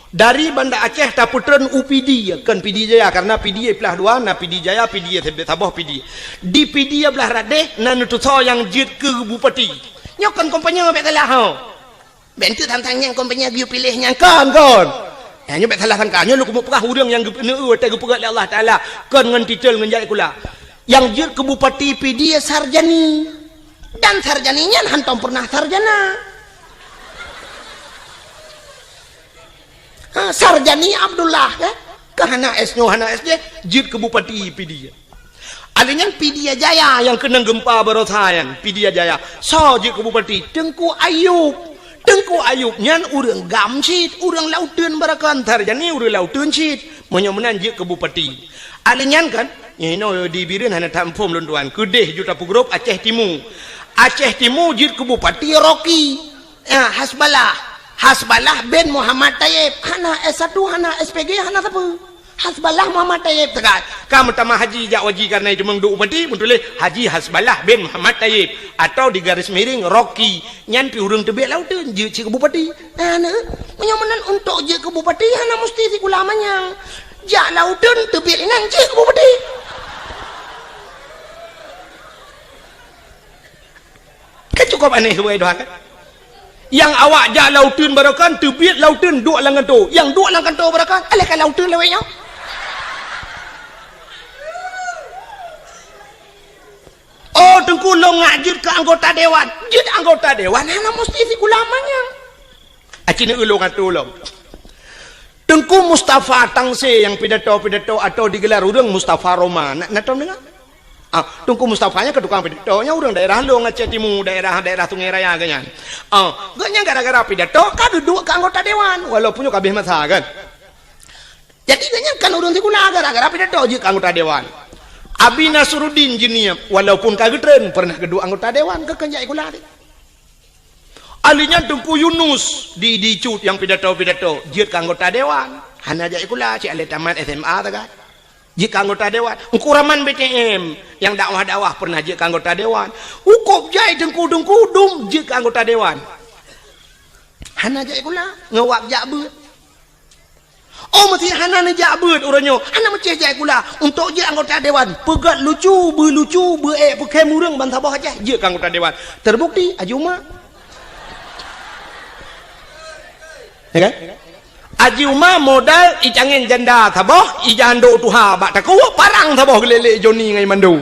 Dari Banda Aceh tapeutreun u Pidie, kon Pidie Jaya, karena Pidie plah dua, na Pidie Jaya, Pidie Saboh, Pidie. Di Pidie blah radeh na neutusoe nyang jeuet keu bupati. Nyoe kon kampanye bèk salah ho. Bèk enteuk tantang nyang kampanye geuyue piléh nyang kon, kon. Nyoe bèk salah sangka. Nyoe lôn keumeung peugah ureueng nyang geupeuneu watèe geupeugah lé Allah Taala kon ngon titel ngon jak sikula. Nyang jeuet keu bupati Pidie Sarjani. Dan Sarjani nyan hantom peureunah sarjana. Ha, Sarjani Abdullah, kan? Ka hana S nyoe, hana S jih, jeuet keu bupati Pidie. Alèh nyan Pidie Jaya nyang keunong geumpa baroesa nyan, Pidie Jaya. Soe jeuet keu bupati? Teungku Ayub. Teungku Ayub nyan ureueng GAM cit, ureueng lam uteuen baroekon, Sarjani ureueng lam uteuen cit. Meunyoe meunan jeuet keu bupati. Alèh nyan kan, nyoe di Bireuen hana that muphom lôn tuan. Keudeh ju tapeugrôp Aceh Timu. Aceh Timu jeuet keu bupati Rocky. Ya, Hasballah. Hasballah bin Muhammad Tayyib. Hana S satu, hana S P G, hana sapeue. Hasballah Muhammad Tayyib teuka. Ka meutamah haji jak u haji karena itu meuduek bupati, meutuléh Haji Hasballah bin Muhammad Tayyib. Atau di garis miring Rocky. Nyan pih ureueng teubiet lam uteuen, jeuet cit keu bupati. Nah, nah. Meunyoe meunan untuk jeuet keu bupati, hana musti sikula manyang. Jak lam uteuen teubiet inan jeuet keu bupati. Kan cukup aneh subhanallah kan? Nyang awak jak lam uteuen baroekon, teubiet lam uteuen duek lam kantô. Nyang duek lam kantô baroekon, alah ka lam uteuen lawét nyoe. Oh, Teungku lôn ngak jeuet keu anggota dewan. Jeuet anggota dewan, hana musti sikula manyang. Aci neueu lôn atô lom. Teungku Mustafa Tangse nyang pidato-pidato atau digelar ureueng Mustafa Roma. Na, na tom deungoe? Ah, Teungku Mustafa nyan keu tukang pidato, nyan ureueng daerah lôn Aceh Timu, daerah, daerah Sungai Raya geuh nyan. Ah, geuh nyan gara-gara pidato ka geuduek keu anggota dewan, walaupun nyoe ka abéh masa kan. Jadi, gobnyan kan ureuëng sikula gara-gara pidato jeuet keu anggota dewan. Abi Nasruddin Jeunieb, walaupun ka geutreun, pernah geuduek anggota dewan, keu kheun jak sikula. Ahli nyan Teungku Yunus di, di Cut nyang pidato-pidato, jeuet keu anggota dewan. Hana jak sikula, cit lé tamat S M A sagai. Jeuet keu anggota dewan. Teungku Rahman B T M, nyang dakwah-dakwah pernah jeuet keu anggota dewan. Ukop jai teungku-teungku dum jeuet keu anggota dewan. Hana jak sikula, ngon wab jak beuet. Oh, meusti hana neujak beuet uroe nyoe. Hana meusti jak sikula. Untuk jeuet anggota dewan, peugét lucu, beulucu, beuék peukhém ureuëng ban saboh Aceh, jeuet keu anggota dewan. Terbukti, Haji Uma. Ya kan? Haji Uma modal icangén janda saboh, ijandok tuha bak takue, parang saboh geulélek Joni ngon Mando.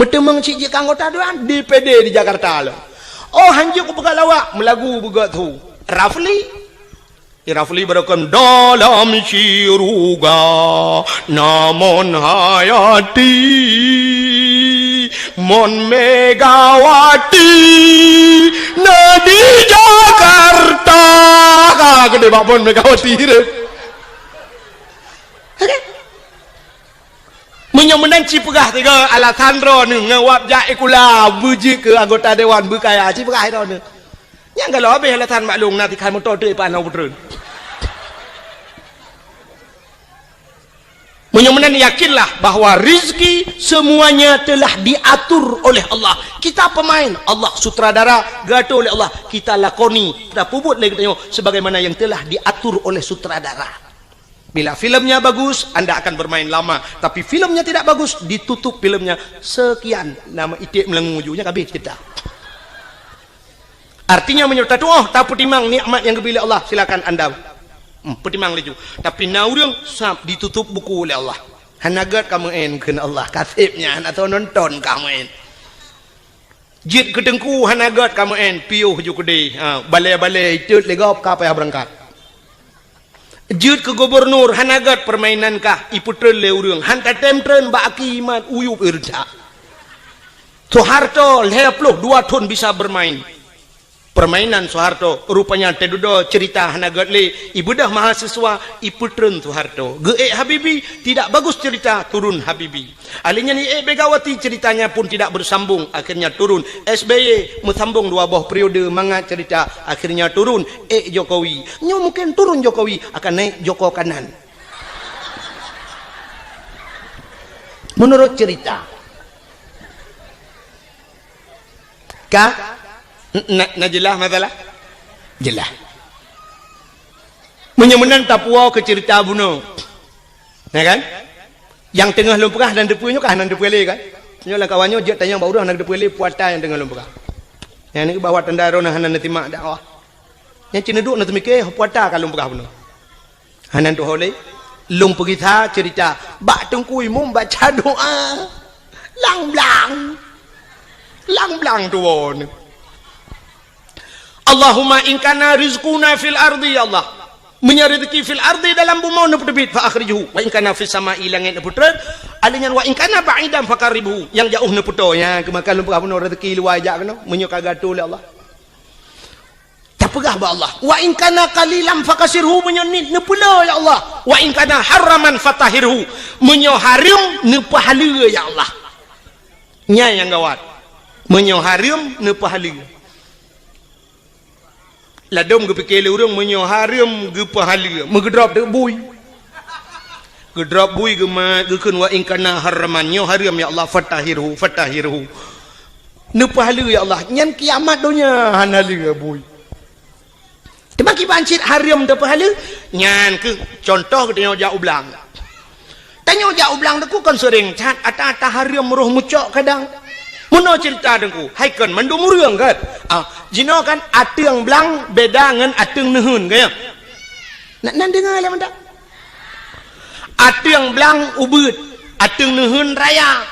Meuteumong cit jeuet keu anggota dewan, D P D di Jakarta lom. Oh, hanjeuet kupeugah lawak, meulagu beugét su. Rafli. Rafli barokon dalam syuruga, na Mon Hayati, Mon Megawati, na di Jakarta. Ka geude bak Mon Megawati deh. Meunyoe meunan ci peugah tiga alasan droeneuh ngon wab jak sikula beujeuet keu anggota dewan beukaya, ci peugah droeneuh. Nyang galak habéh alasan maklum na tikhan moto teuk ipan na peutreun. Meunyoe meunan yakinlah bahwa rezeki semuanya telah diatur oleh Allah. Kita pemain, Allah sutradara, geuatur oleh Allah. Kita lakoni, kita peubuet lé geutanyoe sebagaimana yang telah diatur oleh sutradara. Bila filmnya bagus, anda akan bermain lama. Tapi filmnya tidak bagus, ditutup filmnya. Sekian, nama iték meulangui ju, nyan ka habéh cerita. Artinya, meunyoe tatuoh, tapeutimang nikmat nyang geubri lé Allah, silakan anda, hmm, peutimang laju. Tapi na ureuëng sab ditutup buku lé Allah. Hana gét kamoe kheun Allah, ka seb nyan, atau nonton kamoe. Jeuet keu teungku hana gét kamoe, piôh ju keudeh. Ha, balée-balée itot lé gob ka payah beurangkat. Jeuet keu gubunur hana gét, peurmainan kah ipeutreun lé ureuëng, han tatém treun bak aki mat uyueb ireujak. Soeharto lhée ploh dua thon bisa bermain. Permainan Soeharto, rupanya teududoe cerita hana gét lé, ibeudôh mahasiswa, ipeutreun Soeharto. Geuék Habibie, tidak bagus cerita, turun Habibie. Ahli nyan iék Megawati, ceritanya pun tidak bersambung, akhirnya turun. S B Y meusambong dua boh periode, mangat cerita, akhirnya turun. Ék Jokowi. Nyoe mungkin turun Jokowi, akan naik Joko Kanan. Menurut cerita. Ka? Na, na jeulaih masalah? Jeulaih. Meunyoe meunan tapuwoe keu ceurita bunoe. Ya kan? Nyang teungoh lôn peugah hana teupeue nyoe ka hana teupeue lé kan? Nyoe lam kawan nyoe jeuet tanyong bak ureuëng hana teupeue lé puata nyang teungoh lôn peugah. Nyang nyoe bahwa tanda droeneuh hana neusimak dakwah. Nyang cit neuduek na teumike puata ka lôn peugah bunoe. Hana tuho lé. Lôn peugisa ceurita bak Teungku Imum baca doa. Lang blang. Lang blang tuwoe. Allahumma in kana rizquna fil ardi, ya Allah. Meunyoe rezeki fil ardi dalam bumoe neupeuteubiet fa akhrijhu. Wa in kana fis sama'i langét neupeutreun. Alèh nyan wa in kana ba'idan faqarribhu. Nyang jaoh neupeutoe. Nyan keumakan lôn peugah bunoe rezeki luwa jak keunoe. Meunyoe ka geuatur lé Allah. Tapeugah bak Allah, "Wa in kana qalilan fakasirhu," meunyoe nit neupeule, ya Allah. "Wa in kana haraman fatahhirhu," meunyoe hareuem neupeuhaleue, ya Allah. Nyan nyang gawat. Meunyoe hareuem neupeuhaleue. Ladôm geupike lé ureuëng meunyoe hareuem geupeuhaleue, meugeudrop teuk bui. Geudrop bui geumat, geukheun, "Wa in kana haraman," nyoe hareuem, ya Allah, "fatahhirhu, fatahhirhu." Neupeuhaleue, ya Allah, nyan kiamat donya hana lé bui. Teuma kiban cit hareuem teupeuhaleue, nyan keuh contoh geutanyoe jak u blang. Tanyoe jak u blang teungku kon seuréng that, ata-ata hareuem roh meucok kadang. Meunoe ceurita teungku, hai kon mandum ureuëng kan? Ah, jinoe kan ateueng blang beda ngon ateueng neuheun, kan ya? Nak nan deungoe lé mantap. Ateueng blang ubeuet, ateueng neuheun raya.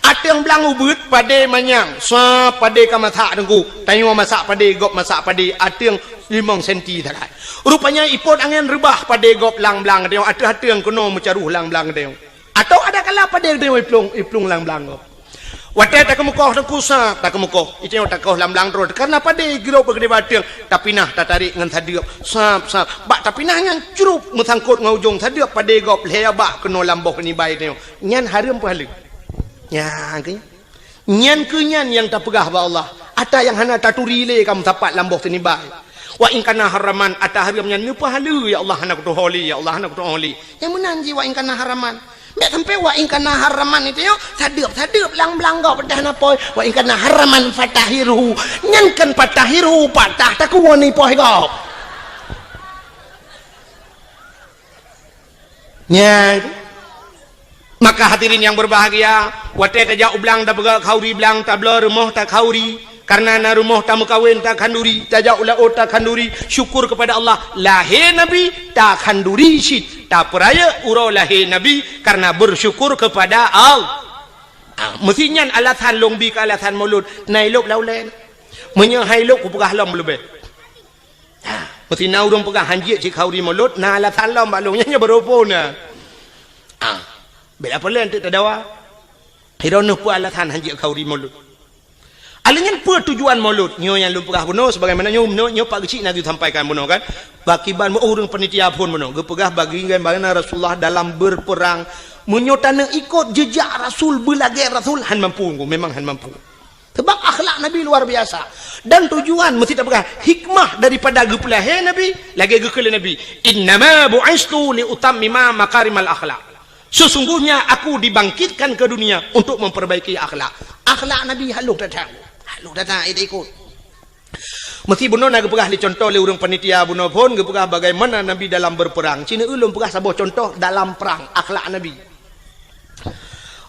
Ateueng blang ubeuet padé manyang, sua padé ka masak teungku. Tanyoe masak padé, gob masak padé, ateueng limong senti sagai. Rupanya ipot angén reubah padé gob lang blang geutanyoe, ateueh ateueng keunoe meucaroh lang blang geutanyoe. Atau ada kala padé geutanyoe iplueng, iplueng lang blang gob. Watée takeumeukoh teungku sab, takeumeukoh. Itanyoe takoh lam blang droe. Karna padé girok beugeudée bateueng, tapinah tatarék ngon sadeuep. Sab, sab. Bak tapinah nyan crup meusangkot ngon ujong sadeuep padé gob lhée bak keunoe lam boh nibai tanyoe. Nyan hareuem peuhaleue. Nyan keuh. Nyan keuh nyan nyang tapeugah bak Allah. Ata nyang hana taturi lé ka meusapat lam boh sinibai. Wa in kana haraman, ata hareuem nyan neupeuhaleue, ya Allah hana kutuho lé, ya Allah hana kutuho lé. Nyang meunan jih wa in kana haraman. Bék sampai wa in kana haraman itu yo, sadeuep-sadeuep lam blang gob peutah na poi. Wa in kana haraman fatahirhu. Nyan kan fatahirhu, patah takuwon ni poi gob. Nyan. Maka hadirin yang berbahagia, watée tajak u blang tapeugah khauri blang, tabloe rumoh takhauri, karna na rumoh tameukawen takhanduri, tajak u laôt takhanduri, syukur kepada Allah, lahé Nabi takhanduri cit, tapeurayeuk uroe lahé Nabi karna bersyukur kepada Allah. Ah, meusi nyan alasan lôn bi keu alasan mulod, na ilôb lam ulée. Meunyoe hai lôb kupeugah lom leubeh. Ha, meusi na ureuëng peugah hanjeuet cit khauri mulod, na alasan lom bak lôn nyan, nyan baroe phon na. Ha, bela peulén teuk tadawa. Hiroe neuh peue alasan hanjeuet khauri mulod. Alèh nyan peue tujuan mulod? Nyoe nyang lôn peugah bunoe sebagaimana nyoe, nyoe, nyoe Pak Geuchik na geusampaikan bunoe kan. Bakiban ureuëng panitia phon bunoe geupeugah bagaimana Rasulullah dalam berperang. Meunyoe taneuk ikot jejak Rasul, beulagée Rasul, han mampu, memang han mampu. Sebab akhlak Nabi luar biasa. Dan tujuan meusti tapeugah hikmah daripada geupeulahé Nabi, lagée geukheun lé Nabi, "Innama bu'istu li utammima makarimal akhlak." Sesungguhnya aku dibangkitkan ke dunia untuk memperbaiki akhlak. Akhlak Nabi halôh that-that. Halôh that-that, eh, ikot. Meusti bunoe na geupeugah lé contoh lé ureuëng panitia bunoe phon geupeugah bagaimana Nabi dalam berperang. Cina ulôn peugah saboh contoh dalam perang akhlak Nabi.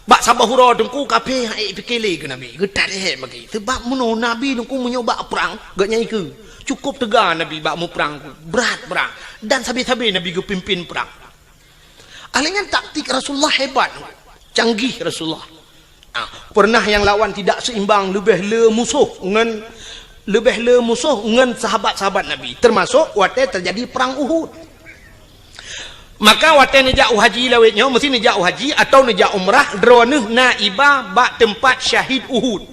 Bak saboh uroe teungku kafé han ék pike lé keu Nabi, geutarek bagi. Sebab meunoe Nabi teungku meunyoe bak prang, geuhnyan ikeue. Cukup teuga Nabi bak muprang, brat prang. Dan sabe-sabe Nabi geupimpin prang. Alèh nyan taktik Rasulullah hebat, canggih Rasulullah. Ah, pernah nyang lawan tidak seimbang, leubeh le musoh ngon, leubeh le musoh ngon sahabat-sahabat Nabi, termasuk watèe terjadi perang Uhud. Maka watèe neujak u haji lawét nyoe, meusti neujak u haji atawa neujak umrah, droeneuh na iba bak teumpat syahid Uhud.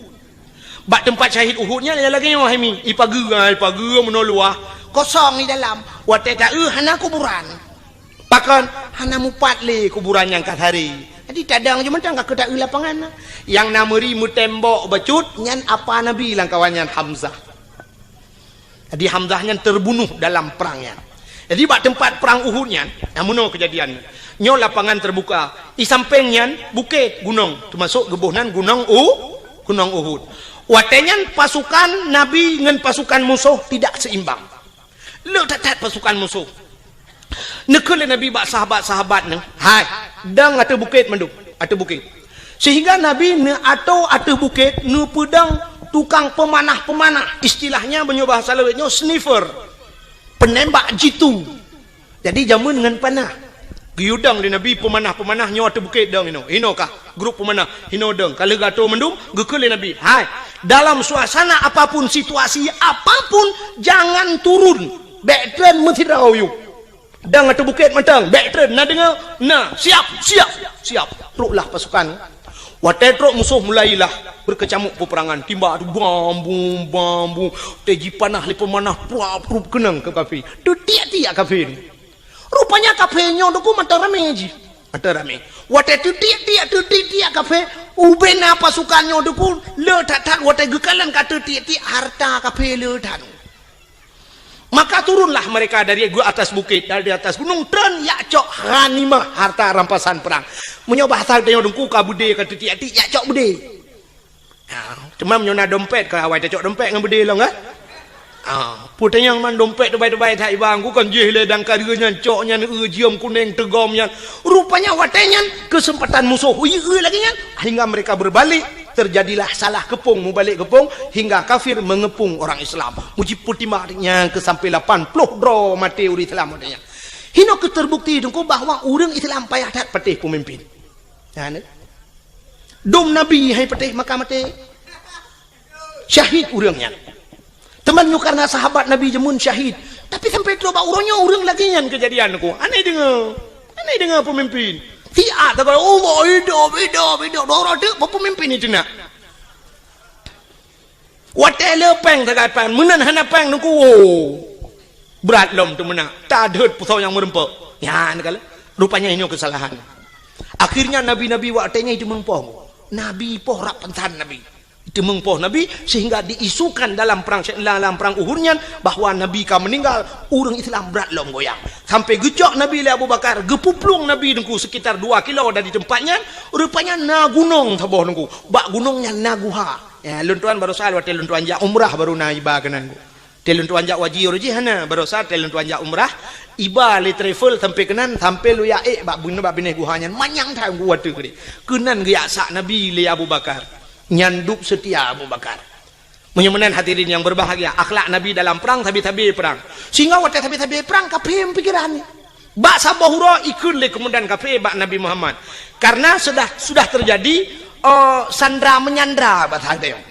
Bak teumpat syahid Uhud nyan lagèe nyoe hai mi, ipageue, ipageue meunoe luwah, kosong di dalam. Watèe taeu hana kuburan. Pakon? Hana mupat lé kuburan nyang ka saré. Jadi tadong jih mantong ka keu taeu lapangan. Nyang na meuri meutembok bacut nyan apa Nabi lam kawan nyan Hamzah. Jadi Hamzah nyan terbunuh dalam perang nyan. Jadi bak teumpat perang Uhud nyan, na meunoe keujadian. Nyoe lapangan terbuka. Di sampéng nyan bukét, gunong, teumasuk geuboh nan gunong U, gunong Uhud. Watèe nyan pasukan Nabi ngon pasukan musoh tidak seimbang. Le that-that pasukan musoh. Neukheun lé Nabi bak sahabat-sahabat nyan, "Hai, dong ateueh bukét mandum, ateueh bukét." Sehingga Nabi neuatoe ateueh bukét, neupeudong tukang peumanah-peumanah. Istilahnya, meunyoe bahasa lawét nyoe, sniper. Penembak jitu. Jadi, jameun ngon panah. Geuyue dong lé Nabi peumanah-peumanah nyoe ateueh bukét dong inoe. Inoe kah grup peumanah, inoe dong. Ka lheueh geuatoe mandum, geukheun lé Nabi, "Hai, dalam suasana apapun, situasi apapun, jangan turun. Bèk treun meusidroe yub. Dong ateueh bukét mantong, bèk treun, na deungoe? Na, siap, siap, siap." Troklah pasukan. Watèe trok musoh mulailah beukeucamuk peuperangan. Timbak tu bam bum, bam bum. Watèe jipanah lé peumanah, pruap-pruap keunong keu kafé. Teutiek-tiek kafé ni. Rupanya kafé nyoe teungku mantong ramé jih. Mantong ramé. Watèe teutiek-tiek, teutiek-tiek kafé, ubena pasukan nyoe teungku, le that-that watèe geukalon ka teutiek-tiek harta kafé le that. Maka turunlah mereka dari gu-, atas bukit, dari atas gunung, treun jak cok ghanimah, harta rampasan perang. Meunyoe bahasa tanyoe teungku ka beudé ka teutiek-tiek, jak cok beudé. Ha, cuma meunyoe na dompet, ka awai tacok dompet ngon beudé lom, kan? Ha, peue tanyong man dompet teubai-teubai that iba, ku kan jih lé dan ka deuh nyan, cok nyan, eu, jeuem kuneng, teugom nyan. Rupanya watèe nyan, keuseumpatan musoh, ui, eu lagèe nyan, hingga mereka berbalik, terjadilah salah keupông, mubalek keupông, hingga kafir mengepung orang Islam. Mujipeutimang nyan keu sampai lapan ploh droe maté ureueng Islam watèe nyan. Hino keuh terbukti teungku bahwa ureueng Islam payah that patéh peumimpin. Nyan, eh. Dum Nabi hai patéh maka maté. Syahid ureueng nyan. Teuma nyoe karena sahabat Nabi jameun syahid. Tapi sampai trok bak uroe nyoe ureueng lagèe nyan keujadian ku. Aneh deungoe. Aneh deungoe peumimpin. Siat takot, "Allah, hidup, hidup, hidup." Doro teuk peumimpin itu nak. Watée le péng sagai péng, meunan hana péng Teungku, woe. Brat lom teumeunak, tadhôt peusau nyang meureumpok. Nyan kala, rupanya nyoe keusalahan. Akhirnya nabi-nabi watée nyan jiteumeung poh. Nabi poh rab pansan nabi. Jiteumeung poh nabi sehingga diisukan dalam perang, dalam perang Uhud nyan bahwa nabi ka meuninggal, ureuëng Islam brat lom goyang. Sampai geucok nabi lé Abu Bakar, geupuplueng nabi Teungku sekitar dua kilo dari tempat nyan, rupanya na gunong saboh Teungku. Bak gunong nyan na guha. Ya, lôn tuan barosa watée lôn tuan jak umrah baru na iba keunan. Watée lôn tuan jak haji uroe jih hana, barosa watée lôn tuan jak umrah, iba lé travel sampai keunan, sampai lôn jak ék bak bune bak binéh guha nyan, manyang that Teungku watée keudeh. Keunan geujak sak nabi lé Abu Bakar. Nyan dub seutia Abu Bakar. Meunyoe meunan hadirin yang berbahagia, akhlak nabi dalam perang sabe-sabe perang. Sehingga watée sabe-sabe perang kafé meupikiran. Bak saboh uroe ikheun lé keumandan kafé bak Nabi Muhammad. Karena sudah sudah terjadi, eh, sandra menyandra bahasa geutanyoe.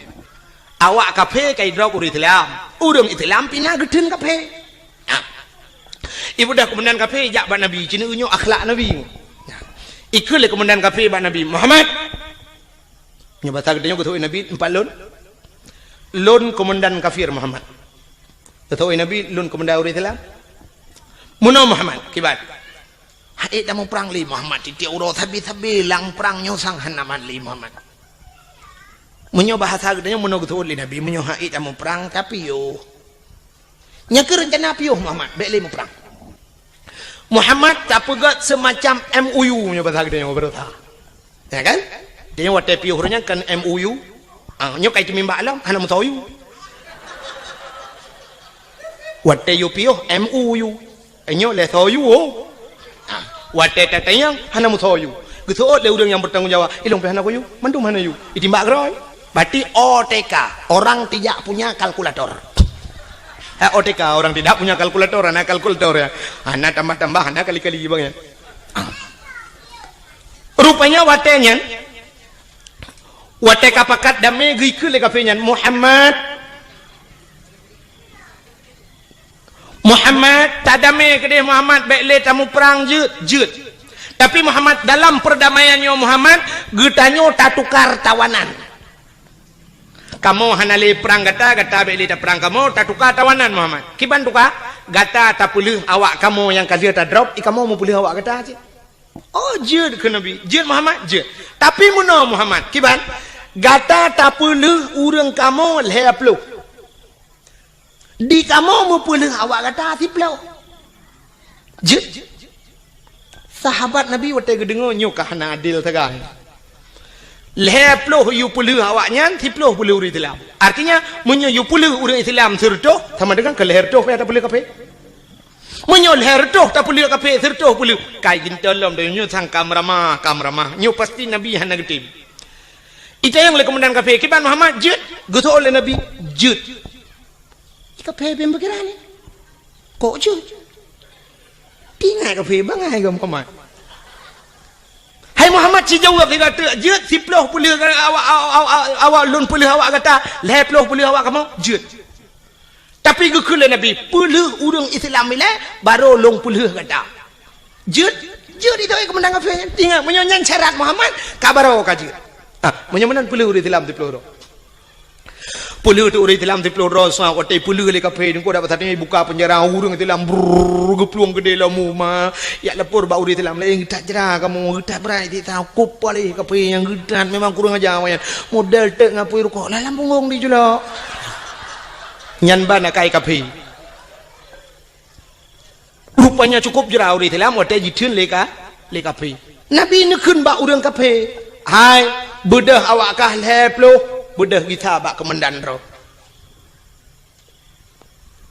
Awak kafé ka idrob ureuëng Islam, ureuëng Islam pih na geutheun kafé. Nah. Ibeudôh keumandan kafé jak bak Nabi, ci neuh nyoe akhlak Nabi. Nah. Ikheun lé keumandan kafé bak Nabi, "Muhammad." Nyoe bahasa geutanyoe geutôk Nabi, "Empat lôn." "Lôn keumandan kafir, Muhammad." Geutôk Nabi, "Lôn keumandan ureuëng Islam." "Meunoe Muhammad, kiban?" "Hana ék tamuprang lé Muhammad, tieb-tieb uroe sabe-sabe lam prang nyoe sang hana mat lé Muhammad." Meunyoe bahasa geutanyoe meunoe geutôk lé Nabi, "Meunyoe hana ék tamuprang, tapiôh." "Nyan keuh reuncana piôh Muhammad, bék lé muprang." Muhammad tapeugét seumacam M O U, meunyoe bahasa geutanyoe beureuta. Ya kan? Tanyoe watée piôh ureuëng nyan kan M O U. Ah, nyoe ka iteumimbak lom, hana meusoe U. Watée yue piôh M O U. Eh, nyoe lé soe U, oh. Ah, watée tatanyong, hana meusoe U. Geuseuôt lé ureuëng nyang bertanggung jawab, "Ilong pih hana soe U, mandum hana U." Itimbak keudroe. Berarti O T K, orang tidak punya kalkulator. Ha, O T K, orang tidak punya kalkulator, hana kalkulator ya. Hana tambah-tambah, hana kali-kali bang ya. Ah. Rupanya watée nyan, watée ka pakat damé geukheun lé kafé nyan, "Muhammad, Muhammad, tadamé keudeh Muhammad, bék lé tamuprang jeuet, jeuet. Tapi Muhammad, dalam perdamaian nyoe Muhammad, geutanyoe tatukar tawanan. Kamoe hana lé prang gata, gata bék lé taprang kamoe, tatukar tawanan Muhammad." "Kiban tukar?" "Gata tapeuleueh awak kamoe nyang ka lheueh tadrob, i kamoe meupeuleueh awak gata cit." "Oh, jeuet," kheun Nabi. "Jeuet Muhammad?" "Jeuet." "Tapi meunoe Muhammad, kiban? Gata tapeuleueh ureuëng kamoe lhée ploh. Di kamoe meupeuleueh awak gata siploh. Jeuet." Sahabat Nabi watée geudeungoe nyoe ka hana adil sagai. Lhée ploh yue peuleueh awak nyan, siploh peuleueh ureuëng Islam. Artinya, meunyoe yue peuleueh ureuëng Islam sireutôh, sama dengan keu lhée reutôh pih tapeuleueh kafé. Meunyoe lhée reutôh tapeuleueh kafé, sireutôh peuleueh, kai geuntôi lom donya nyoe sang ka meuramah, ka meuramah. Nyoe pasti Nabi hana geutem. Itanyong lé keumandan kafé, "Kiban Muhammad, jeuet?" Geuseuôt lé Nabi, "Jeuet." Kafé beupikiran, "Kok jeuet? Tingat kafé bangai keu Muhammad." "Hai Muhammad, ci jaweueb lé gata, jeuet siploh peuleueh awak, awak, awak, awak lôn peuleueh awak gata, lhée ploh peuleueh awak kamoe, jeuet." Tapi geukheun lé Nabi, "Peuleueh ureuëng Islam ilée, barô lôn peuleueh gata." "Jeuet, jeuet," itu keumandan kafé. Ingat, meunyoe nyan syarat Muhammad, ka barô ka jeuet. Ah, meunyoe meunan peuleueh ureuëng Islam siploh droe. Peuleueh teuk ureuëng Islam siploh droe, sa watée peuleueh lé kafé, nyoe dak pasatnyoe buka penjara ureuëng Islam, brrrr, geuplueng keudeh lom uma. Jak lapor bak ureuëng Islam laén, "Geutat jra kamoe, geutat brat, tieb ta kup paléh kafé nyang geutat, memang kurang aja awaknyan. Model teuk ngapui rukok, lam punggong dijulok." Nyan ban akai kafé. Rupanya cukup jra ureuëng Islam watée jitheun lé ka, lé kafé. Nabi neukheun bak ureuëng kafé, "Hai, beudôh awak kah lhée ploh, beudôh gisa bak keumandan droe."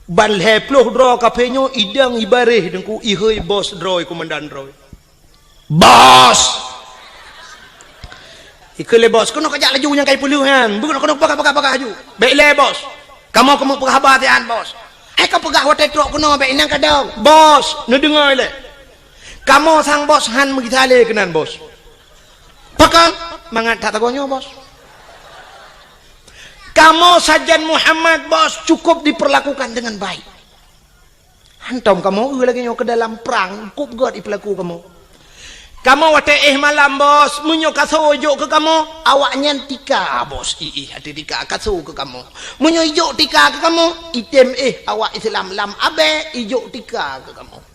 Ban lhée ploh droe kafé nyoe idong ibaréh Teungku, ihôi bos droe, keumandan droe. "Bos!" Ikheun lé bos, "Keunoe kajak laju nyang kai peuleueh nyan. Beuh, keunoe, keunoe, peugah, peugah, peugah laju. Bék lé, Bos. Kamoe keumeung peugah haba siat, Bos." "Hai kapeugah watée trok keunoe, bék inong kadong." "Bos, neudeungoe lé. Kamoe sang Bos hán meugisa lé keunan, Bos." "Pakon?" "Mangat that sagoe nyoe, Bos. Kamoe sajan Muhammad, Bos, cukup diperlakukan dengan baik. Hantom kamoe eu lagée nyoe keu dalam prang, kup gét ipeulaku kamoe. Kamoe watée éh malam, Bos, meunyoe kasoe jok keu kamoe, awaknyan tika, Bos. Iih, até tika, kasoe keu kamoe. Meunyoe ijok tika keu kamoe, item éh awak Islam lam abée, ijok tika keu kamoe.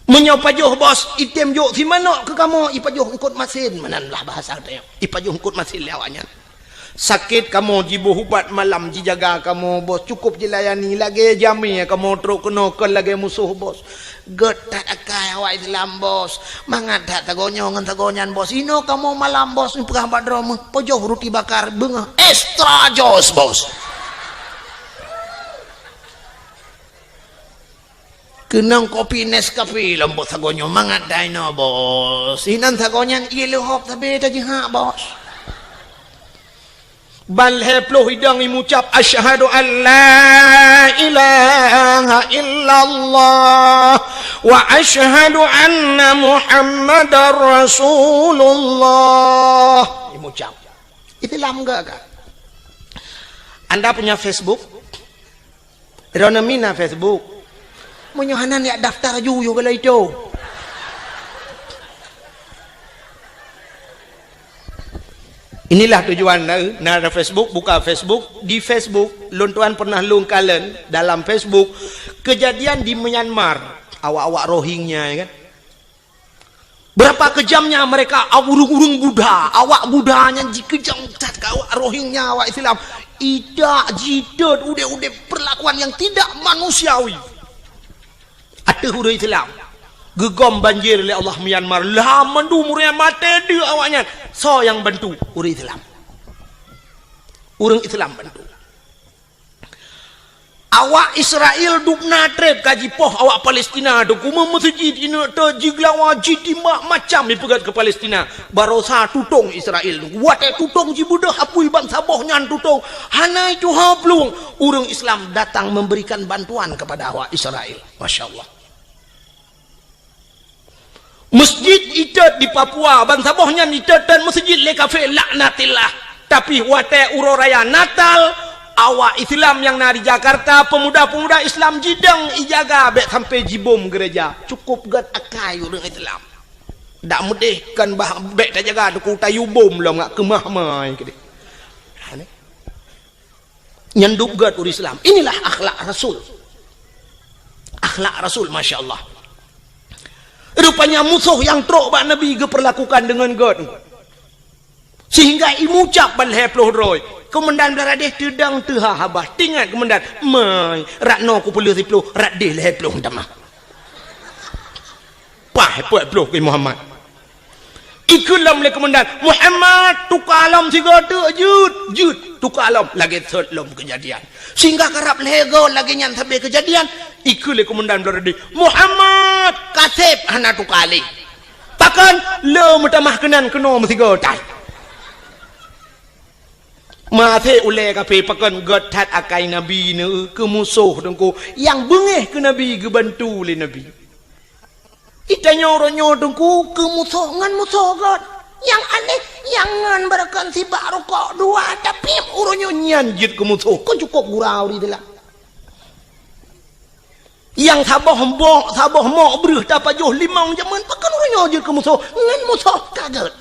Meunyoe pajoh, Bos, item jok simanok keu kamoe, ipajoh eungkot masin, meunan lah bahasa teuh. Ipajoh eungkot masin lé awaknyan. Sakét kamoe jiboh ubat malam jijaga kamoe, Bos. Cukup jilayani, lagée jamé kamoe trok keunoe, kon lagée musoh, Bos. Gét that akai awak Islam, Bos. Mangat that sagoe nyoe ngon sagoe nyan, Bos. Inoe kamoe malam, Bos, neupeugah bak droe meuh, pajoh ruti bakar, beungoh extra jos, Bos. Keunong kopi Nescafe lom, Bos, sagoe nyoe mangat that inoe, Bos. Inan sagoe nyan ié leuhop sabe tajihak, Bos. Ban lhée ploh idong imucap, "Asyhadu an la ilaha illallah wa asyhadu anna Muhammadar Rasulullah." Imucap. Islam gak, gak. Anda punya Facebook? Droeneuh mina Facebook. Meunyoe hana, neujak daftar aju yue bala itu. Inilah tujuan na, na ada Facebook, buka Facebook. Di Facebook, lôn tuan pernah lôn kalon dalam Facebook kejadian di Myanmar. Awak-awak Rohingya, ya kan? Berapa kejamnya mereka, ureuëng-ureuëng Buddha, awak Buddha nyan jikeujam that keu awak Rohingya, awak Islam. Idak, jitot, udeb-udeb perlakuan yang tidak manusiawi. Ateueh ureuëng Islam. Geugom banjir lé Allah Myanmar. Lah mandum ureuëng maté deuek awaknyan. Soe nyang bantu? Ureuëng Islam. Ureuëng Islam bantu. Awak Israel dubna treb ka jipoh awak Palestina tu, kume meuseujid ineuk teuk jiglawa, jitimbak, macam ipeugét keu Palestina. Barosa tutong Israel tu. Watée tutong jibeudôh apui bansaboh nyan tutong. Hana tuha plueng. Ureuëng Islam datang memberikan bantuan kepada awak Israel. Masya Allah. Masjid itot di Papua, bansaboh nyan itot dan masjid lé kafé, laknatillah. Tapi watée uroe raya Natal, awak Islam nyang na di Jakarta, pemuda-pemuda Islam jidong ijaga bék sampai jibom gereja. Cukup gét akai ureuëng Islam. Dak meudeh kan bah bék tajaga teungku tayue bom lom ngak keumah mai keudeh. Ha, ni. Nyan dub gét ureuëng Islam. Inilah akhlak Rasul. Akhlak Rasul, masya Allah. Rupanya musoh nyang trok bak Nabi geupeurlakukan deungon gét. Sehingga imucap ban lhée ploh droe. Keumandan Blaradéh teudong teuha haba. Tingat keumandan, "Mai, rat noe kupeuleueh siploh, rat déh lhée ploh tamah." Pah, peuet ploh keu Muhammad. Ikheun lom lé keumandan, "Muhammad, tuka lom sigoe teuk, jeuet, jeuet, tuka lom." Lagée sot lom keujadian. Sehingga karab lhée goe lagée nyan sabe keujadian, ikheun lé keumandan Blaradéh, "Muhammad, kaseb hana tuka lé." Pakon? Le meutamah keunan keunoe meusigoe tai. Maté ulée kafé pakon gét that akai Nabi neu keu musoh teungku nyang beungéh keu Nabi geubantu lé Nabi. Itanyoe uroe nyoe teungku keu musoh ngon musoh gét. Nyang aneh, nyang ngon beureukan sibak rukok dua, tapi uroe nyoe nyan jeuet keu musoh. Keu cukup gura ureuëng Islam. Nyang saboh mok, saboh mok breueh tapajoh limong jameun, pakon uroe nyoe jeuet keu musoh ngon musoh ka gét.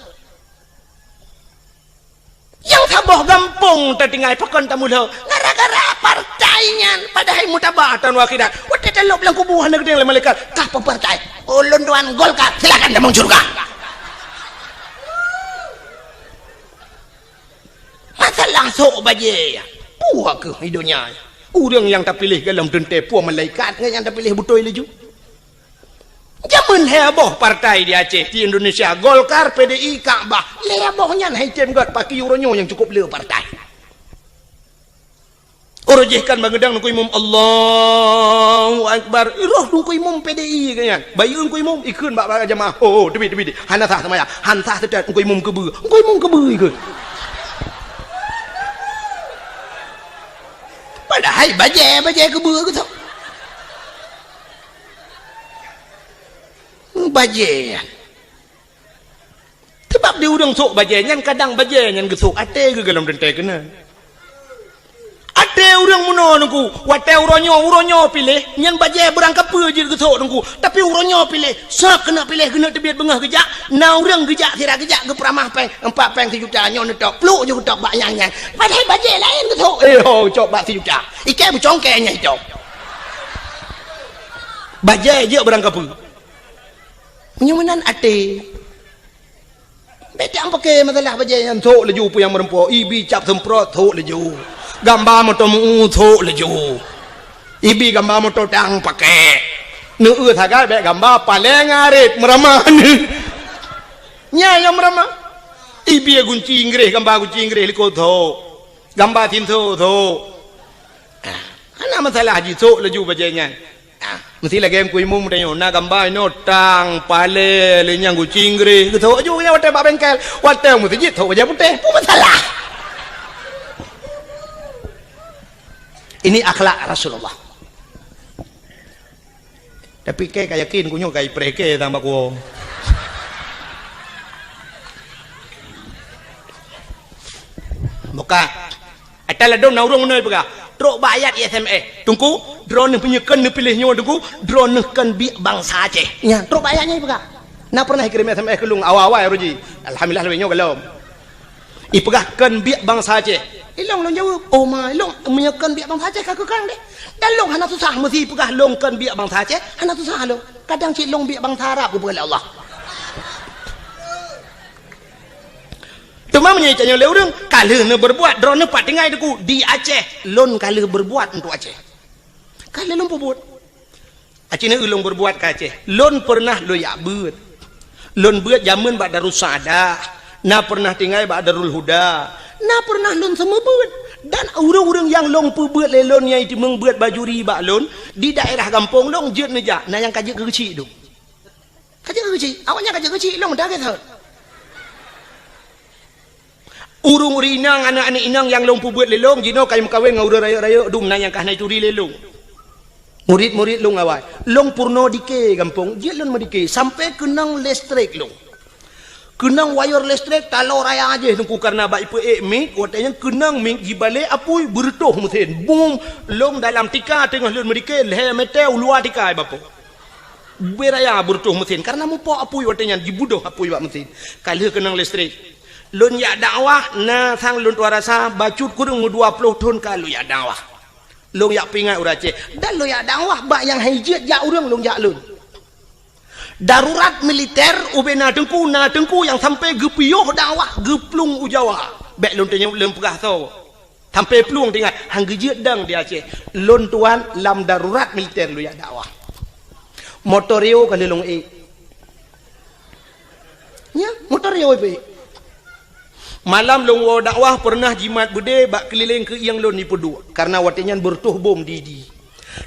Nyang saboh gampông tatinggai pakon tamulo gara-gara partai nyan, padahai mutaba taun akhirat. Watée talop lam kubu hana geuteueng lé malaikat, "Kah peue partai?" "Ulôn tuan Golkar." "Silakan tamong syurga." Masalah sok bajée, peue keuh di donya. Ureuëng nyang tapiléh golom teuntée, peue malaikat ngon nyang tapiléh beutôi laju. Jameun lhée boh partai di Aceh, di Indonesia, Golkar, P D I, Kakbah. Lhée boh nyan hai tem gét, paki uroe nyoe nyang cukup le partai. Uroe jih kan bangeudang Teungku Imum, "Allahu Akbar." Roh Teungku Imum P D I geuh nyan. Bayeue Teungku Imum, ikheun bak para jamaah. "Oh, oh, teubiet, teubiet. Hana sah seumayang. Han sah seutet Teungku Imum keubeue." Teungku Imum keubeue ikheun. Padahai bajée, bajée keubeue geuh. Bajée nyan. Sebab di ureuëng sôk bajée nyan, kadang bajée nyan geusôk até geuh golom teuntée keunan. Até Teu ureuëng meunoe Teungku, watée uroe nyoe, uroe nyoe piléh, nyan bajée beurangkapeue jeuet geusok Teungku. Tapi uroe nyoe piléh, sok keuneuk piléh, keuneuk teubiet beungoh geujak, na ureuëng geujak, sira geujak geupeuramah péng, empat péng sijuta, nyoe neutok, pluek jeuet geutok bak nyang-nyang. Padahai bajée laén geusok, eh ho, cok bak sijuta. Iké beucongkée nyang icok. Bajée jeuet beurangkapeue. Meunyoe meunan até. Bèk tapaké masalah bajée nyan, sok laju peue nyang meureumpok, ibi cap seumprot, sok laju. Gamba moto meu-eu, sok laju. Ibi gamba moto tang paké. Neueu sagai bèk gamba paleng arit meuramah. Nyan nyang meuramah. Ibi gunci Inggréh, gamba gunci Inggréh likot sok. Gamba sinso sok. Ah, hana masalah jisok laju bajée nyan. Ah, meusti lagée Teungku Imum tanyoe, na gamba inoe tang, palée, lé nyang gunci Inggréh. Geusok laju nyang watée bak bengkel. Watée meuseujid sok bajée putéh. Peue masalah? Ini akhlak Rasulullah. Tapi kèe ka yakin, ku nyoe ka ipreh kèe sang bak kuwoe. Buka. Ata ladôm na ureuëng meunoe peugah, trok bak ayat S M S. Teungku, droeneuh meunyoe kön neupiléh nyoe Teungku, droeneuh kön biek bansa Aceh. Nyan, trok bak ayat nyan peugah. Na pernah ikirém S M S keu lôn awai-awai uroe jih. Alhamdulillah, lagée nyoe gohlom. Ipeugah kön biek bansa Aceh. Ilong lôn jaweueb, "Oh ma, ilong meunyoe kön biek bansa Aceh ka keukrang deh." Dan lôn hana susah meusi ipeugah lôn kön biek bansa Aceh, hana susah lôn. Kadang cit lôn biek bansa Arab geupeugah lé Allah. Teuma meunyoe tanyoe lé ureuëng, ka lheueh neubeurbuat, droeneuh pat tinggai Teungku, di Aceh, lôn ka lheueh beurbuat untuk Aceh. Ka lheueh lôn peubuet. Aci neu lôn beurbuat ka Aceh. Lôn pernah lôn jak beuet. Lôn beuet jameun bak Darussaada, na pernah tinggai bak Darul Huda, na pernah lôn seumeubeuet. Dan ureuëng-ureuëng nyang lôn peubeuet lé lôn nyang jiteumeung beuet bajuri bak lôn, di daerah gampông lôn jeuet neujak, na nyang ka jeuet keu geuchik dum. Ka jeuet keu geuchik, awaknyan ka jeuet keu geuchik, lôn dah gét that. Ureuëng-ureuëng inong, aneuk-aneuk inong nyang lôn peubeuet lé lôn, jinoe ka meukawen ngon ureuëng rayeuk-rayeuk dum na nyang ka hana jituri lé lôn. Murit-murit lôn awai. Lôn peurunoe dikée gampông, jeuet lôn meudikée, sampoe keunong listrik lôn. Keunong wayeur listrik, taloe raya jih Teungku, kareuna bak ipeuék mik, watée nyan keunong mik jibalek apui, beureutôh meusén. Bum, lôn dalam tika teungoh lôn meudikée, lhée meuté u luwa tika bapo. Ubé raya beureutôh meusén, kareuna mupok apui watée nyan, jibeudôh apui bak meusén. Ka lheueh keunong listrik. Lôn jak dakwah, na sang lôn tuan rasa, bacut kureueng meudua ploh thon ka lôn jak dakwah. Lôn jak peuingat ureuëng Aceh. Dan lôn jak dakwah bak nyang han jeuet jak ureuëng lôn jak lôn. Darurat militer ubé na teungku, na teungku nyang sampoe geupiôh dakwah geuplueng u Jawa. Bèk lôn tanyong lôn peugah soe. Sampoe plueng teuingat, han geujeuet dang di Aceh. Lôn tuan lam darurat militer lôn jak dakwah. Motor Rio ka lheueh lôn ék. Nya, motor Rio ipeuék. Malam lôn woe dakwah peureunah jimat beudé bak keulileng keuieng lôn jipeuduek, kareuna watée nyan beureutoh bom di, di.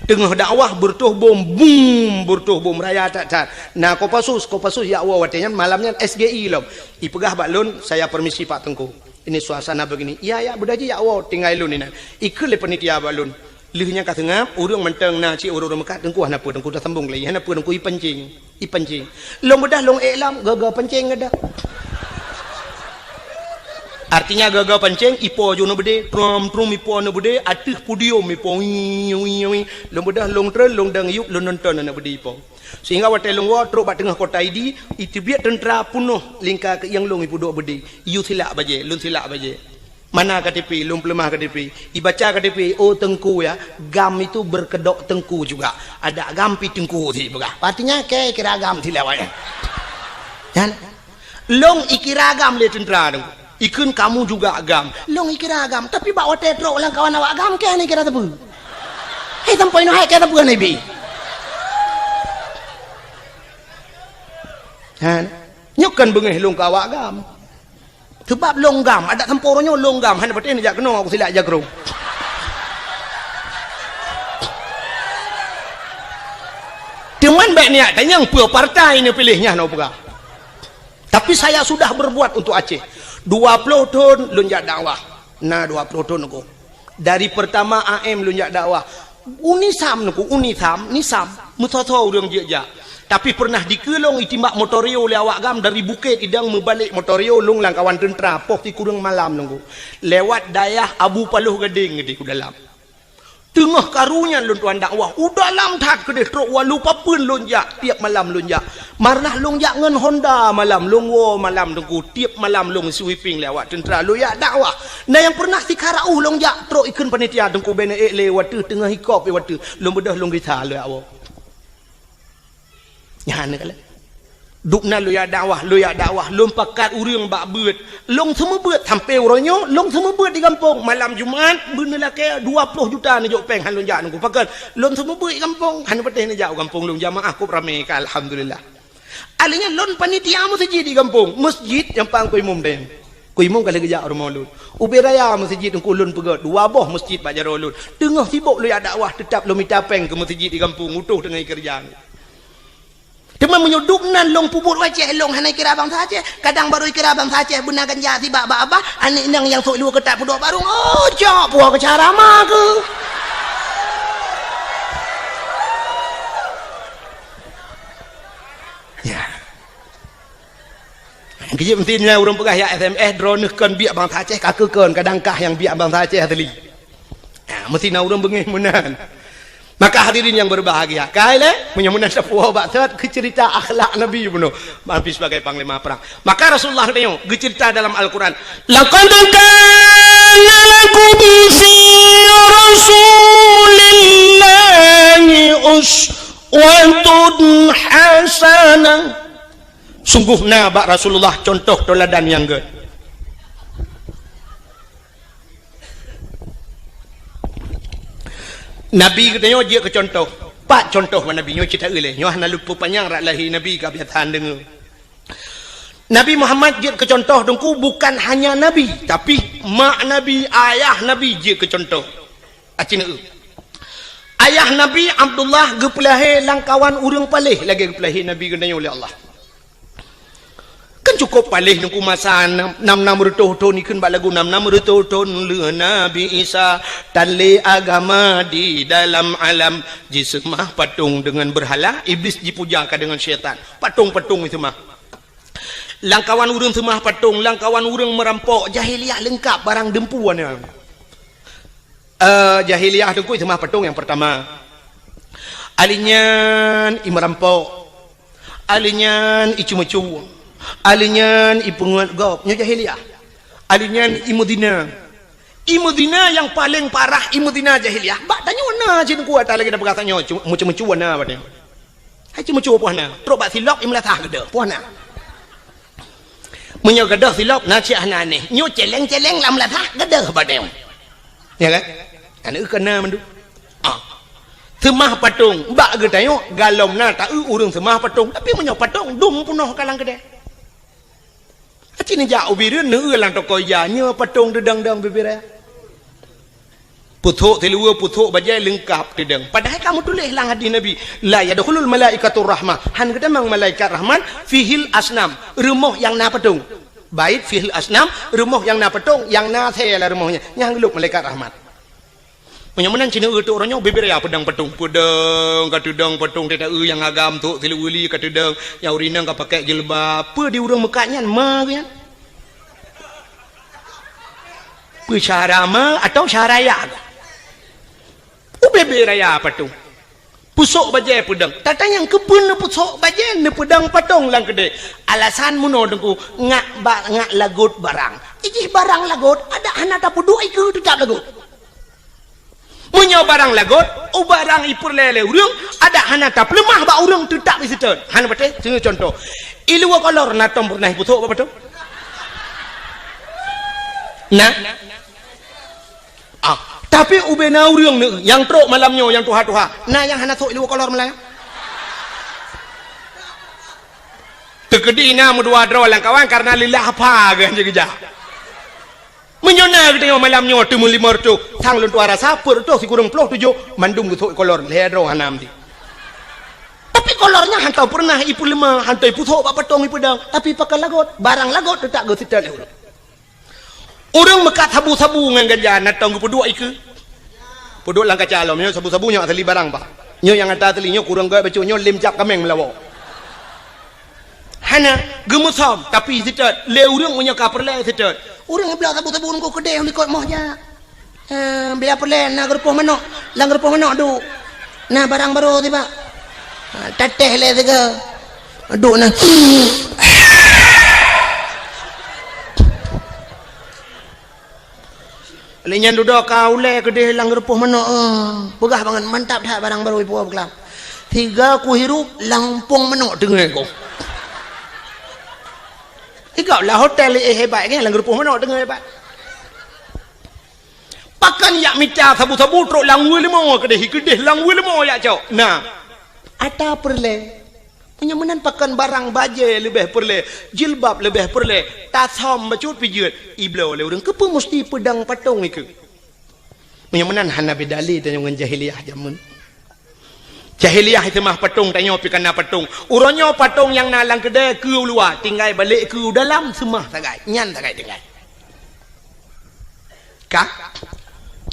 Teungoh dakwah beureutoh bom, bum, beureutoh bom raya that-that. Na Kopassus, Kopassus jak woe watée nyan, malam nyan S G I lom. Ipeugah bak lôn, "Saya permisi Pak Teungku. Ini suasana begini." "Iya, ya, beudôh jih jak woe, tinggai lôn inan." Ikheun lé panitia bak lôn. Lheueh nyan ka seungab, ureuëng mantong na cit ureuëng-ureuëng meukat, "Teungku hana peue, Teungku taseubông lé, hana peue, Teungku ipancing, ipancing." Lôn beudôh lôn ék lom, gaga pancing geudah. Artinya gaga pancing, ipo ju aneuk beudé, trom, trom ipo aneuk beudé, ateueh podium ipo, wii, wii, wii. Lôn beudôh lôn treun, lôn dang yup, lôn nonton aneuk beudé ipo. Sehingga watée lôn woe trok bak teungoh kota Idi, iteubiet teuntra peunoh lingka keuieng lôn ipeuduek beudé. Iyue silak bajée, lôn silak bajée. Mana K T P, lôn peuleumah K T P. Ibaca K T P, "Oh Teungku ya, GAM itu berkedok Teungku juga. Ada GAM pi Teungku," si peugah. Artinya, kèe kira GAM si lewat. Kan? Lôn ikira GAM lé teuntra Teungku. Ikheun, "Kamu juga GAM." Lôn ikira GAM, tapi bak watée trok lam kawan awak GAM, kèe hana ikira teupeu. Hei, sampoe nyoe hai kèe teupeu hana ibi. Kan? Nyoe kan beungéh lôn keu awak GAM. Seubab lôn GAM, adak sampoe uroe nyoe lôn GAM, hana patéh neujak keunoe, aku silak jak keu droe. Teuma bèk neujak tanyong peue partai neupiléh nyan, neupeugah. Tapi saya sudah berbuat untuk Aceh. Dua ploh thon lôn jak dakwah. Na dua ploh thon aku. Dari pertama A M lôn jak dakwah. UNISAM Teungku, UNISAM, NISAM, meusoe-soe ureuëng jeuet jak. Tapi peureunah dikeue lôn itimbak motor Rio lé awak GAM dari Bukét Idong meubalek motor Rio lôn lam kawan teuntra, poh sikureueng malam Teungku. Lewat dayah Abu Paloh Gadeng geude ku dalam. Teungoh karu nyan lôn tuan dakwah, u dalam that keudeh trok walu papeuen lôn jak, tiep malam lôn jak. Malah lôn jak ngon Honda malam, lôn woe malam Teungku, tiep malam lôn sweeping lé awak teuntra lôn jak dakwah. Na nyang peureunah sikara uh lôn jak trok ikheun panitia Teungku, bèk neuék lé watèe teungoh hikop watèe lôn beudôh lôn gisa lôn jak woe. Nyan keuh lé. Dubna lôn jak dakwah, lôn jak dakwah, lôn pakat ureueng bak beuet. Lôn seumeubeuet sampoe uroe nyoe, lôn seumeubeuet di gampông. Malam Jumat, beuneulakèe dua ploh juta neujok pèng han lôn jak Teungku. Pakon? Lôn seumeubeuet di gampông, han patéh neujak u gampông lôn, jamaah kôp ramè ka, alhamdulillah. Alèh nyan lôn panitia meuseujid di gampông, meuseujid nyang pang keu imum deh. Keu imum ka lheueh geujak u rumoh lôn. Ubé raya meuseujid Teungku lôn peugöt, dua boh meuseujid bak jaroe lôn. Teungoh sibok lôn jak dakwah, teutap lôn mita pèng keu meuseujid di gampông, utôh teungoh keureuja. Teuma meunyoe dubna lôn peubuet u Aceh, lôn hana ikira bansa Aceh. Kadang barô ikira bansa Aceh, beuna ganja sibak bak abah, aneuk inong nyang sôk luweue keutat peuduek barô. Oh, cok, puwoe keu cara ma keuh. Ya. Keujeuet meusti nyan ureueng peugah jak S M S, droeneuh kon biek bansa Aceh, ka keuh kon, kadang kah nyang biek bansa Aceh asli. Ha, meusti na ureueng beungéh meunan. Maka hadirin yang berbahagia, kai lé, meunyoe meunan tapuwoe bak sot keu ceurita akhlak Nabi bunoe, Nabi sebagai panglima perang. Maka Rasulullah geutanyoe geuceurita dalam Al-Quran, "Laqad kana lakum fi Rasulillahi uswatun hasanah." Sunggoh na bak Rasulullah cuntoh teuladan nyang gèt. Nabi geutanyoe jeuet keu cuntoh. Pat cuntoh bak Nabi nyoe cit taeu lé. Nyoe hana lôn peupanyang rot lahé Nabi ka biasa deungoe. Nabi Muhammad jeuet keu cuntoh Teungku bukan hanya Nabi, tapi mak Nabi, ayah Nabi jeuet keu cuntoh. Aci neu. Ayah Nabi Abdullah geupeulahé lam kawan ureueng paléh lagèe geupeulahé Nabi geutanyoe lé Allah. Kan cukôp paléh Teungku masa nam, nam, nam reutôh thôn, ikheun bak lagu nam, nam reutôh thôn lheueh Nabi Isa, tan lé agama di dalam alam, jiseumah patong deungon beurhala, Iblis jipuja ka deungon syaitan. Patong-patong jiseumah. Lam kawan ureueng seumah patong, lam kawan ureueng meurampok, jahiliyah leungkap barang deumpu na. Eh, jahiliyah Teungku seumah patong nyang peurtama. Alèh nyan i meurampok. Alèh nyan i ceumeucue. Alèh nyan i peungeut gob. Nyoe jahiliyah. Alèh nyan i meuzina. I meuzina nyang paleng parah i meuzina jahiliyah. Bak tanyoe na cit Teungku ata lagèe na peugah tanyoe, cu-, meuceumeucue na bak tanyoe. Hai ceumeucue poh na, trok bak silop i meulasah geudoh, poh na. Meunyoe geudoh silop na cit hana aneh. Nyoe celeng-celeng lam meulasah geudoh bak tanyoe. Ya kan? Aneuk keu na mandum. Ah. Seumah patong bak geutanyoe galom na taeu ureueng seumah patong. Tapi meunyoe patong dum peunoh ka lam keudè. Aci neujak u Bireuen neueu lam toko ija nyoe patong teudong-dong bibiraya. Pusok siluweue, pusok bajèe leungkap teudong. Padahai ka meutuléh lam hadih Nabi, "La yadkhulul malaikatur rahmah." Han geutamong malaikat rahmat fihil asnam, rumoh nyang na patong. Bait fihil asnam, rumoh nyang na patong, nyang na asèe lam rumoh nyan, nyang geulop malaikat rahmat. Meunyoe meunan cit neu utok uroe nyoe bibiraya peudong patong, peudong ka teudong patong teuta eu nyang agam tok siluweue li ka teudong, nyang ureueng inong ka pakèk jilbab, peue di ureueng meukat nyan ma geuh nyan? Peue syara ma atau syara ya? Ubé-bé raya patong. Pusok bajèe peudong. Tatanyong keupeue neupusok bajèe neupeudong patong lam keudè. Alasan meunoe Teungku, ngak ba-, ngak lagot barang. Ijih barang lagot, adak hana tapeuduek ikeue teutap lagot. Meunyoe barang lagot, u barang ipeureulèe lé ureueng, adak hana tapeuleumah bak ureueng teutap iseutôt. Hana patéh, seuneu cuntoh. I luwa kolor na tom peureunah ipusok bak patong? Na? Ah, tapi ubé na ureueng neu nyang trok malam nyoe nyang tuha-tuha, na nyang hana sok i luwa kolor malam nyoe? Teukeudi na meudua droe lam kawan karena lillah apa geuh jeuet geujak. Meunyoe na geutanyoe malam nyoe teumeulimong reutôh, sang lôn tuha rasa peuet reutôh sikureueng ploh tujoh mandum geusok i kolor, lhèe droe hana meuti. Tapi kolor nyan hantom peureunah ipeuleumah, hantom ipusok bak patong ipeudong, tapi pakon lagot, barang lagot teutap geuseutôt lé ureueng. Ureueng meukat sabu-sabu ngon ganja na tom geupeuduek ikeue. Peuduek lam kaca lom, nyoe sabu-sabu nyoe asali barang, Pak. Nyoe nyang ata asali nyoe kureueng gèt bacut nyoe lem cap kaméng meulawa. Hana, geumeusom, tapi seutôt, lé ureueng meunyoe ka peureulèe seutôt. Ureueng bloe sabu-sabu ngon keudè likot moh jak. Eh, biar peureulèe na geurupoh manok. Lam geurupoh manok duek. Na barang barô tibak. Ha, tatéh lé sigoe. Duek na. Lé nyan dudoe ka ulée keudeh lam geurupoh manok, eh. Peugah bangat, mantap that barang barô ipuwoe beukeulaam. Sigoe kuhirup lam umpung manok teungoh gob. Sigoe lam hotel, eh, hebat, kan, lam geurupoh manok teungoh hebat. Pakon jak mita sabu-sabu trok lam weueh leumo keudeh, keudeh lam weueh leumo jak cok. Na, atra peureulée. Meunyoe meunan pakon barang bajée leubeh peureulée, jilbab leubeh peureulée, tasöm bacut pijeuet, ibloe lé ureuëng. Keupeue musti peudong patong ikeue? Meunyoe meunan hana beda lé tanyoe ngon jahiliyah jameun. Jahiliyah seumah patong, tanyoe pih kana patong. Uroe nyoe patong nyang na lam keudée keu u luwa, tinggai balek keu u dalam seumah sagai. Nyan sagai tinggai. Ka?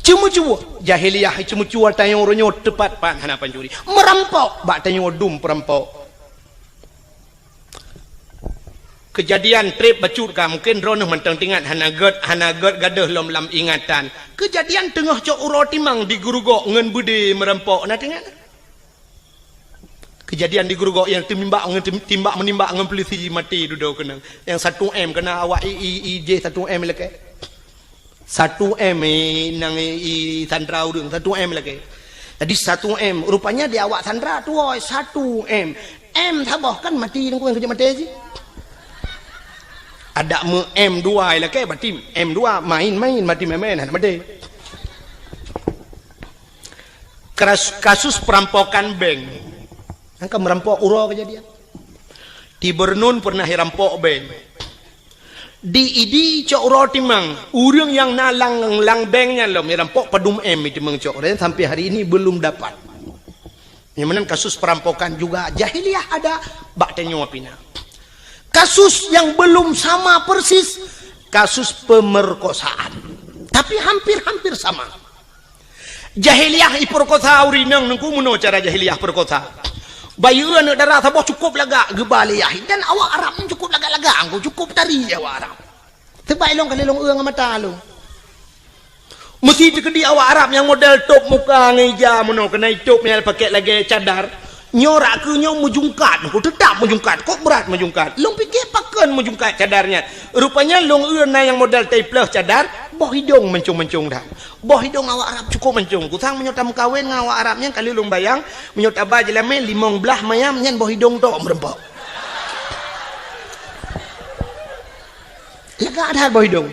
Ceumeucue. Jahiliyah ceumeucue tanyoe uroe nyoe teupat pat hana pancuri. Meurampok bak tanyoe dum peurampok. Keujadian treb bacut ka, mungken droeneuh mantong teuingat, hana gét, hana gét gadôh lom lam ingatan. Keujadian teungoh cok uroe timang di Geurugok ngon beudé meurampok, na teuingat? Keujadian di Geurugok nyang teumimbak ngon tim-, timbak meunimbak ngon peulisi maté dudoe keunong. Nyang satu M keuna awak i, i, i jih satu M lakée. Satu M, eh, nang i, i sandra ureuëng, satu M lakée. Jadi satu M, rupanya di awak sandra tuwoe satu M. M saboh kan maté, nangku nyang keujeuet maté jih. Adak meu M dua lakée, berarti M dua main-main, maté main-main, hana maté. Kras-, kasus perampokan bank. Angka meurampok uroe keujadian. Di Bernun pernah irampok bank. Di Idi cok uroe timang, ureuëng nyang na lam, lam bank nyan lom irampok padum M timang cok, dan sampai hari ini belum dapat. Nyang meunan kasus perampokan juga jahiliyah ada, bak tanyoe pih na. Kasus yang belum sama persis, kasus pemerkosaan. Tapi hampir-hampir sama. Jahiliyah ipeurkosa ureuëng inong, nangku meunoe cara jahiliyah peurkosa. Bayeue aneuëk dara saboh cukôp lagak geuba lé yah, dan awak Arab nyan cukôp lagak-lagak, nangku cukôp tari awak Arab. Teubai lôn ka lôn eu ngon mata lôn. Meusi teukeudi awak Arab nyang model tôp muka ngon ija meunoe, keunai tôp nyang pakék lagée cadar. Nyoe rak keu nyoe meujungkat, nangku teutab meujungkat, kok brat meujungkat. Lôn pike pakon meujungkat cadar nyan. Rupanya lôn eu na nyang model taipleuh cadar, boh idong mancong-mancong that. Boh idong awak Arab cukôp mancong. Kusang meunyoe tameukawen ngon awak Arab nyan, ka lheueh lôn bayang, meunyoe taba jeulamé limong blaih mayam nyan boh idong tok meureumpok. Lagak that boh idong.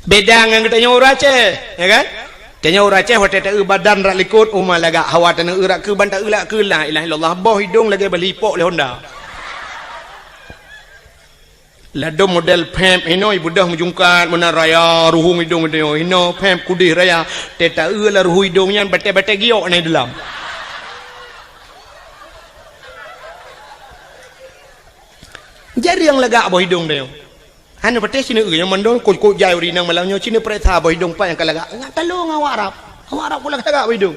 Beda ngon geutanyoe ureuëng Aceh, ya kan? Tanyoe ureuëng Aceh watée taeu badan rak likot, uma lagak, hawa taneuk eu rak keu ban taeu lak keu la ilaha illallah, boh idong lagée bali ipok lé honda. Ladom model pep hinoe, ibeudôh meujungkat meunan raya, ruhueng idong idong hinoe, pep kudeh raya. Teuta eu lam ruhueng idong nyan batée-batée giok na i dalam. Jareueng lagak boh idong tanyoe. Hana patéh sineuk eu nyang mandum kot-kot jai ureuëng inong malam nyoe, sineuk pareksa boh idong pat nyang ka lagak. Ngat talong awak Arab. Awak Arab kok lagak-lagak boh idong.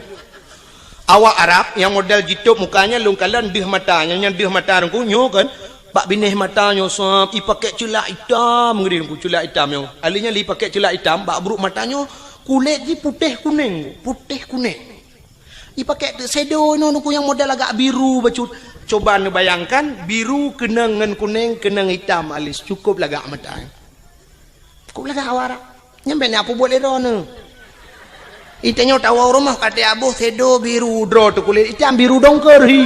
Awak Arab nyang model jitôb muka nyan lôn kalon deuh mata, nyang nyan deuh mata teungku nyoe kan. Bak binéh mata nyoe sab ipakék ceulak itam ngeudeh teungku, ceulak itam nyoe. Aleuh nyan lé ipakék ceulak itam, bak brôk mata nyoe kulét jih putéh kunéng, putéh kunéng. Ipakék teuk shadow inoe teungku nyang model agak biru bacut. Coba neubayangkan, biru keunong ngon kunéng, keunong itam alis, cukôp lagak mata. Cukôp lagak awak Arab. Nyan bèk na peubuet lé droeneuh. Itanyoe tawoe u rumoh ka teuaboh shadow biru, droe teuh kulét itam biru dongker hi.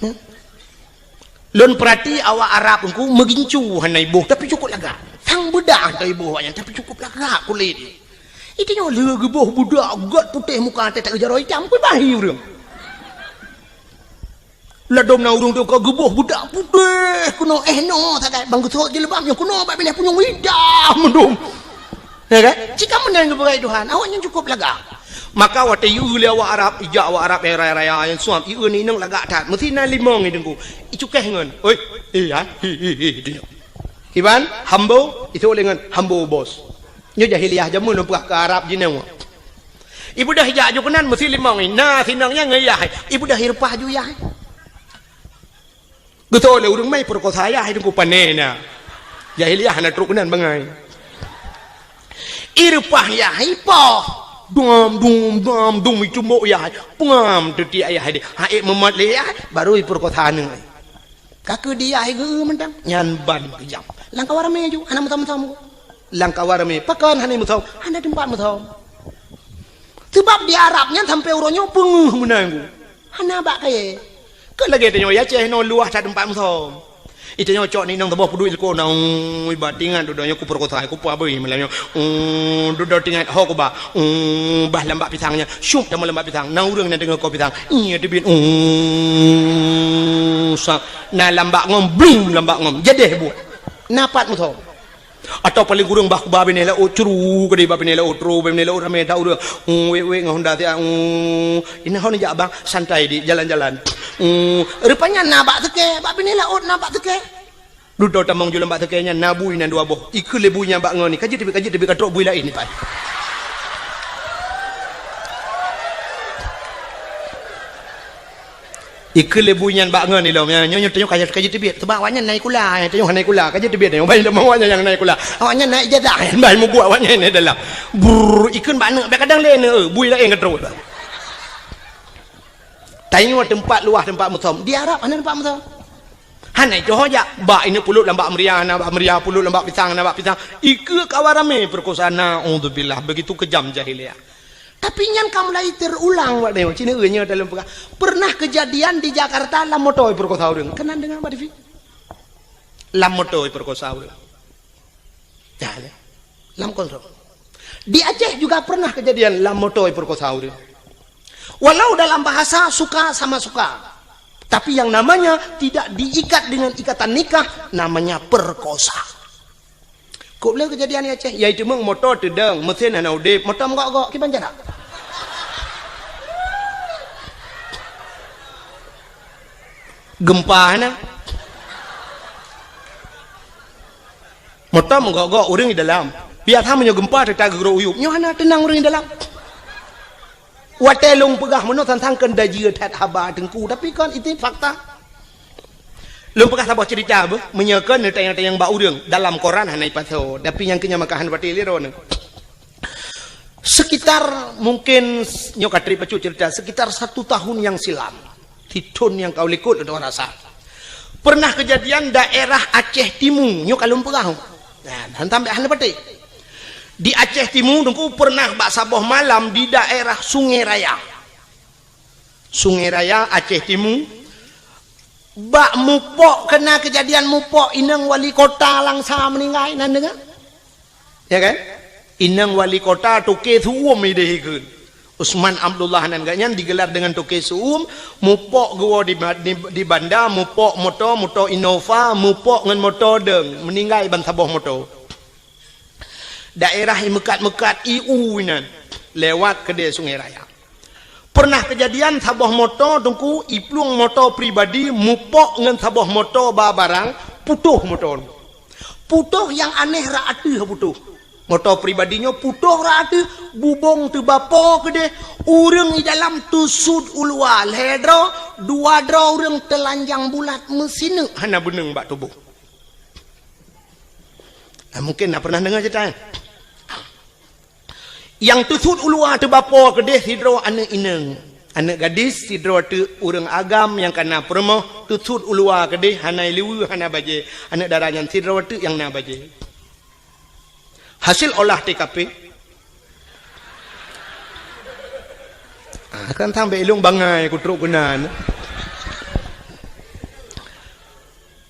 Hmm? Lôn peurati awak Arab teungku meugincu hana iboh, tapi cukôp lagak. Sang beudak hana iboh awaknyan, tapi cukôp lagak kulét. Itanyoe lé geuboh beudak gét putéh muka, teuka jaroe itam, kui bahi ureuëng. Ladom na ureuëng teuka geuboh beudak putéh keunoe, eh, noe sagai, ban geusot jilbab nyoe keunoe bak binéh punyueng itam mandum. Ya kan? Cit ka meunan geupeugah Tuhan, awaknyan cukôp lagak. Maka watèe ieu lé awak Arab, ijak awak Arab nyang raya-raya nyang suab, ieu ngon inong lagak that. Meusti na limong i teungku. Icukéh ngon, "Oi, iya, hi, hi, hi," dunyok. Iban, "Hambo," isôk lé ngon, "Hambo, bos." Nyoe jahiliyah jameun lôn peugah keu Arab jinoe. Ibeudôh ijak aju keunan meusti limong i. Na sinong nyan ngon yah. Ibeudôh ireupah aju yah. Geutôh lé ureuëng mai peurekosa yah i teungku pané na. Jahiliyah hana trok keunan bangai. Ireupah yah ipoh. Dum, dum, dum, dum, icumbok yah. Pengam teutiek yah deh. Hai meumot lé yah, baru ipeurekosa aneuk. Ka keu di yah geu mantong. Nyan ban keujam. Lam kawan ramé ju, hana meusom-som. Lam kawan ramé, pakon hana meusom? Hana teumpat meusom. Sebab di Arab nyan sampai uroe nyoe peungeuh meunan. Hana bak kayée. Keu lagée tanyoe di Aceh nyoe luwah that teumpat meusom. Itanyoe cok ni inong saboh peuduek ileko na, ui, bah tingat dudoe nyoe kupeurekosa, kupeue abui malam nyoe. Ui, dudoe tingat ho kuba. Ui, bah lam bak pisang nyan. Syup teuma lam bak pisang. Na ureuëng nyang deungoe ko pisang. Iya teubiet. Ui, sa. Na lam bak ngom, bling lam bak ngom. Jadeh buet. Na pat meusom. Atawa paléng kureueng bah kuba binéh laôt, curu keudeh bah binéh laôt, tro bah binéh laôt ramé that ureuëng. Ui, wék-wék ngon honda siat. Ui, ina hon jak bang, santai di jalan-jalan. Ui, rupanya na bak seukée, bak binéh laôt na bak seukée. Dudoe tamong ju lam bak seukée nyan na bui nan dua boh. Ikeu lé bui nyan bak ngon ni, ka jeuet teubiet, ka jeuet teubiet, ka trok bui laén ni pai. Ikeu lé bui nyan bak ngon ilom, nyoe, nyoe, nyoe ka jeuet, ka jeuet teubiet. Sebab awaknyan na sikula, tanyoe hana sikula, ka jeuet teubiet nyoe. Ban awaknyan nyang na sikula. Awaknyan na ijazah, ban mubuet awaknyan di dalam. Brrr, ikheun bak aneuk, bèk kadang lé aneuk, bui laén ka trok. Tanyoe teumpat luwah, teumpat meusom. Di Arab hana teumpat meusom. Hana itoh jak. Bak ineuk pulot lam bak meuria, na bak meuria, pulot lam bak pisang, na bak pisang. Ikeu kawan ramé peurekosa, naudzubillah. Begitu keujam jahiliyah. Tapi nyan ka mulai teurulang, Pak Dewa. Cina nyoe dalam peugah. Pernah kejadian di Jakarta lam moto peurekosa ureuëng. Keunan deungoe bak T V. Lam moto peurekosa ureuëng. Dah, ya. Lam kontrol. Di Aceh juga pernah kejadian lam moto peurekosa ureuëng. Walau dalam bahasa suka sama suka, tapi yang namanya tidak diikat dengan ikatan nikah, namanya perkosa. Kok le kejadian di Aceh, yaitu meng moto teudong, mesin hana udeb, moto meugok-gok, kiban cara. Gempa hana. Moto meugok-gok ureuëng di dalam. Biasa meunyoe gempa teuta geurok uyueb. Nyoe hana teunang ureuëng di dalam. Watée lôn peugah meunoe sang-sang keu dajeu that haba teungku, tapi kon itu fakta. Lôn peugah saboh cerita beuh, meunyoe kon neutanyong-tanyong bak ureuëng dalam koran hana ipasoe, tapi nyang keu nyan maka hana patéh lé droeneuh. Sekitar mungkin nyoe ka trép bacut cerita, sekitar satu tahun yang silam. Sithon nyang ka likot lôn rasa. Pernah kejadian daerah Aceh Timu, nyoe ka lôn peugah. Nah, hantam bèk hana patéh. Di Aceh Timu teungku pernah bak saboh malam di daerah Sungai Raya. Sungai Raya, Aceh Timu. Bak mupok, kena kejadian mupok inong wali kota Langsa meuninggai, nan deungoe? Ya kan? Inong wali kota Toke Su'um ideh ikheun. Usman Abdullah nan geuh nyan digelar dengan Toke Su'um, mupok geuwoe di, di, di banda, mupok moto, moto Innova, mupok ngon moto dong, meuninggai ban saboh moto. Daerah i meukat-meukat i u inan, lewat keudè Sungai Raya. Pernah kejadian saboh moto teungku, iplueng moto pribadi mupok ngon saboh moto ba barang, putôh moto. Putôh nyang aneh rot ateueh putôh. Moto pribadi nyoe putôh rot ateueh, bubông teubapo keudeh, ureuëng i dalam teusut u luwa lhèe droe, dua droe ureuëng teulanjang bulat meusineuk hana beuneueng bak tuboh. Nah, mungkin na pernah deungoe cerita nyan. Nyang teusut u luwa teubapo keudeh sidroe aneuëk inong, aneuëk gadis, sidroe teuk ureuëng agam nyang ka na peurumoh, teusut u luwa keudeh hana liweue hana bajée, aneuëk dara nyan sidroe teuk nyang na bajée. Hasil olah T K P. Ah, kan sampai ilong bangai kutrok keunan.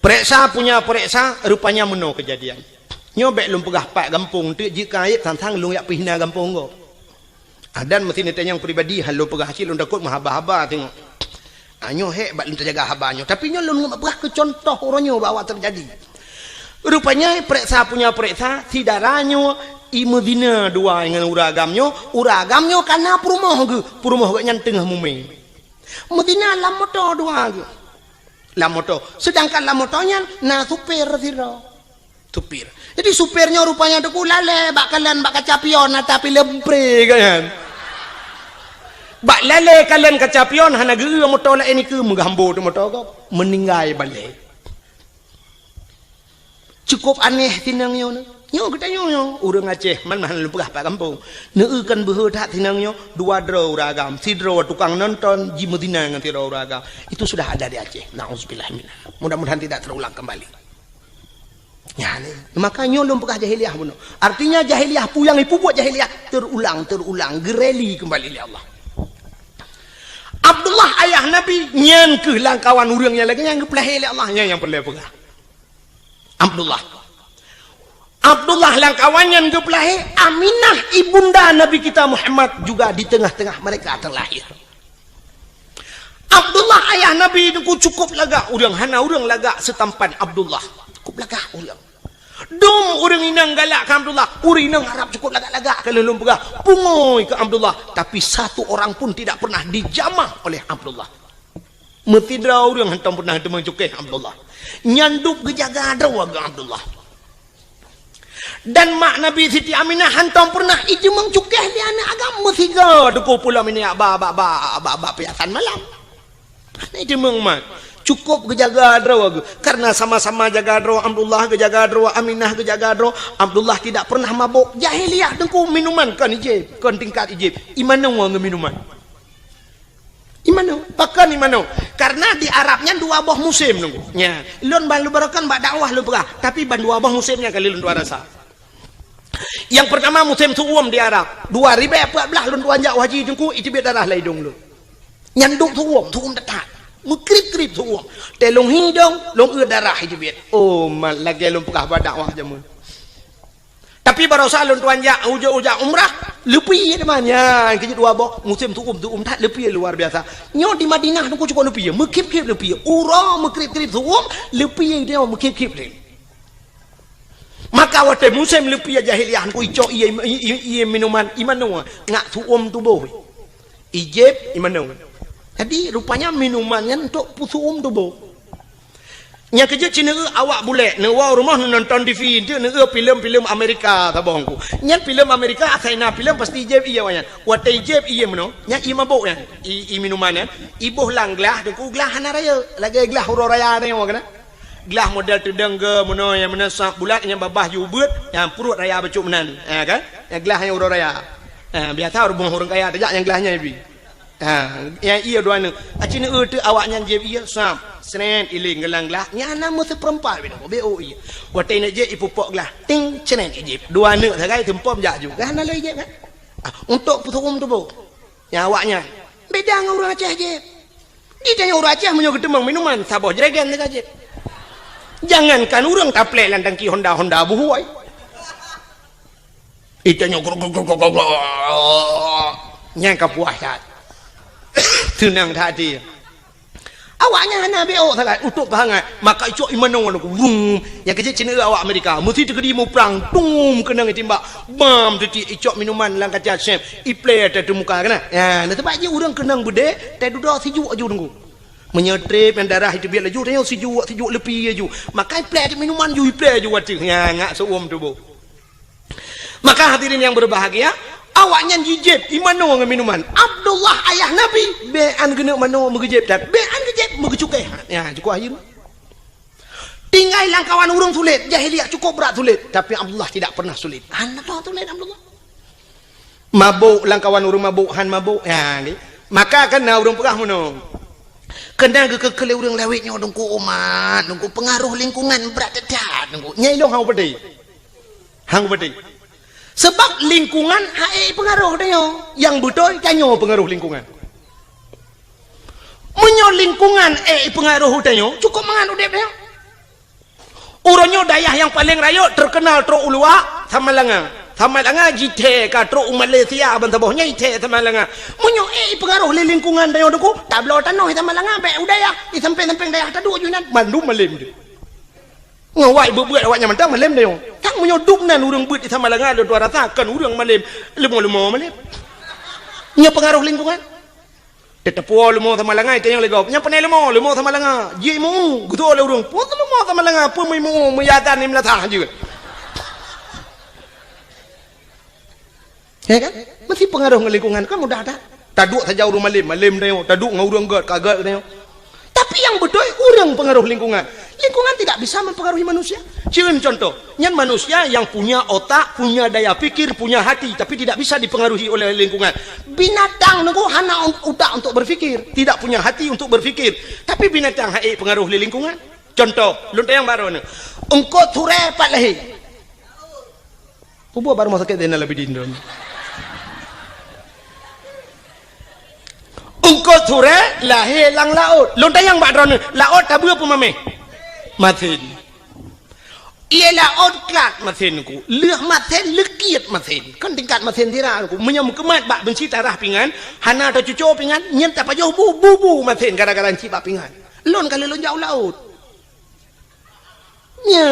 Pereksa punya pereksa, rupanya meunoe kejadian. Nyoe bèk lôn peugah pat gampông teuk jeuet keu aib, sang-sang lôn jak peuhina gampông gob. Adan meusti neutanyong pribadi, han lôn peugah cit lôn takot meuhaba-haba teungoh. Ah, nyoe hék bak lôn teujaga haba nyoe. Tapi nyoe lôn peugah keu contoh uroe nyoe bahwa teujadi. Rupanya pereksa punya pereksa, si dara nyoe i meuzina dua ngon ureuëng agam nyoe, ureuëng agam nyoe ka na peurumoh geuh, peurumoh geuh nyan teungoh mumè. Meuzina lam moto dua geuh. Lam moto. Sedangkan lam moto nyan na supir sidroe. Supir. Jadi supir nyoe rupanya teungku lalè bak kalon bak kaca pion ata pilem pre kan. Bak lalè kalon kaca pion hana geu moto laén ikeu meugah ambo teuh moto gob. Meuninggai balek. Cukup aneh tinong nyoe. Nyoe geutanyoe nyoe, ureuëng Aceh, man-man lôn peugah pat gampông. Neueu kan beuhe that sinang nyoe, dua droe ureuëng agam, sidroe tukang nonton, jimeuzina ngon sidroe ureuëng agam. Itu sudah ada di Aceh. Nauzubillah minha. Mudah-mudahan tidak terulang kembali. Ya, ni. Maka nyoe lôn peugah jahiliyah bunoe. Artinya jahiliyah peue nyang ipubuet jahiliyah terulang, terulang, geureli kembali lé Allah. Abdullah ayah Nabi, nyan keuh lamkawan ureuëng nyang lagée nyang geupeulahé lé Allah, nyan nyang peureulée peugah. Abdullah. Abdullah lamkawan nyan geupeulahé, Aminah ibunda Nabi kita Muhammad juga di tengah-tengah mereka terlahir. Abdullah ayah Nabi nyoe cukup lagak ureuëng, hana ureuëng lagak seutampan Abdullah. Cukup lagak ureuëng. Dum ureuëng inong galak keu Abdullah, ureuëng inong Arab cukup lagak-lagak keu lôn peugah, pungui keu Abdullah, tapi satu orang pun tidak pernah dijamah oleh Abdullah. Meusidroe ureuëng hantom pernah teumeung cukéh Abdullah. Nyan dub geujaga droe geuh Abdullah. Dan mak Nabi Siti Aminah hantom pernah iteumeung cukéh lé aneuëk agam meusigoe teungku pulo minyak ba, ba, ba, ba, ba piasan malam. Hana iteumeung mat. Cukup geujaga droe geuh. Karena sama-sama jaga droe, Abdullah geujaga droe, Aminah geujaga droe. Abdullah tidak pernah mabok. Jahiliyah teungku minuman kon ijép, kon tingkat ijép. Imanoe ngon minuman. Imanoe, pakon imanoe? Karena di Arab nyan dua boh musém nunggu. Nya, lôn ban lôn barokan bak dakwah lôn peugah, tapi ban dua boh musém nyan kali lôn tuan rasa. Yang pertama musém su'um di Arab. Dua ribèe peuet blah lôn tuan jak haji teungku, iteubiet darah lam idong lôn. Nyan dub su'um, su'um that-that. Meukrib-krib su'um. Teuh lôn hi idong, lôn eu darah iteubiet. Oh, mat lagée lôn peugah bak dakwah jameun. Tapi barosa lôn tuan jak ujoe-ujoe umrah, leupie teuma nyan keu jeuet dua boh, musém su'um, su'um that leupie luar biasa. Nyoe di Madinah teungku cukup leupie, meukhép-khép leupie. Uroe meukrib-krib su'um, leupie nyoe meukhép-khép lé. Maka watée musém leupie jahiliyah teungku icok ié, ié, ié, ié minuman, imanoe ngat su'um tuboh. Ijép imanoe. Jadi rupanya minuman nyan untuk peusu'um tuboh. Nyang keujeuet cit neueu awak bulek, neuwoe rumoh neunonton T V, enteuk neueu filem-filem Amerika saboh teungku. Nyan filem Amerika asai na filem pasti ijép ié awaknyan. Watée ijép ié meunoe, nyan ié mabök nyan, ié, ié minuman nyan, iboh lam glah teungku, glah hana rayeuk, lagée glah uroe raya nyoe keunan. Glah model teudong geuh meunoe nyang meunoe sab bulat nyang babah ju ubeuet, nyang pruet raya bacut meunan, ha kan? Nyang glah nyang uroe raya. Ha, biasa rumoh ureuëng kaya tajak nyang glah nyan ibi. Ha, nyang ié dua neuk. Aci neueu teuk awaknyan jieb ié, sab, sret, iling geulang glah. Nyan na meuseupeurempat binoe, beu ié. Watée neuk jieb ipupok glah, ting, sret, ijieb. Dua neuk sagai teumpom jak ju. Gah na lé ijieb kan? Ah, untuk peusu'um tuboh. Nyang awaknyan. Beda ngon ureuëng Aceh jieb. Di tanyoe ureuëng Aceh meunyoe geuteumeung minuman, saboh jregen teuka jieb. Jangankan ureuëng taplek lam tangki Honda, Honda buhôi. Ita nyoe grok, grok, grok, grok, grok. Nyang ka puas that. Seunang that hati. Awaknyan hana beu sagai, utok keuhangat. Maka icok imanoe lagu, wum. Nyang keujeuet cit awak Amerika. Meusti teukeudi muprang, tum, keunong itimbak. Bam, teuti icok minuman lam kaca sép. Iplé ateueh muka keunan. Ya, na teubak jih ureuëng keunong beudé, teududoe sijuek aju teungku. Meunyoe trép nyang darah iteubiet laju, tanyoe sijuek, sijuek leupie aju. Maka iplé ateueh minuman ju, iplé aju ateueh. Ya, ngak seuuem tuboh. Maka hadirin yang berbahagia, awaknyan jijieb imanoe ngon minuman. Abdullah ayah Nabi, bèk an geuneuk manoe meugeujeb that, bèk an geujeb meugeucukéh. Ya, cukup akhir. Tinggai lam kawan ureuëng sulet, jahiliyah cukup brat sulet, tapi Abdullah tidak pernah sulet. Hana tho sulet Abdullah. Mabok lam kawan ureuëng mabok, han mabok. Ya, ni. Maka kan na ureuëng peugah meunoe. Keunan geukeu-keu lé ureuëng lawét nyoe dungku umat, dungku pengaruh lingkungan brat that, dungku. Nyai lôn hang peudeh. Hang beutôi. Sebab lingkungan hana ék pengaruh tanyoe. Nyang beutôi tanyoe pengaruh lingkungan. Meunyoe lingkungan ék pengaruh tanyoe, cukup mangat udép tanyoe. Uroe nyoe dayah nyang paleng rayeuk teukeunal trok u luwa, Samalanga. Samalanga jithèe ka trok u Malaysia ban saboh nyan jithèe Samalanga. Meunyoe ék pengaruh lé lingkungan tanyoe dungku, tabloe tanoh Samalanga bèk u dayah, di sampéng-sampéng dayah taduek ju nan, mandum malém jih. Ngon awak beuet-beuet awaknyan mantong malém tanyoe. Tan meunyoe dum nan ureuëng beuet di Samalanga lôn tuan rasa kon ureuëng malém, leumo-leumo malém. Nyoe pengaruh lingkungan. Teuteupue leumo Samalanga, tanyoe lé gob. Nyang panai leumo, leumo Samalanga. Jimeu, geutoe lé ureuëng. Peue leumo Samalanga, peue meuimu, meuyadan ni meulasah jeuet. Ya kan? Meusti pengaruh ngon lingkungan kan mudah that. Taduek saja ureuëng malém, malém tanyoe. Taduek ngon ureuëng gét, ka gét tanyoe. Tapi nyang beutôi ureuëng pengaruh lingkungan. Lingkungan Lingkungan tidak bisa mempengaruhi manusia. Cieun contoh, nyan manusia yang punya otak, punya daya pikir, punya hati, tapi tidak bisa dipengaruhi oleh lingkungan. Binatang nunggu hana un-, utak untuk berpikir, tidak punya hati untuk berpikir, tapi binatang hai pengaruh lé lingkungan. Contoh, lôn tanyong baroe nyoe. Eungkôt surée pat lahé? Peue buet bak rumoh sakét Zainal Abidin droe nyoe? Eungkôt surée lahé lam laôt. Lôn tanyong bak droe nyoe, laôt tabeue peue maméh? Masen. Ie laôt klat masen ku. Lheueh masen, leukiet masen. Kan tingkat masen sira ku. Meunyoe meukeumah bak beunsi tarah pingan, hana tacuco pingan, nyan tapajoh bu, bu, bu masen gara-gara cit bak pingan. Lôn ka lheueh lôn jak u laôt. Nyo.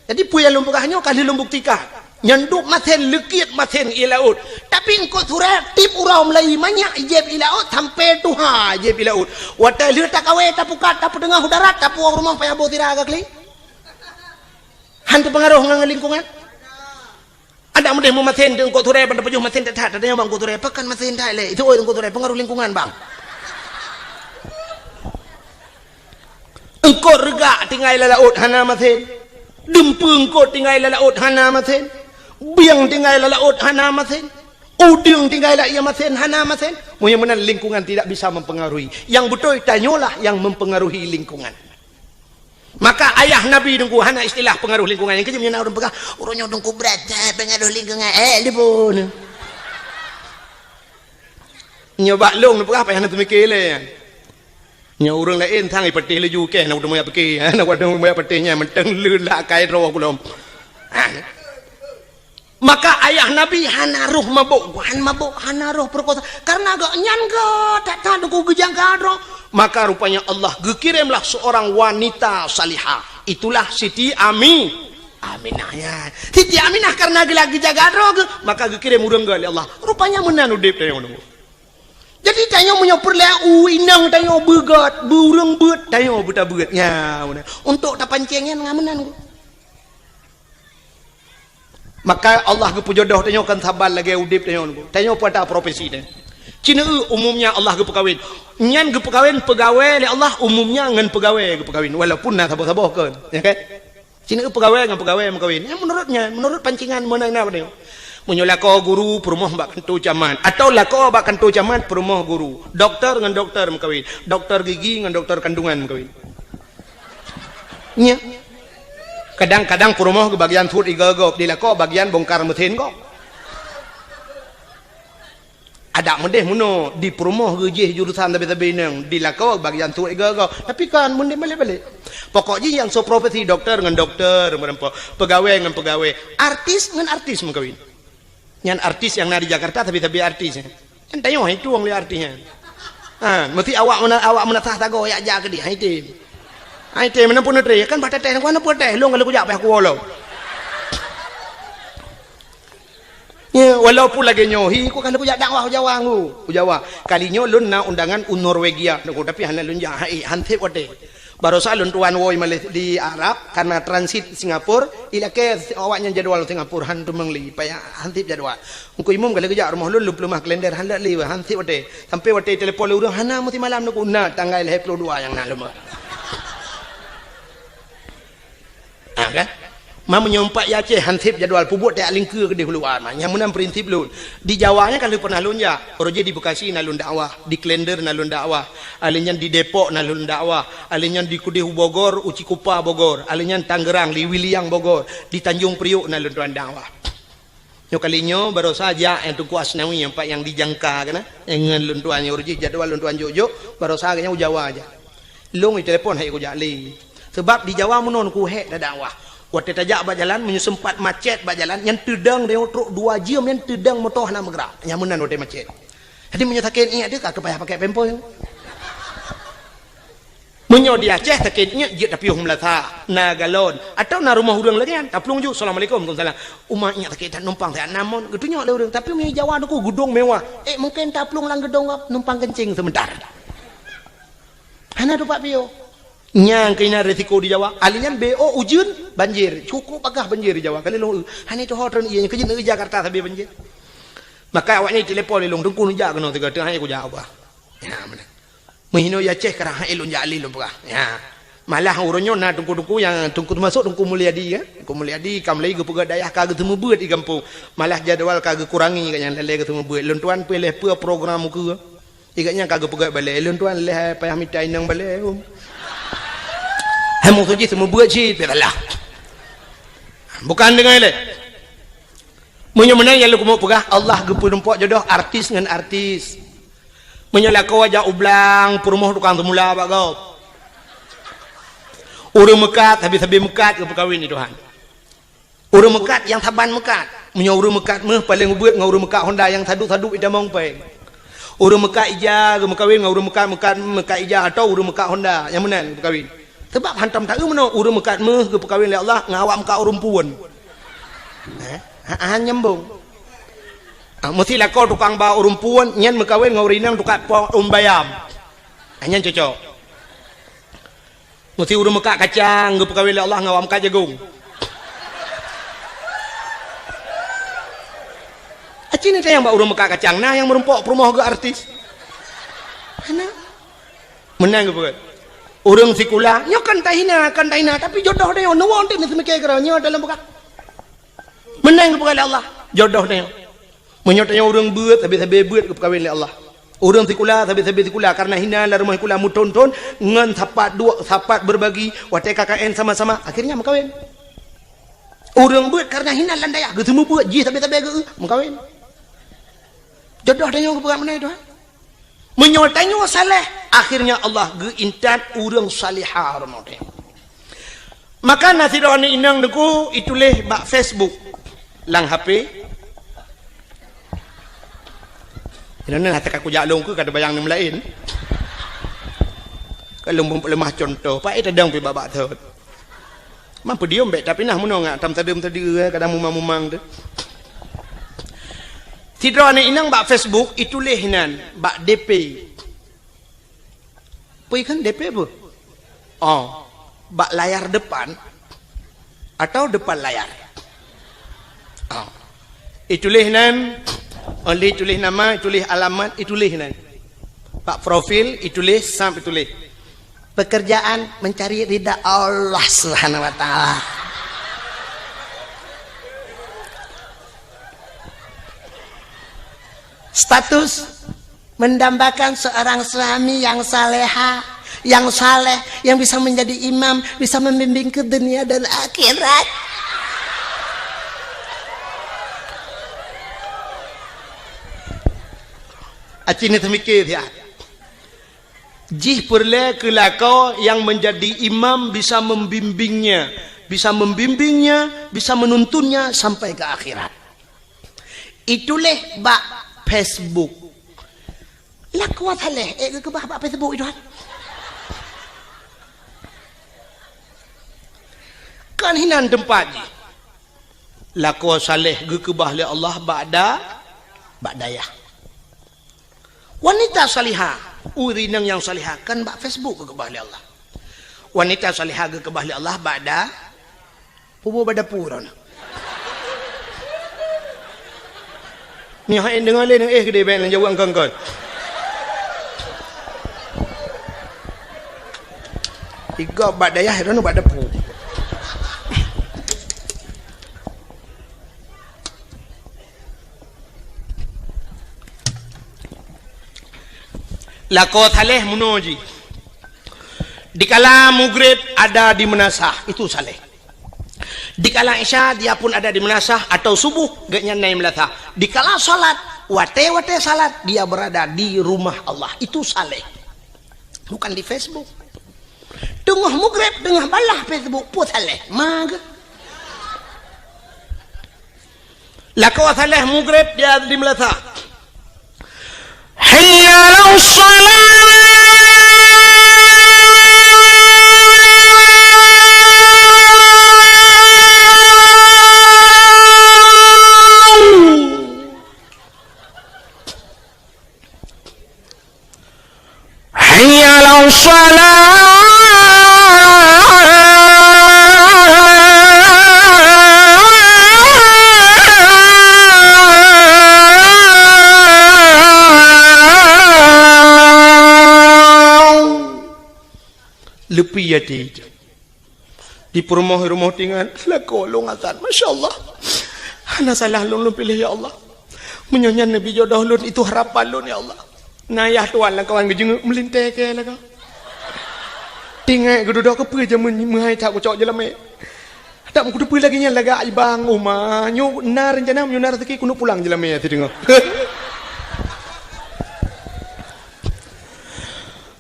Jadi peue nyang lôn peugah nyoe ka lheueh lôn buktikan. Nyan dub masen, leukiet masen ie laôt. Tapi eungkôt surée tieb uroe mulai manyak jieb ie laôt sampoe tuha jieb ie laôt. Watée lheueh takawé, tapukat, tapeuteungoh u darat, tapuwoe rumoh payah boh sira ka klik. Han teupeungaroh ngon lingkungan. Adak meudeh meumasen di eungkôt surée ban tapajoh masen that-that, tatanyong bak eungkôt surée, "Pakon masen that lé?" Itu, "Oi, eungkôt surée, peungaroh lingkungan, bang." Eungkôt reugak tinggai lam laôt hana masen. Dumpeue eungkôt tinggai lam laôt hana masen. Bieng tinggai lam laôt hana masen. Udeueng tinggai lam ie masen hana masen. Meunyoe meunan lingkungan tidak bisa mempengaruhi. Yang beutôi tanyoe lah yang mempengaruhi lingkungan. Maka ayah Nabi Teungku hana istilah pengaruh lingkungan. Nyang keujeuet nyan ureuëng peugah, "Ureuëng nyoe Teungku brat, eh, pengaruh lingkungan." Eh, lipun. Nyoe bak lôn peugah payah na teumike lé. Nyoe ureuëng laén sang ipeuteh laju keh na udah moyak pike. Na udah moyak peuteh nyan mantong leulah kai droe kulom. Ah. Maka ayah Nabi hana roh mabök, han mabök, hana roh peurekosa. Karena geuh nyan geuh that-that Teungku geujaga droe. Maka rupanya Allah geukirimlah seorang wanita salihah. Itulah Siti Ami, Aminah nyan. Siti Aminah karena geula geujaga droe geuh, maka geukirim ureuëng geuh lé Allah. Rupanya meunan udeb tanyoe Teungku. Jadi tanyoe meunyoe peureulée u inong tanyoe beugét, beureuëng beuet, tanyoe beutabeuet. Nya, meunan. Untuk tapancéng nyan ngon meunan. Maka Allah geupeujodoh tanyoe kon saban lagée udeb tanyoe. Tanyoe peue ata profesi tanyoe. Cina umumnya Allah geupeukawen. Nyan geupeukawen peugawée lé Allah umumnya ngon peugawée geupeukawen. Walaupun na saboh-saboh kon. Ya kan? Cina peugawée ngon peugawée meukawen. Ya, menurutnya, menurut pancingan meunan na tanyoe. Meunyoe lakoe guru peurumoh bak kantô camat. Atau lakoe bak kantô camat peurumoh guru. Doktor ngon doktor meukawen. Doktor gigi ngon doktor kandungan meukawen. Nya. Kadang-kadang peurumoh geubagian suet igoe gob, di lakoe bagian bongkar mesin gob. Adak meudeh meunoe, di peurumoh geujih jurusan sabe-sabe inong, di lakoe bagian suet igoe gob. Tapi kan meudeh balek-balek. Pokok jih nyang soe profesi doktor ngon doktor, meureumpok, peugawée ngon peugawée, artis ngon artis meukawen. Nyan artis nyang na di Jakarta, sabe-sabe artis nyan. Nyan tanyoe hai tueng lé artis nyan. Ha, meusti awak meuna-, awak meunasah sagoe yak jak keudeh, hai tem. Hai tem, meunan pun neutre, kan bah teuteh, kan neupeuteh, lôn kalau kujak payah kuwoe lom. Ya, walaupun lagée nyoe, hi, ku kalau kujak dakwah u Jawa ngu, u Jawa. Kali nyoe lôn na undangan u Norwegia, tapi hana lôn jak, hai, han sép watée. Barosa lôn tuan woe malée di Arab, karena transit Singapura, ilakée awaknyan jadwal Singapura, han teumeung lé, payah han sép jadwal. Teungku Imum ka lheueh geujak rumoh lôn, lôn peuleumah kalender, han lé, han sép watée. Sampai watée telepon lé ureuëng, hana meusimalam Teungku, na tanggai lhée ploh dua nyang na lôn. Ah, kan? Ma meunyoe pat i Aceh han sép jadwal peubuet tajak lingkeue keudeh u luwa ma. Nyang meunan prinsip lôn. Di Jawa nyan ka lheueh pernah lôn jak. Uroe jih di Bekasi na lôn dakwah, di Klender na lôn dakwah, alèh nyan di Depok na lôn dakwah, alèh nyan di keudeh u Bogor, u Cikupa Bogor, alèh nyan Tangerang, di Wiliang Bogor, di Tanjung Priok na lôn tuan dakwah. Nyoe kali nyoe barosa jak nyang Teungku Asnawi nyang pat nyang dijangka keunan. Nyang ngon lôn tuan nyoe uroe jih jadwal lôn tuan jok-jok, barosa geuh nyan u Jawa jak. Lôn itelepon hai kujak lé. Sebab di Jawa meunoe kuhek tadakwah. Watée tajak bak jalan, meunyoe seumpat macet bak jalan, nyan teudong tanyoe trok dua jeuem, nyan teudong moto hana meugerak. Nyan meunan watée macet. Jadi meunyoe sakét iék teuh ka payah pakai pempes. Meunyoe di Aceh sakét iék jeuet tapiôh meulasa, na galon, atawa na rumoh ureuëng lagée nyan, taplueng ju, "Assalamualaikum." "Waalaikumsalam." "Uma iék sakét that numpang siat na mon." Geutunyok lé ureuëng, tapi meunyoe Jawa Teungku geudong mewah. Eh, mungken taplueng lam geudong numpang kencing sebentar. Hana tupat piôh. Nyang keunan risiko di Jawa. Alèh nyan B O ujeuen, banjir. Cukup bagah banjir di Jawa. Kali lôn, hana tuho treun ié, keujeuet neuh Jakarta sabe banjir. Maka awaknyan telepon lé lôn, "Teungku neujak keunoe sigoe, teuh hai kujak ubah." Ya, beuna. Meuhinoe ya Aceh karang hai lôn jak lé lôn peugah. Ya. Malah uroe nyoe na teungku-teungku nyang teungku, teumasok Teungku Mulyadi, ya. Teungku Mulyadi ka mulai geupeugah dayah ka geuseumeubeuet di gampông. Malah jadwal ka geukurangi, ka nyang lé-lé geuseumeubeuet. Lôn tuan pih lheuh peue program ukeue. Ikat nyang ka geupeugah balée, lôn tuan lheuh payah mita inong balée. Hai meusuji seumeubeuet cit, pih salah. Bukan deungon lé. Meunyoe meunan nyang lôn keumeung peugah, Allah geupeurumpok jodoh artis ngon artis. Meunyoe lakoe jak u blang, peurumoh tukang seumula bak gob. Ureuëng meukat, sabe-sabe meukat geupeukawen di Tuhan. Ureuëng meukat nyang saban meukat. Meunyoe ureuëng meukat méuh paleng ubeuet ngon ureuëng meukat Honda nyang sadup-sadup itamong péng. Ureuëng meukat ija geumeukawen ngon ureuëng meukat, meukat, meukat ija atau ureuëng meukat Honda nyang meunan geupeukawen. Sabab hantom taeu meunoe ureuëng meukat méuh geupeukawen lé Allah ngon awak meukat ureuëng puon. Eh, ha, ha, nyambung. Ah, meusti lakoe tukang ba ureuëng puon nyan meukawen ngon ureuëng inong tukang po ureuëng bayam. Ah, nyan cocok. Meusti ureuëng meukat kacang geupeukawen lé Allah ngon awak meukat jagong. Aci ni tayang bak ureuëng meukat kacang na nyang meurumpok peurumoh geuh artis. Hana. Meunan geupeugah. Ureuëng sikula, nyoe kan tahina, kan tahina, tapi jodoh deh, nyoe neuwoe teuh neuseumiké keudroe, nyoe dalam beukah. Meunan geupeugah lé Allah, jodoh deh. Meunyoe tanyoe ureuëng beuet, sabe-sabe beuet geupeukawen lé Allah. Ureuëng sikula, sabe-sabe sikula, kareuna hina lam rumoh sikula meuthon-thon, ngon sapat duek, sapat beubagi, watée K K N sama-sama, akhirnya meukawen. Ureuëng beuet kareuna hina lam dayah, geuseumeubeuet jih sabe-sabe geu-, meukawen. Jodoh tanyoe geupeugah meunan, Tuhan. Meunyoe tanyoe saleh, akhirnya Allah geuintat ureuëng salihah roh nyoe. Maka na sidroe aneuk inong teungku ituléh bak Facebook lam H P. Inoe na teuka kujak lôn keu ka teubayang nem laén. Ka lôn leumah cuntoh, paét tadong pih bak-bak thot. Mampu diom bék, tapi nah meunoe ngak tam tadeuem tadi, eh, kadang mumang-mumang tu. Sidroe aneuk inong bak Facebook ituléh inan bak D P. Peue kan D P peue? Oh, bak layar depan atau depan layar? Oh. Ituléh nan, oleh tuléh nama, ituléh alamat, ituléh nan. Bak profil ituléh, sam ituléh. Pekerjaan mencari ridha Allah Subhanahu wa Ta'ala. Status mendambakan seorang suami yang saleha, yang saleh, yang bisa menjadi imam, bisa membimbing ke dunia dan akhirat. Aci ni teumikir ya. Jih peureulée keu lakoe nyang meunjadi imam bisa membimbingnya, bisa membimbingnya, bisa menuntunnya sampai ke akhirat. Ituléh bak Facebook. Lakoe saleh, eh, geukeubah bak Facebook itu kan. Kan hinan teumpat jih. Lakoe saleh geukeubah lé Allah bak da-, bak dayah. Wanita salihah, ureuëng inong nyang salihah kan bak Facebook geukeubah lé Allah. Wanita salihah geukeubah lé Allah bak da-, pubu bak dapu droeneuh. Nyoe hai deungoe lé, eh, geude bék lôn jaweueb engkon-kon. Tiga bak dayah, droeneuh bak dapu. Lakoe saleh meunoe jih. Dikala mugreb ada di meunasah, itu saleh. Dikala isya dia pun ada di meunasah atau subuh gobnyan na di meunasah. Dikala salat, watée-watée salat dia berada di rumah Allah, itu saleh. Bukan di Facebook. Teungoh mugreb, teungoh balah Facebook, peue saleh. Mage. Lakoe saleh mugreb dia di meunasah. Hayya 'alas shalah. Hayya 'alas shalah. Leupie até. Di peurumoh-rumoh tingan, lakoe lôn azan. Masya Allah. Hana salah lôn, lôn piléh, ya Allah. Meunyoe nyan neubi jodoh lôn, itu harapan lôn, ya Allah. Na yah tuan lam kawan geujeungeuk meulintèe keu lakoe. Tingat geududoe keupeue jameun meuhai that kucok jeulamèe. Dak meukuteupeue lagèe nyan lagak ibang uma. Nyoe na reuncana, meunyoe na raseuki keuneuk pulang jeulamèe sideungoe.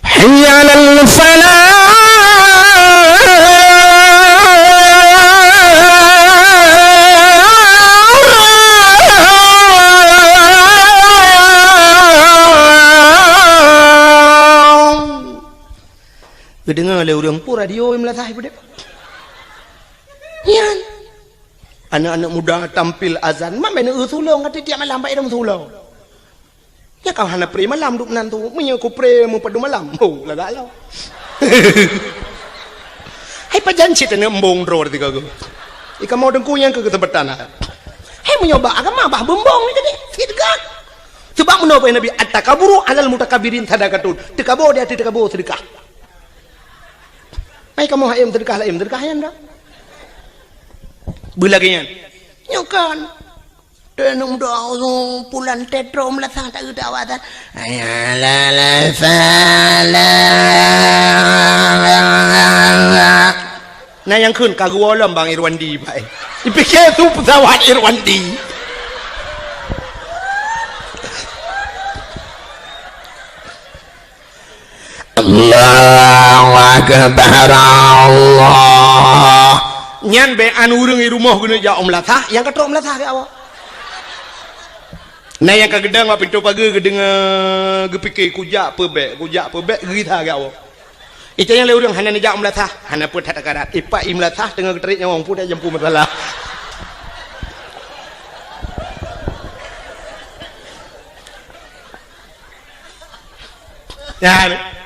Hayya 'alal falah. Geudeungoe lé ureueng, peue radio meulasah ipeudeh. Nyan. Aneuk-aneuk muda tampil azan, mak bèk neueu sulong, ka tiep malam bak idong sulong. Nyan ka hana pre malam duek nan tu. Meunyoe kupré meupadum malam, ho, lagak lom. Hai pajan cit aneuk embong droe tiga go. Ikamoe teungku nyang keu keuseumpatan. Hai meunyoe bak agama bah beumbong ni tadi. Sit gah. Sebab meunoe Nabi, "At-takaburu 'alal mutakabbirin sadaqatun." Teukabo di ateueh teukabo seudeukah. Hai kamoe hayom seudeukah, hayom seudeukah nyan dah. Beu lagèe nyan. Nyoe kan. Teuh aneuk muda, pulan teuh trok meulasah tak geudak awak tan. Hayya 'alal falah. Na nyang kheun ka geuwoe lom Bang Irwandi, Pak, eh. Ipike su pesawat Irwandi. Allahu Akbar, Allah. Nyan bèk an ureueng i rumoh keuneuk jak u meulasah, nyang ka trok meulasah geuwoe. Na nyang ka geudong bak pintoe pageue geudeungoe, geupike kujak peubèk, kujak peubèk, geugisa geuwoe. Ita nyang lé ureueng hana neujak u meulasah, hana peue that akarat. Ipak i meulasah teungoh geutarék nyawöng, peue that jampu masalah. Nyan.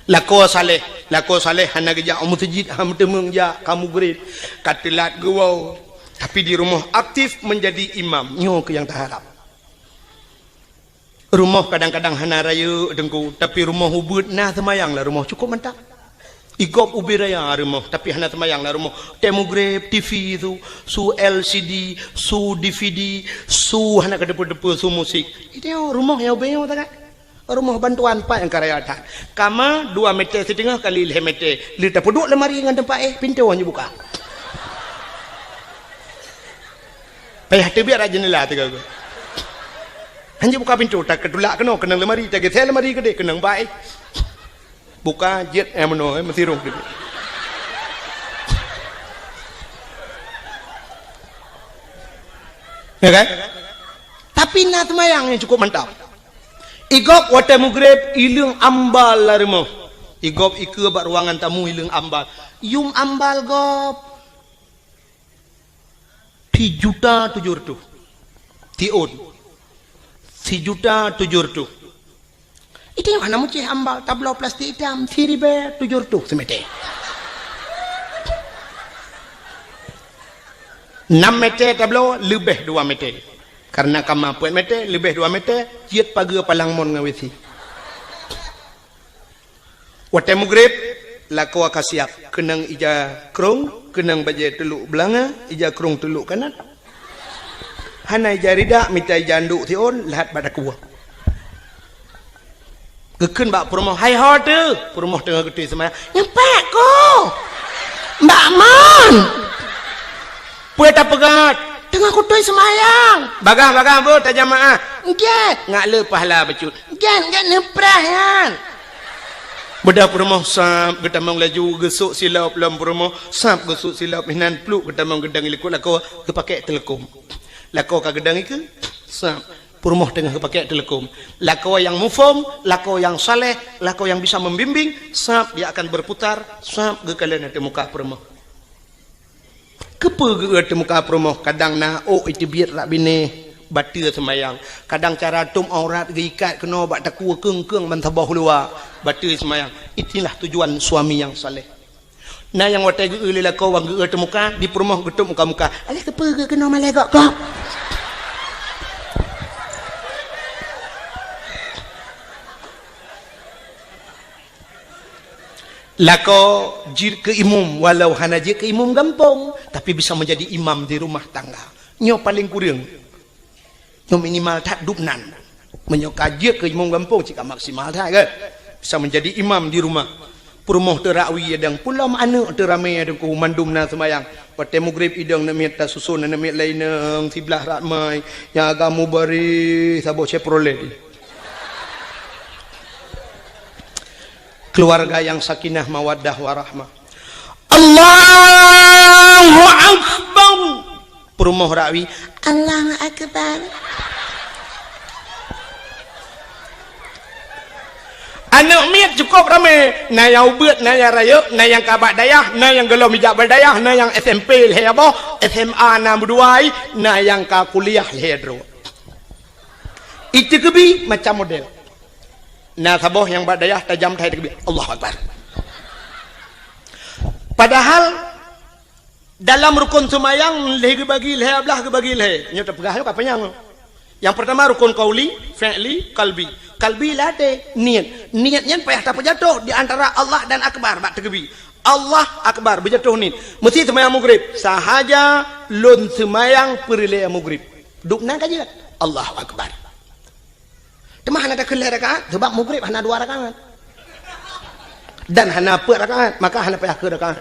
Lakoe saleh, lakoe saleh hana geujak u meuseujid, hana meuteumeung jak, ka mugreb, ka teulat geuwoe. Tapi di rumoh aktif menjadi imam. Nyoe keuh nyang taharab. Rumoh kadang-kadang hana rayeuk teungku, tapi rumoh ubeuet na seumayang lam rumoh cukup mantap. Igop ubé raya rumoh, tapi hana seumayang lam rumoh. Teuh mugreb, T V su, su L C D, su D V D, su hana keudeupe-deupe, su musik. Itu rumoh nyang ubé nyoe tagai. Rumoh bantuan pat nyang ka raya that. Kama dua meter siteungoh kali lhèe meter. Lé tapeuduek lemari ngon teumpat éh, pintoe hana buka. Payah teubiet rot jeundela tiga go. Hana buka pintoe, takeutulak keunoe, keunong lemari, tageusé lemari keudeh, keunong bak éh. Buka jeuet, eh, meunoe, eh, meusirong keudeh. Ya kan? Tapi na seumayang nyang cukup mantap. Igop watèe mugreb, ileueng ambal lam rumoh. Igop ikeue bak ruangan tamu, ileueng ambal. Yum ambal gop. Sijuta tujoh reutôh. Tiôn. Sijuta tujoh reutôh. Itu nyang hana meucéh ambal, tabloe plastik itam, siribèe tujoh reutôh seumeter. Nam meter tabloe, leubeh dua meter. Karena kama peuet meter, leubeh dua meter, jeuet pageue palang mon ngon W C. Watèe mugreb, lakoe ka siap, keunong ija krông, keunong bajèe teulok beulanga, ija krông teulok kanan. Hana ija rida, mita ija anduk siôn, lheuh bak takue. Geukheun bak peurumoh, "Hai ho teuh?" Peurumoh teungoh geutôi seumayang. "Nyoe pat ko?" "Bak mon." "Peue tapeugah?" "Teungoh kutôi seumayang." "Bagah-bagah beuh tajamaah." "Gèt." "Ngat le pahala bacut." "Gèt, gèt neupreh nyan." Beudôh peurumoh sab geutamong laju geusok silop lom peurumoh, sab geusok silop hinan pluek geutamong geudong i likot lakoe geupakèk teuleukom. Lakoe ka geudong ikeue, sab peurumoh teungoh geupakèk teuleukom. Lakoe nyang muphom, lakoe nyang saleh, lakoe nyang bisa membimbing, sab dia akan berputar, sab geukalon ateueh muka peurumoh. Keupeue geu-eu teumuka peurumoh, kadang na ôk iteubiet rak binéh, bateue seumayang. Kadang cara tôb aurat geuikat keunoe bak takue keung-keung ban saboh luwa, bateue seumayang. Itulah tujuan suami nyang saleh. Na nyang watèe geu-eu lé lakoe wan geu-eu teumuka, di peurumoh geutôb muka-muka. "Alah keupeue geu keunoe malèe gok-gok?" Lakoe jeuet keu imum, walau hana jeuet keu imum gampông, tapi bisa menjadi imam di rumah tangga. Nyoe paleng kureueng. Nyoe minimal that dubnan. Meunyoe ka jeuet keu imum gampông, cit ka maksimal that, kan? Bisa menjadi imam di rumah. Peurumoh teurakwi idong, pulom aneuk teuramé teungku, mandum na seumayang. Watée mugrib idong aneuk miet tasuson, aneuk miet laén inong siblah ramai. Nyang agam mubaréh saboh Chevrolet. Keluarga yang sakinah, mawaddah, warahmah. Allahu Akbar. Peurumoh rakwi, Allahu Akbar. Aneuk miet cukup ramé, na nyang ubit, na nyang rayeuk, na nyang ka bak dayah, na nyang gohlom ijak bak dayah, na nyang S M P lhée boh, S M A na meudua, na nyang ka kuliah lhée droe. Iteukeubi macam model. Na saboh nyang bak dayah tajam that iteukeubi, Allahu Akbar. Padahal dalam rukon seumayang lhée geubagi lhée, blah geubagi lhée. Nyoe tapeugah nyoe ka panyang. Nyang peurtama rukon qauli, fi'li, qalbi. Qalbi ladée niet. Niet nyan payah tapeujatoh di antara Allah dan Akbar bak teukeubi. Allah Akbar, beujatoh niet. Meusi seumayang mugrib, sahaja lôn seumayang peureulée mugrib. Dubnan ka jeuet. Allahu Akbar. Teuma hana takheun lhée rakaat, sebab mugrib hana dua rakaat. Dan hana peuet rakaat, maka hana payah keu rakaat.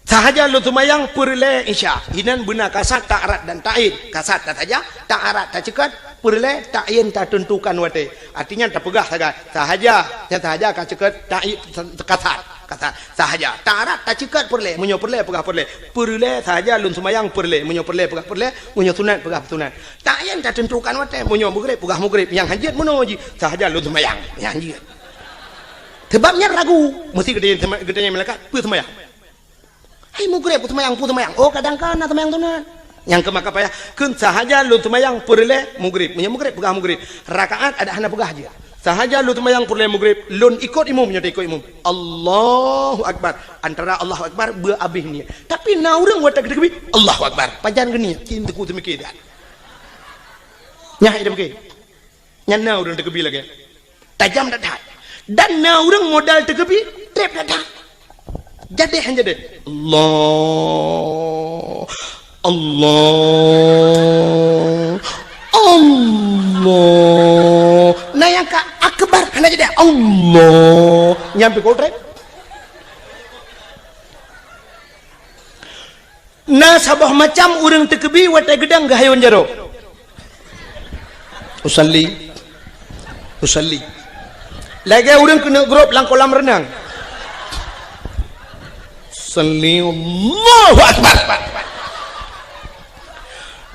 Sahaja lôn seumayang peureulée Isya. Inan beuna kasad, ta'arat dan ta'yin. Kasad ta sahaja, ta'arat taceukat, peureulée ta'yin tateuntukan watée. Artinya tapeugah sagai, sahaja, nyang sahaja ka ceukat ta'yin kasad. Kasad, sahaja. Ta'arat taceukat peureulée, meunyoe peureulée peugah peureulée. Peureulée sahaja lôn seumayang peureulée, meunyoe peureulée peugah peureulée, meunyoe sunat peugah sunat. Ta'yin tateuntukan watée, meunyoe mugrib peugah mugrib, nyang hanjeuet meunoe jih, sahaja lôn seumayang, nyang hanjeuet. Sebab nyan ragu, meusi geutanyoe, geutanyoe malaikat, peue seumayang? Hai mugrib, peue seumayang, peue seumayang? Oh, kadang kana seumayang sunat. Nyang keu maka payah, kheun sahaja lôn seumayang peureulée mugrib. Meunyoe mugrib, peugah mugrib. Rakaat adak hana peugah jih. Sahaja lôn seumayang peureulée mugrib, lôn ikot imum, nyoe ikot imum. Allahu Akbar. Antara Allahu Akbar, beu abéh niet. Tapi na ureuëng watée geuteukeubit, Allahu Akbar. Pajan geuniet, cit teungku teumike that. Nyah idam ke. Nyan na ureuëng teukeubi lagée. Tajam that-that. Dan na ureuëng modal teukeubi, treb that-that. Jadeh han jadeh. Allah. Allah. Allah. Na nyang ka akbar hana jadeh. Allah. Nyang pih treb. Na saboh macam ureuëng teukeubi watée geudong geuhayôn jaroe. Usalli. Usalli. Lagée ureuëng keuneuk grob lam kolam reunang. Salli, Allahu Akbar.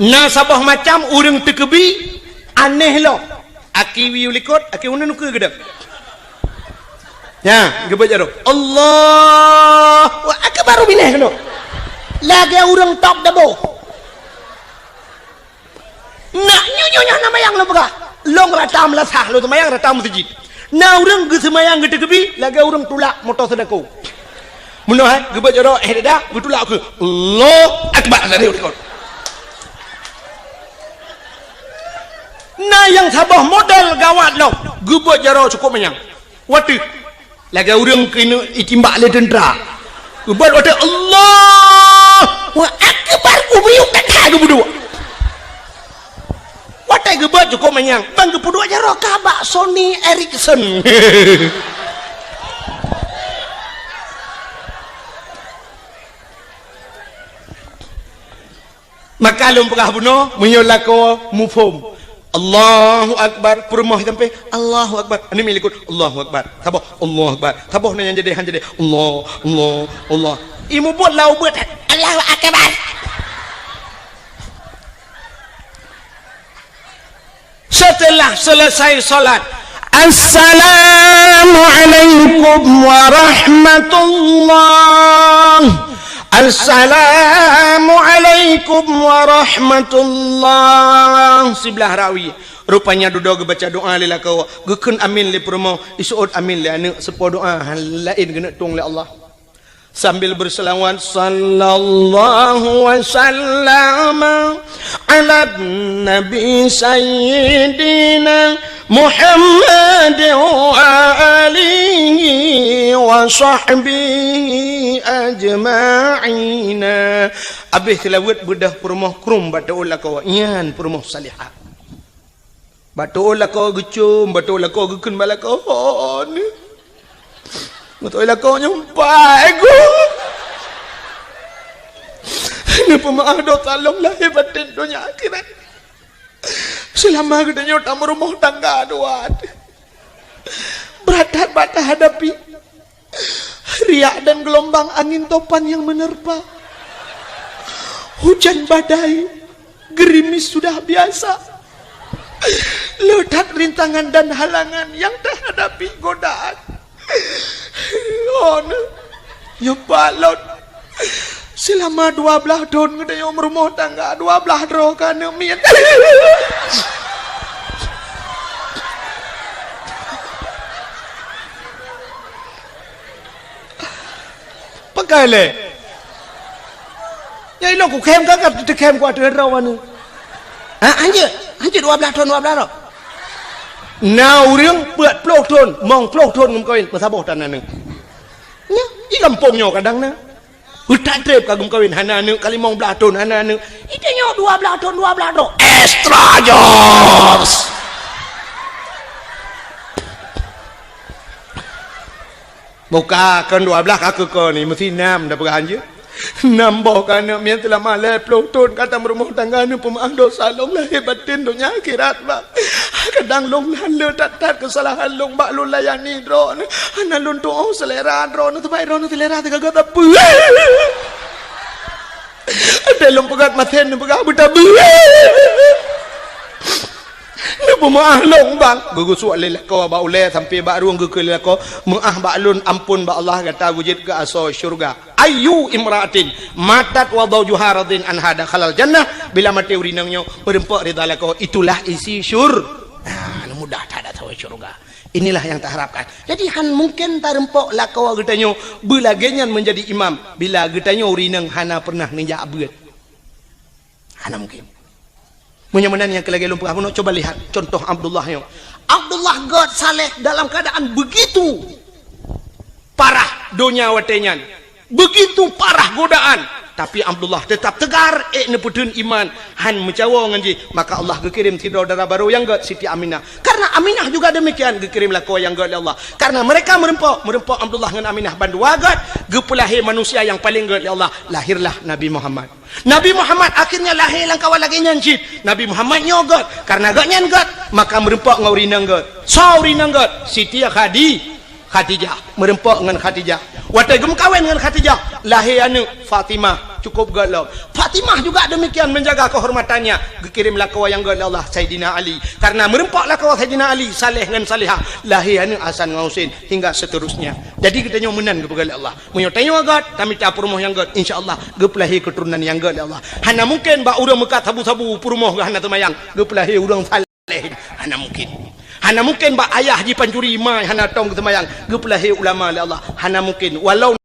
Na saboh macam ureuëng teukeubi aneh lom. Aki wiyeue likot, aki uneun ukeue geudong. Nya, geubeuet jaroe. Allahu Akbar, binéh keunoe. Lagée ureuëng top dabo. Nak nyoe, nyoe, nyoe na mayang lôn peugah. Lôn rata meulasah, lôn seumayang rata meuseujid. Na ureuëng geuseumayang geuteukeubi, lagée ureuëng tulak moto seudako. Meunoe, eh, geubeuet jaroe, eh, dada, geutulak keu Allahu Akbar, dari likot. Na nyang saboh model gawat lom, geubeuet jaroe cukup manyang. Watée lagée ureuëng keuneuk itimbak lé teuntra. Geubeuet watée Allahu Akbar, geubiyuk that-that geupeuduek. Watée geubeuet cukup manyang, ban geupeuduek jaroe ka bak Sony Ericsson. Maka lôn peugah bunoe, meunyoe lakoe muphom. Allahu Akbar, peurumoh sampé, Allahu Akbar. Aneuk miet likot, Allahu Akbar. Saboh, Allahu Akbar. Saboh na nyang jadeh, han jadeh. Allah, Allah, Allah. Imeubeuet lam ubeut, Allahu Akbar. Setelah selesai salat, "Assalamualaikum warahmatullah. Assalamualaikum warahmatullah." Siblah rakwi. Rupanya dudoe geubaca doa lé lakoe, geukheun amin lé peurumoh, iseuôt amin lé aneuk, seupo doa laén geuneuk tueng lé Allah. Sambil berselawat, "Sallallahu wa sallama ala nabi sayyidina Muhammad wa alihi sahbihi ajma'ina. Abéh seulaweuet beudôh peurumoh krueng bak teuôt lakoe, nyan peurumoh salihah. Bak teuôt lakoe geucom, bak teuôt lakoe geukheun bak lakoe, "Ho neuh." Bak teuôt lakoe nyoe, "Pai geuh." Neupeumeu'ah dosa lôn lahé batén donya akhirat. Seulama geutanyoe tameurumoh tangga dua, brat that bak tahadapi. Riak dan gelombang angin topan yang menerpa. Hujan badai, gerimis sudah biasa. Le that rintangan dan halangan yang tahadapi godaan. Oh, nyoe balot. Seulama dua blaih thon geutanyoe meurumoh tangga, dua blaih droe ka aneuk miet. Pakai lé. Nyang ilong kukhém ka, ka teukhém ku ateueh droe aneuk. Ha, hanjeuet, hanjeuet dua blaih thon, dua blaih droe. Na ureueng peuet ploh thon, mong ploh thon geumeukawen, meusaboh tan aneuk. Nyoe, di gampông nyoe kadang na. Peutak treb ka geumeukawen hana aneuk, ka limong blaih thon hana aneuk. Di tanyoe dua blaih thon, dua blaih droe. Extra jobs. Buka kon dua blaih ka keu kon ni, meusi nam dah peugah hanjeuet. Nam boh ka aneuk miet seulama lhèe ploh thon ka tameurumoh tangga, neupeumeu'ah dosa lôn lahé batén donya akhirat, bah. Kadang lôn hana le that-that keusalahan lôn bak lôn layani droeneuh. Hana lôn tu'oh seulera droeneuh, sabab droeneuh seulera teugaga sapeue. Watèe lôn peugah masen, neupeugah beutabeue. Neupeumeu'ah lôn, bang. Geugeusuek lé lakoe bak ulèe sampoe bak rueng geukheun lé lakoe, "Meu'ah bak lôn, ampôn bak Allah, gata geujeuet keu asoe syeuruga." Ayyu imra'atin matat wa zawjuha radin anha dakhalal jannah. Bila maté ureueng inong nyoe meureumpok ridha lakoe, itulah isi syur-, nah, mudah that asoe syeuruga. Inilah yang taharapkan. Jadi, han mungken tareumpok lakoe geutanyoe beulagèe nyan meunjadi imam bila geutanyoe ureueng inong hana pernah neujak beuet. Hana mungken. Meunyoe meunan nyang keu lagèe lôn peugah bunoe, coba lihat contoh Abdullah nyoe. Abdullah gèt saleh dalam keadaan begitu parah donya watèe nyan. Begitu parah godaan. Tapi Abdullah tetap tegar, ék neupeutheun iman, han meucawo ngon jih. Maka Allah geukirém sidroe dara barô nyang gèt, Siti Aminah. Karena Aminah juga demikian geukirém lakoe nyang gèt lé Allah. Karena mereka meureumpok, meureumpok Abdullah ngon Aminah bandua gèt, geupeulahé manusia nyang paleng gèt lé Allah. Lahirlah Nabi Muhammad. Nabi Muhammad akhirnya lahé lam kawan lagèe nyan cit. Nabi Muhammad nyoe gèt. Karena gèt nyan gèt, maka meureumpok ngon ureueng inong gèt. Soe ureueng inong gèt? Siti Khadi-, Khadijah. Meureumpok ngon Khadijah. Watèe geumeukawen ngon Khadijah, lahé aneuk Fatimah, cukup gèt lom. Fatimah juga demikian menjaga kehormatannya. Geukirém lakoe nyang gèt lé Allah, Saidina Ali. Karena meureumpok lakoe Saidina Ali, saleh ngon salehah, lahé aneuk Hasan ngon Husein, hingga seterusnya. Jadi geutanyoe meunan geupeugah lé Allah. Meunyoe tanyoe gèt, tamita peurumoh nyang gèt, insya Allah geupeulahé keuturonan nyang gèt lé Allah. Hana mungken bak ureueng meukat sabu-sabu peurumoh geuh hana seumayang, geupeulahé ureueng saleh. Hana mungken. Hana mungken bak ayah jipancuri mai hana tông geuseumayang, geupeulahé ulama lé Allah. Hana mungken. Walau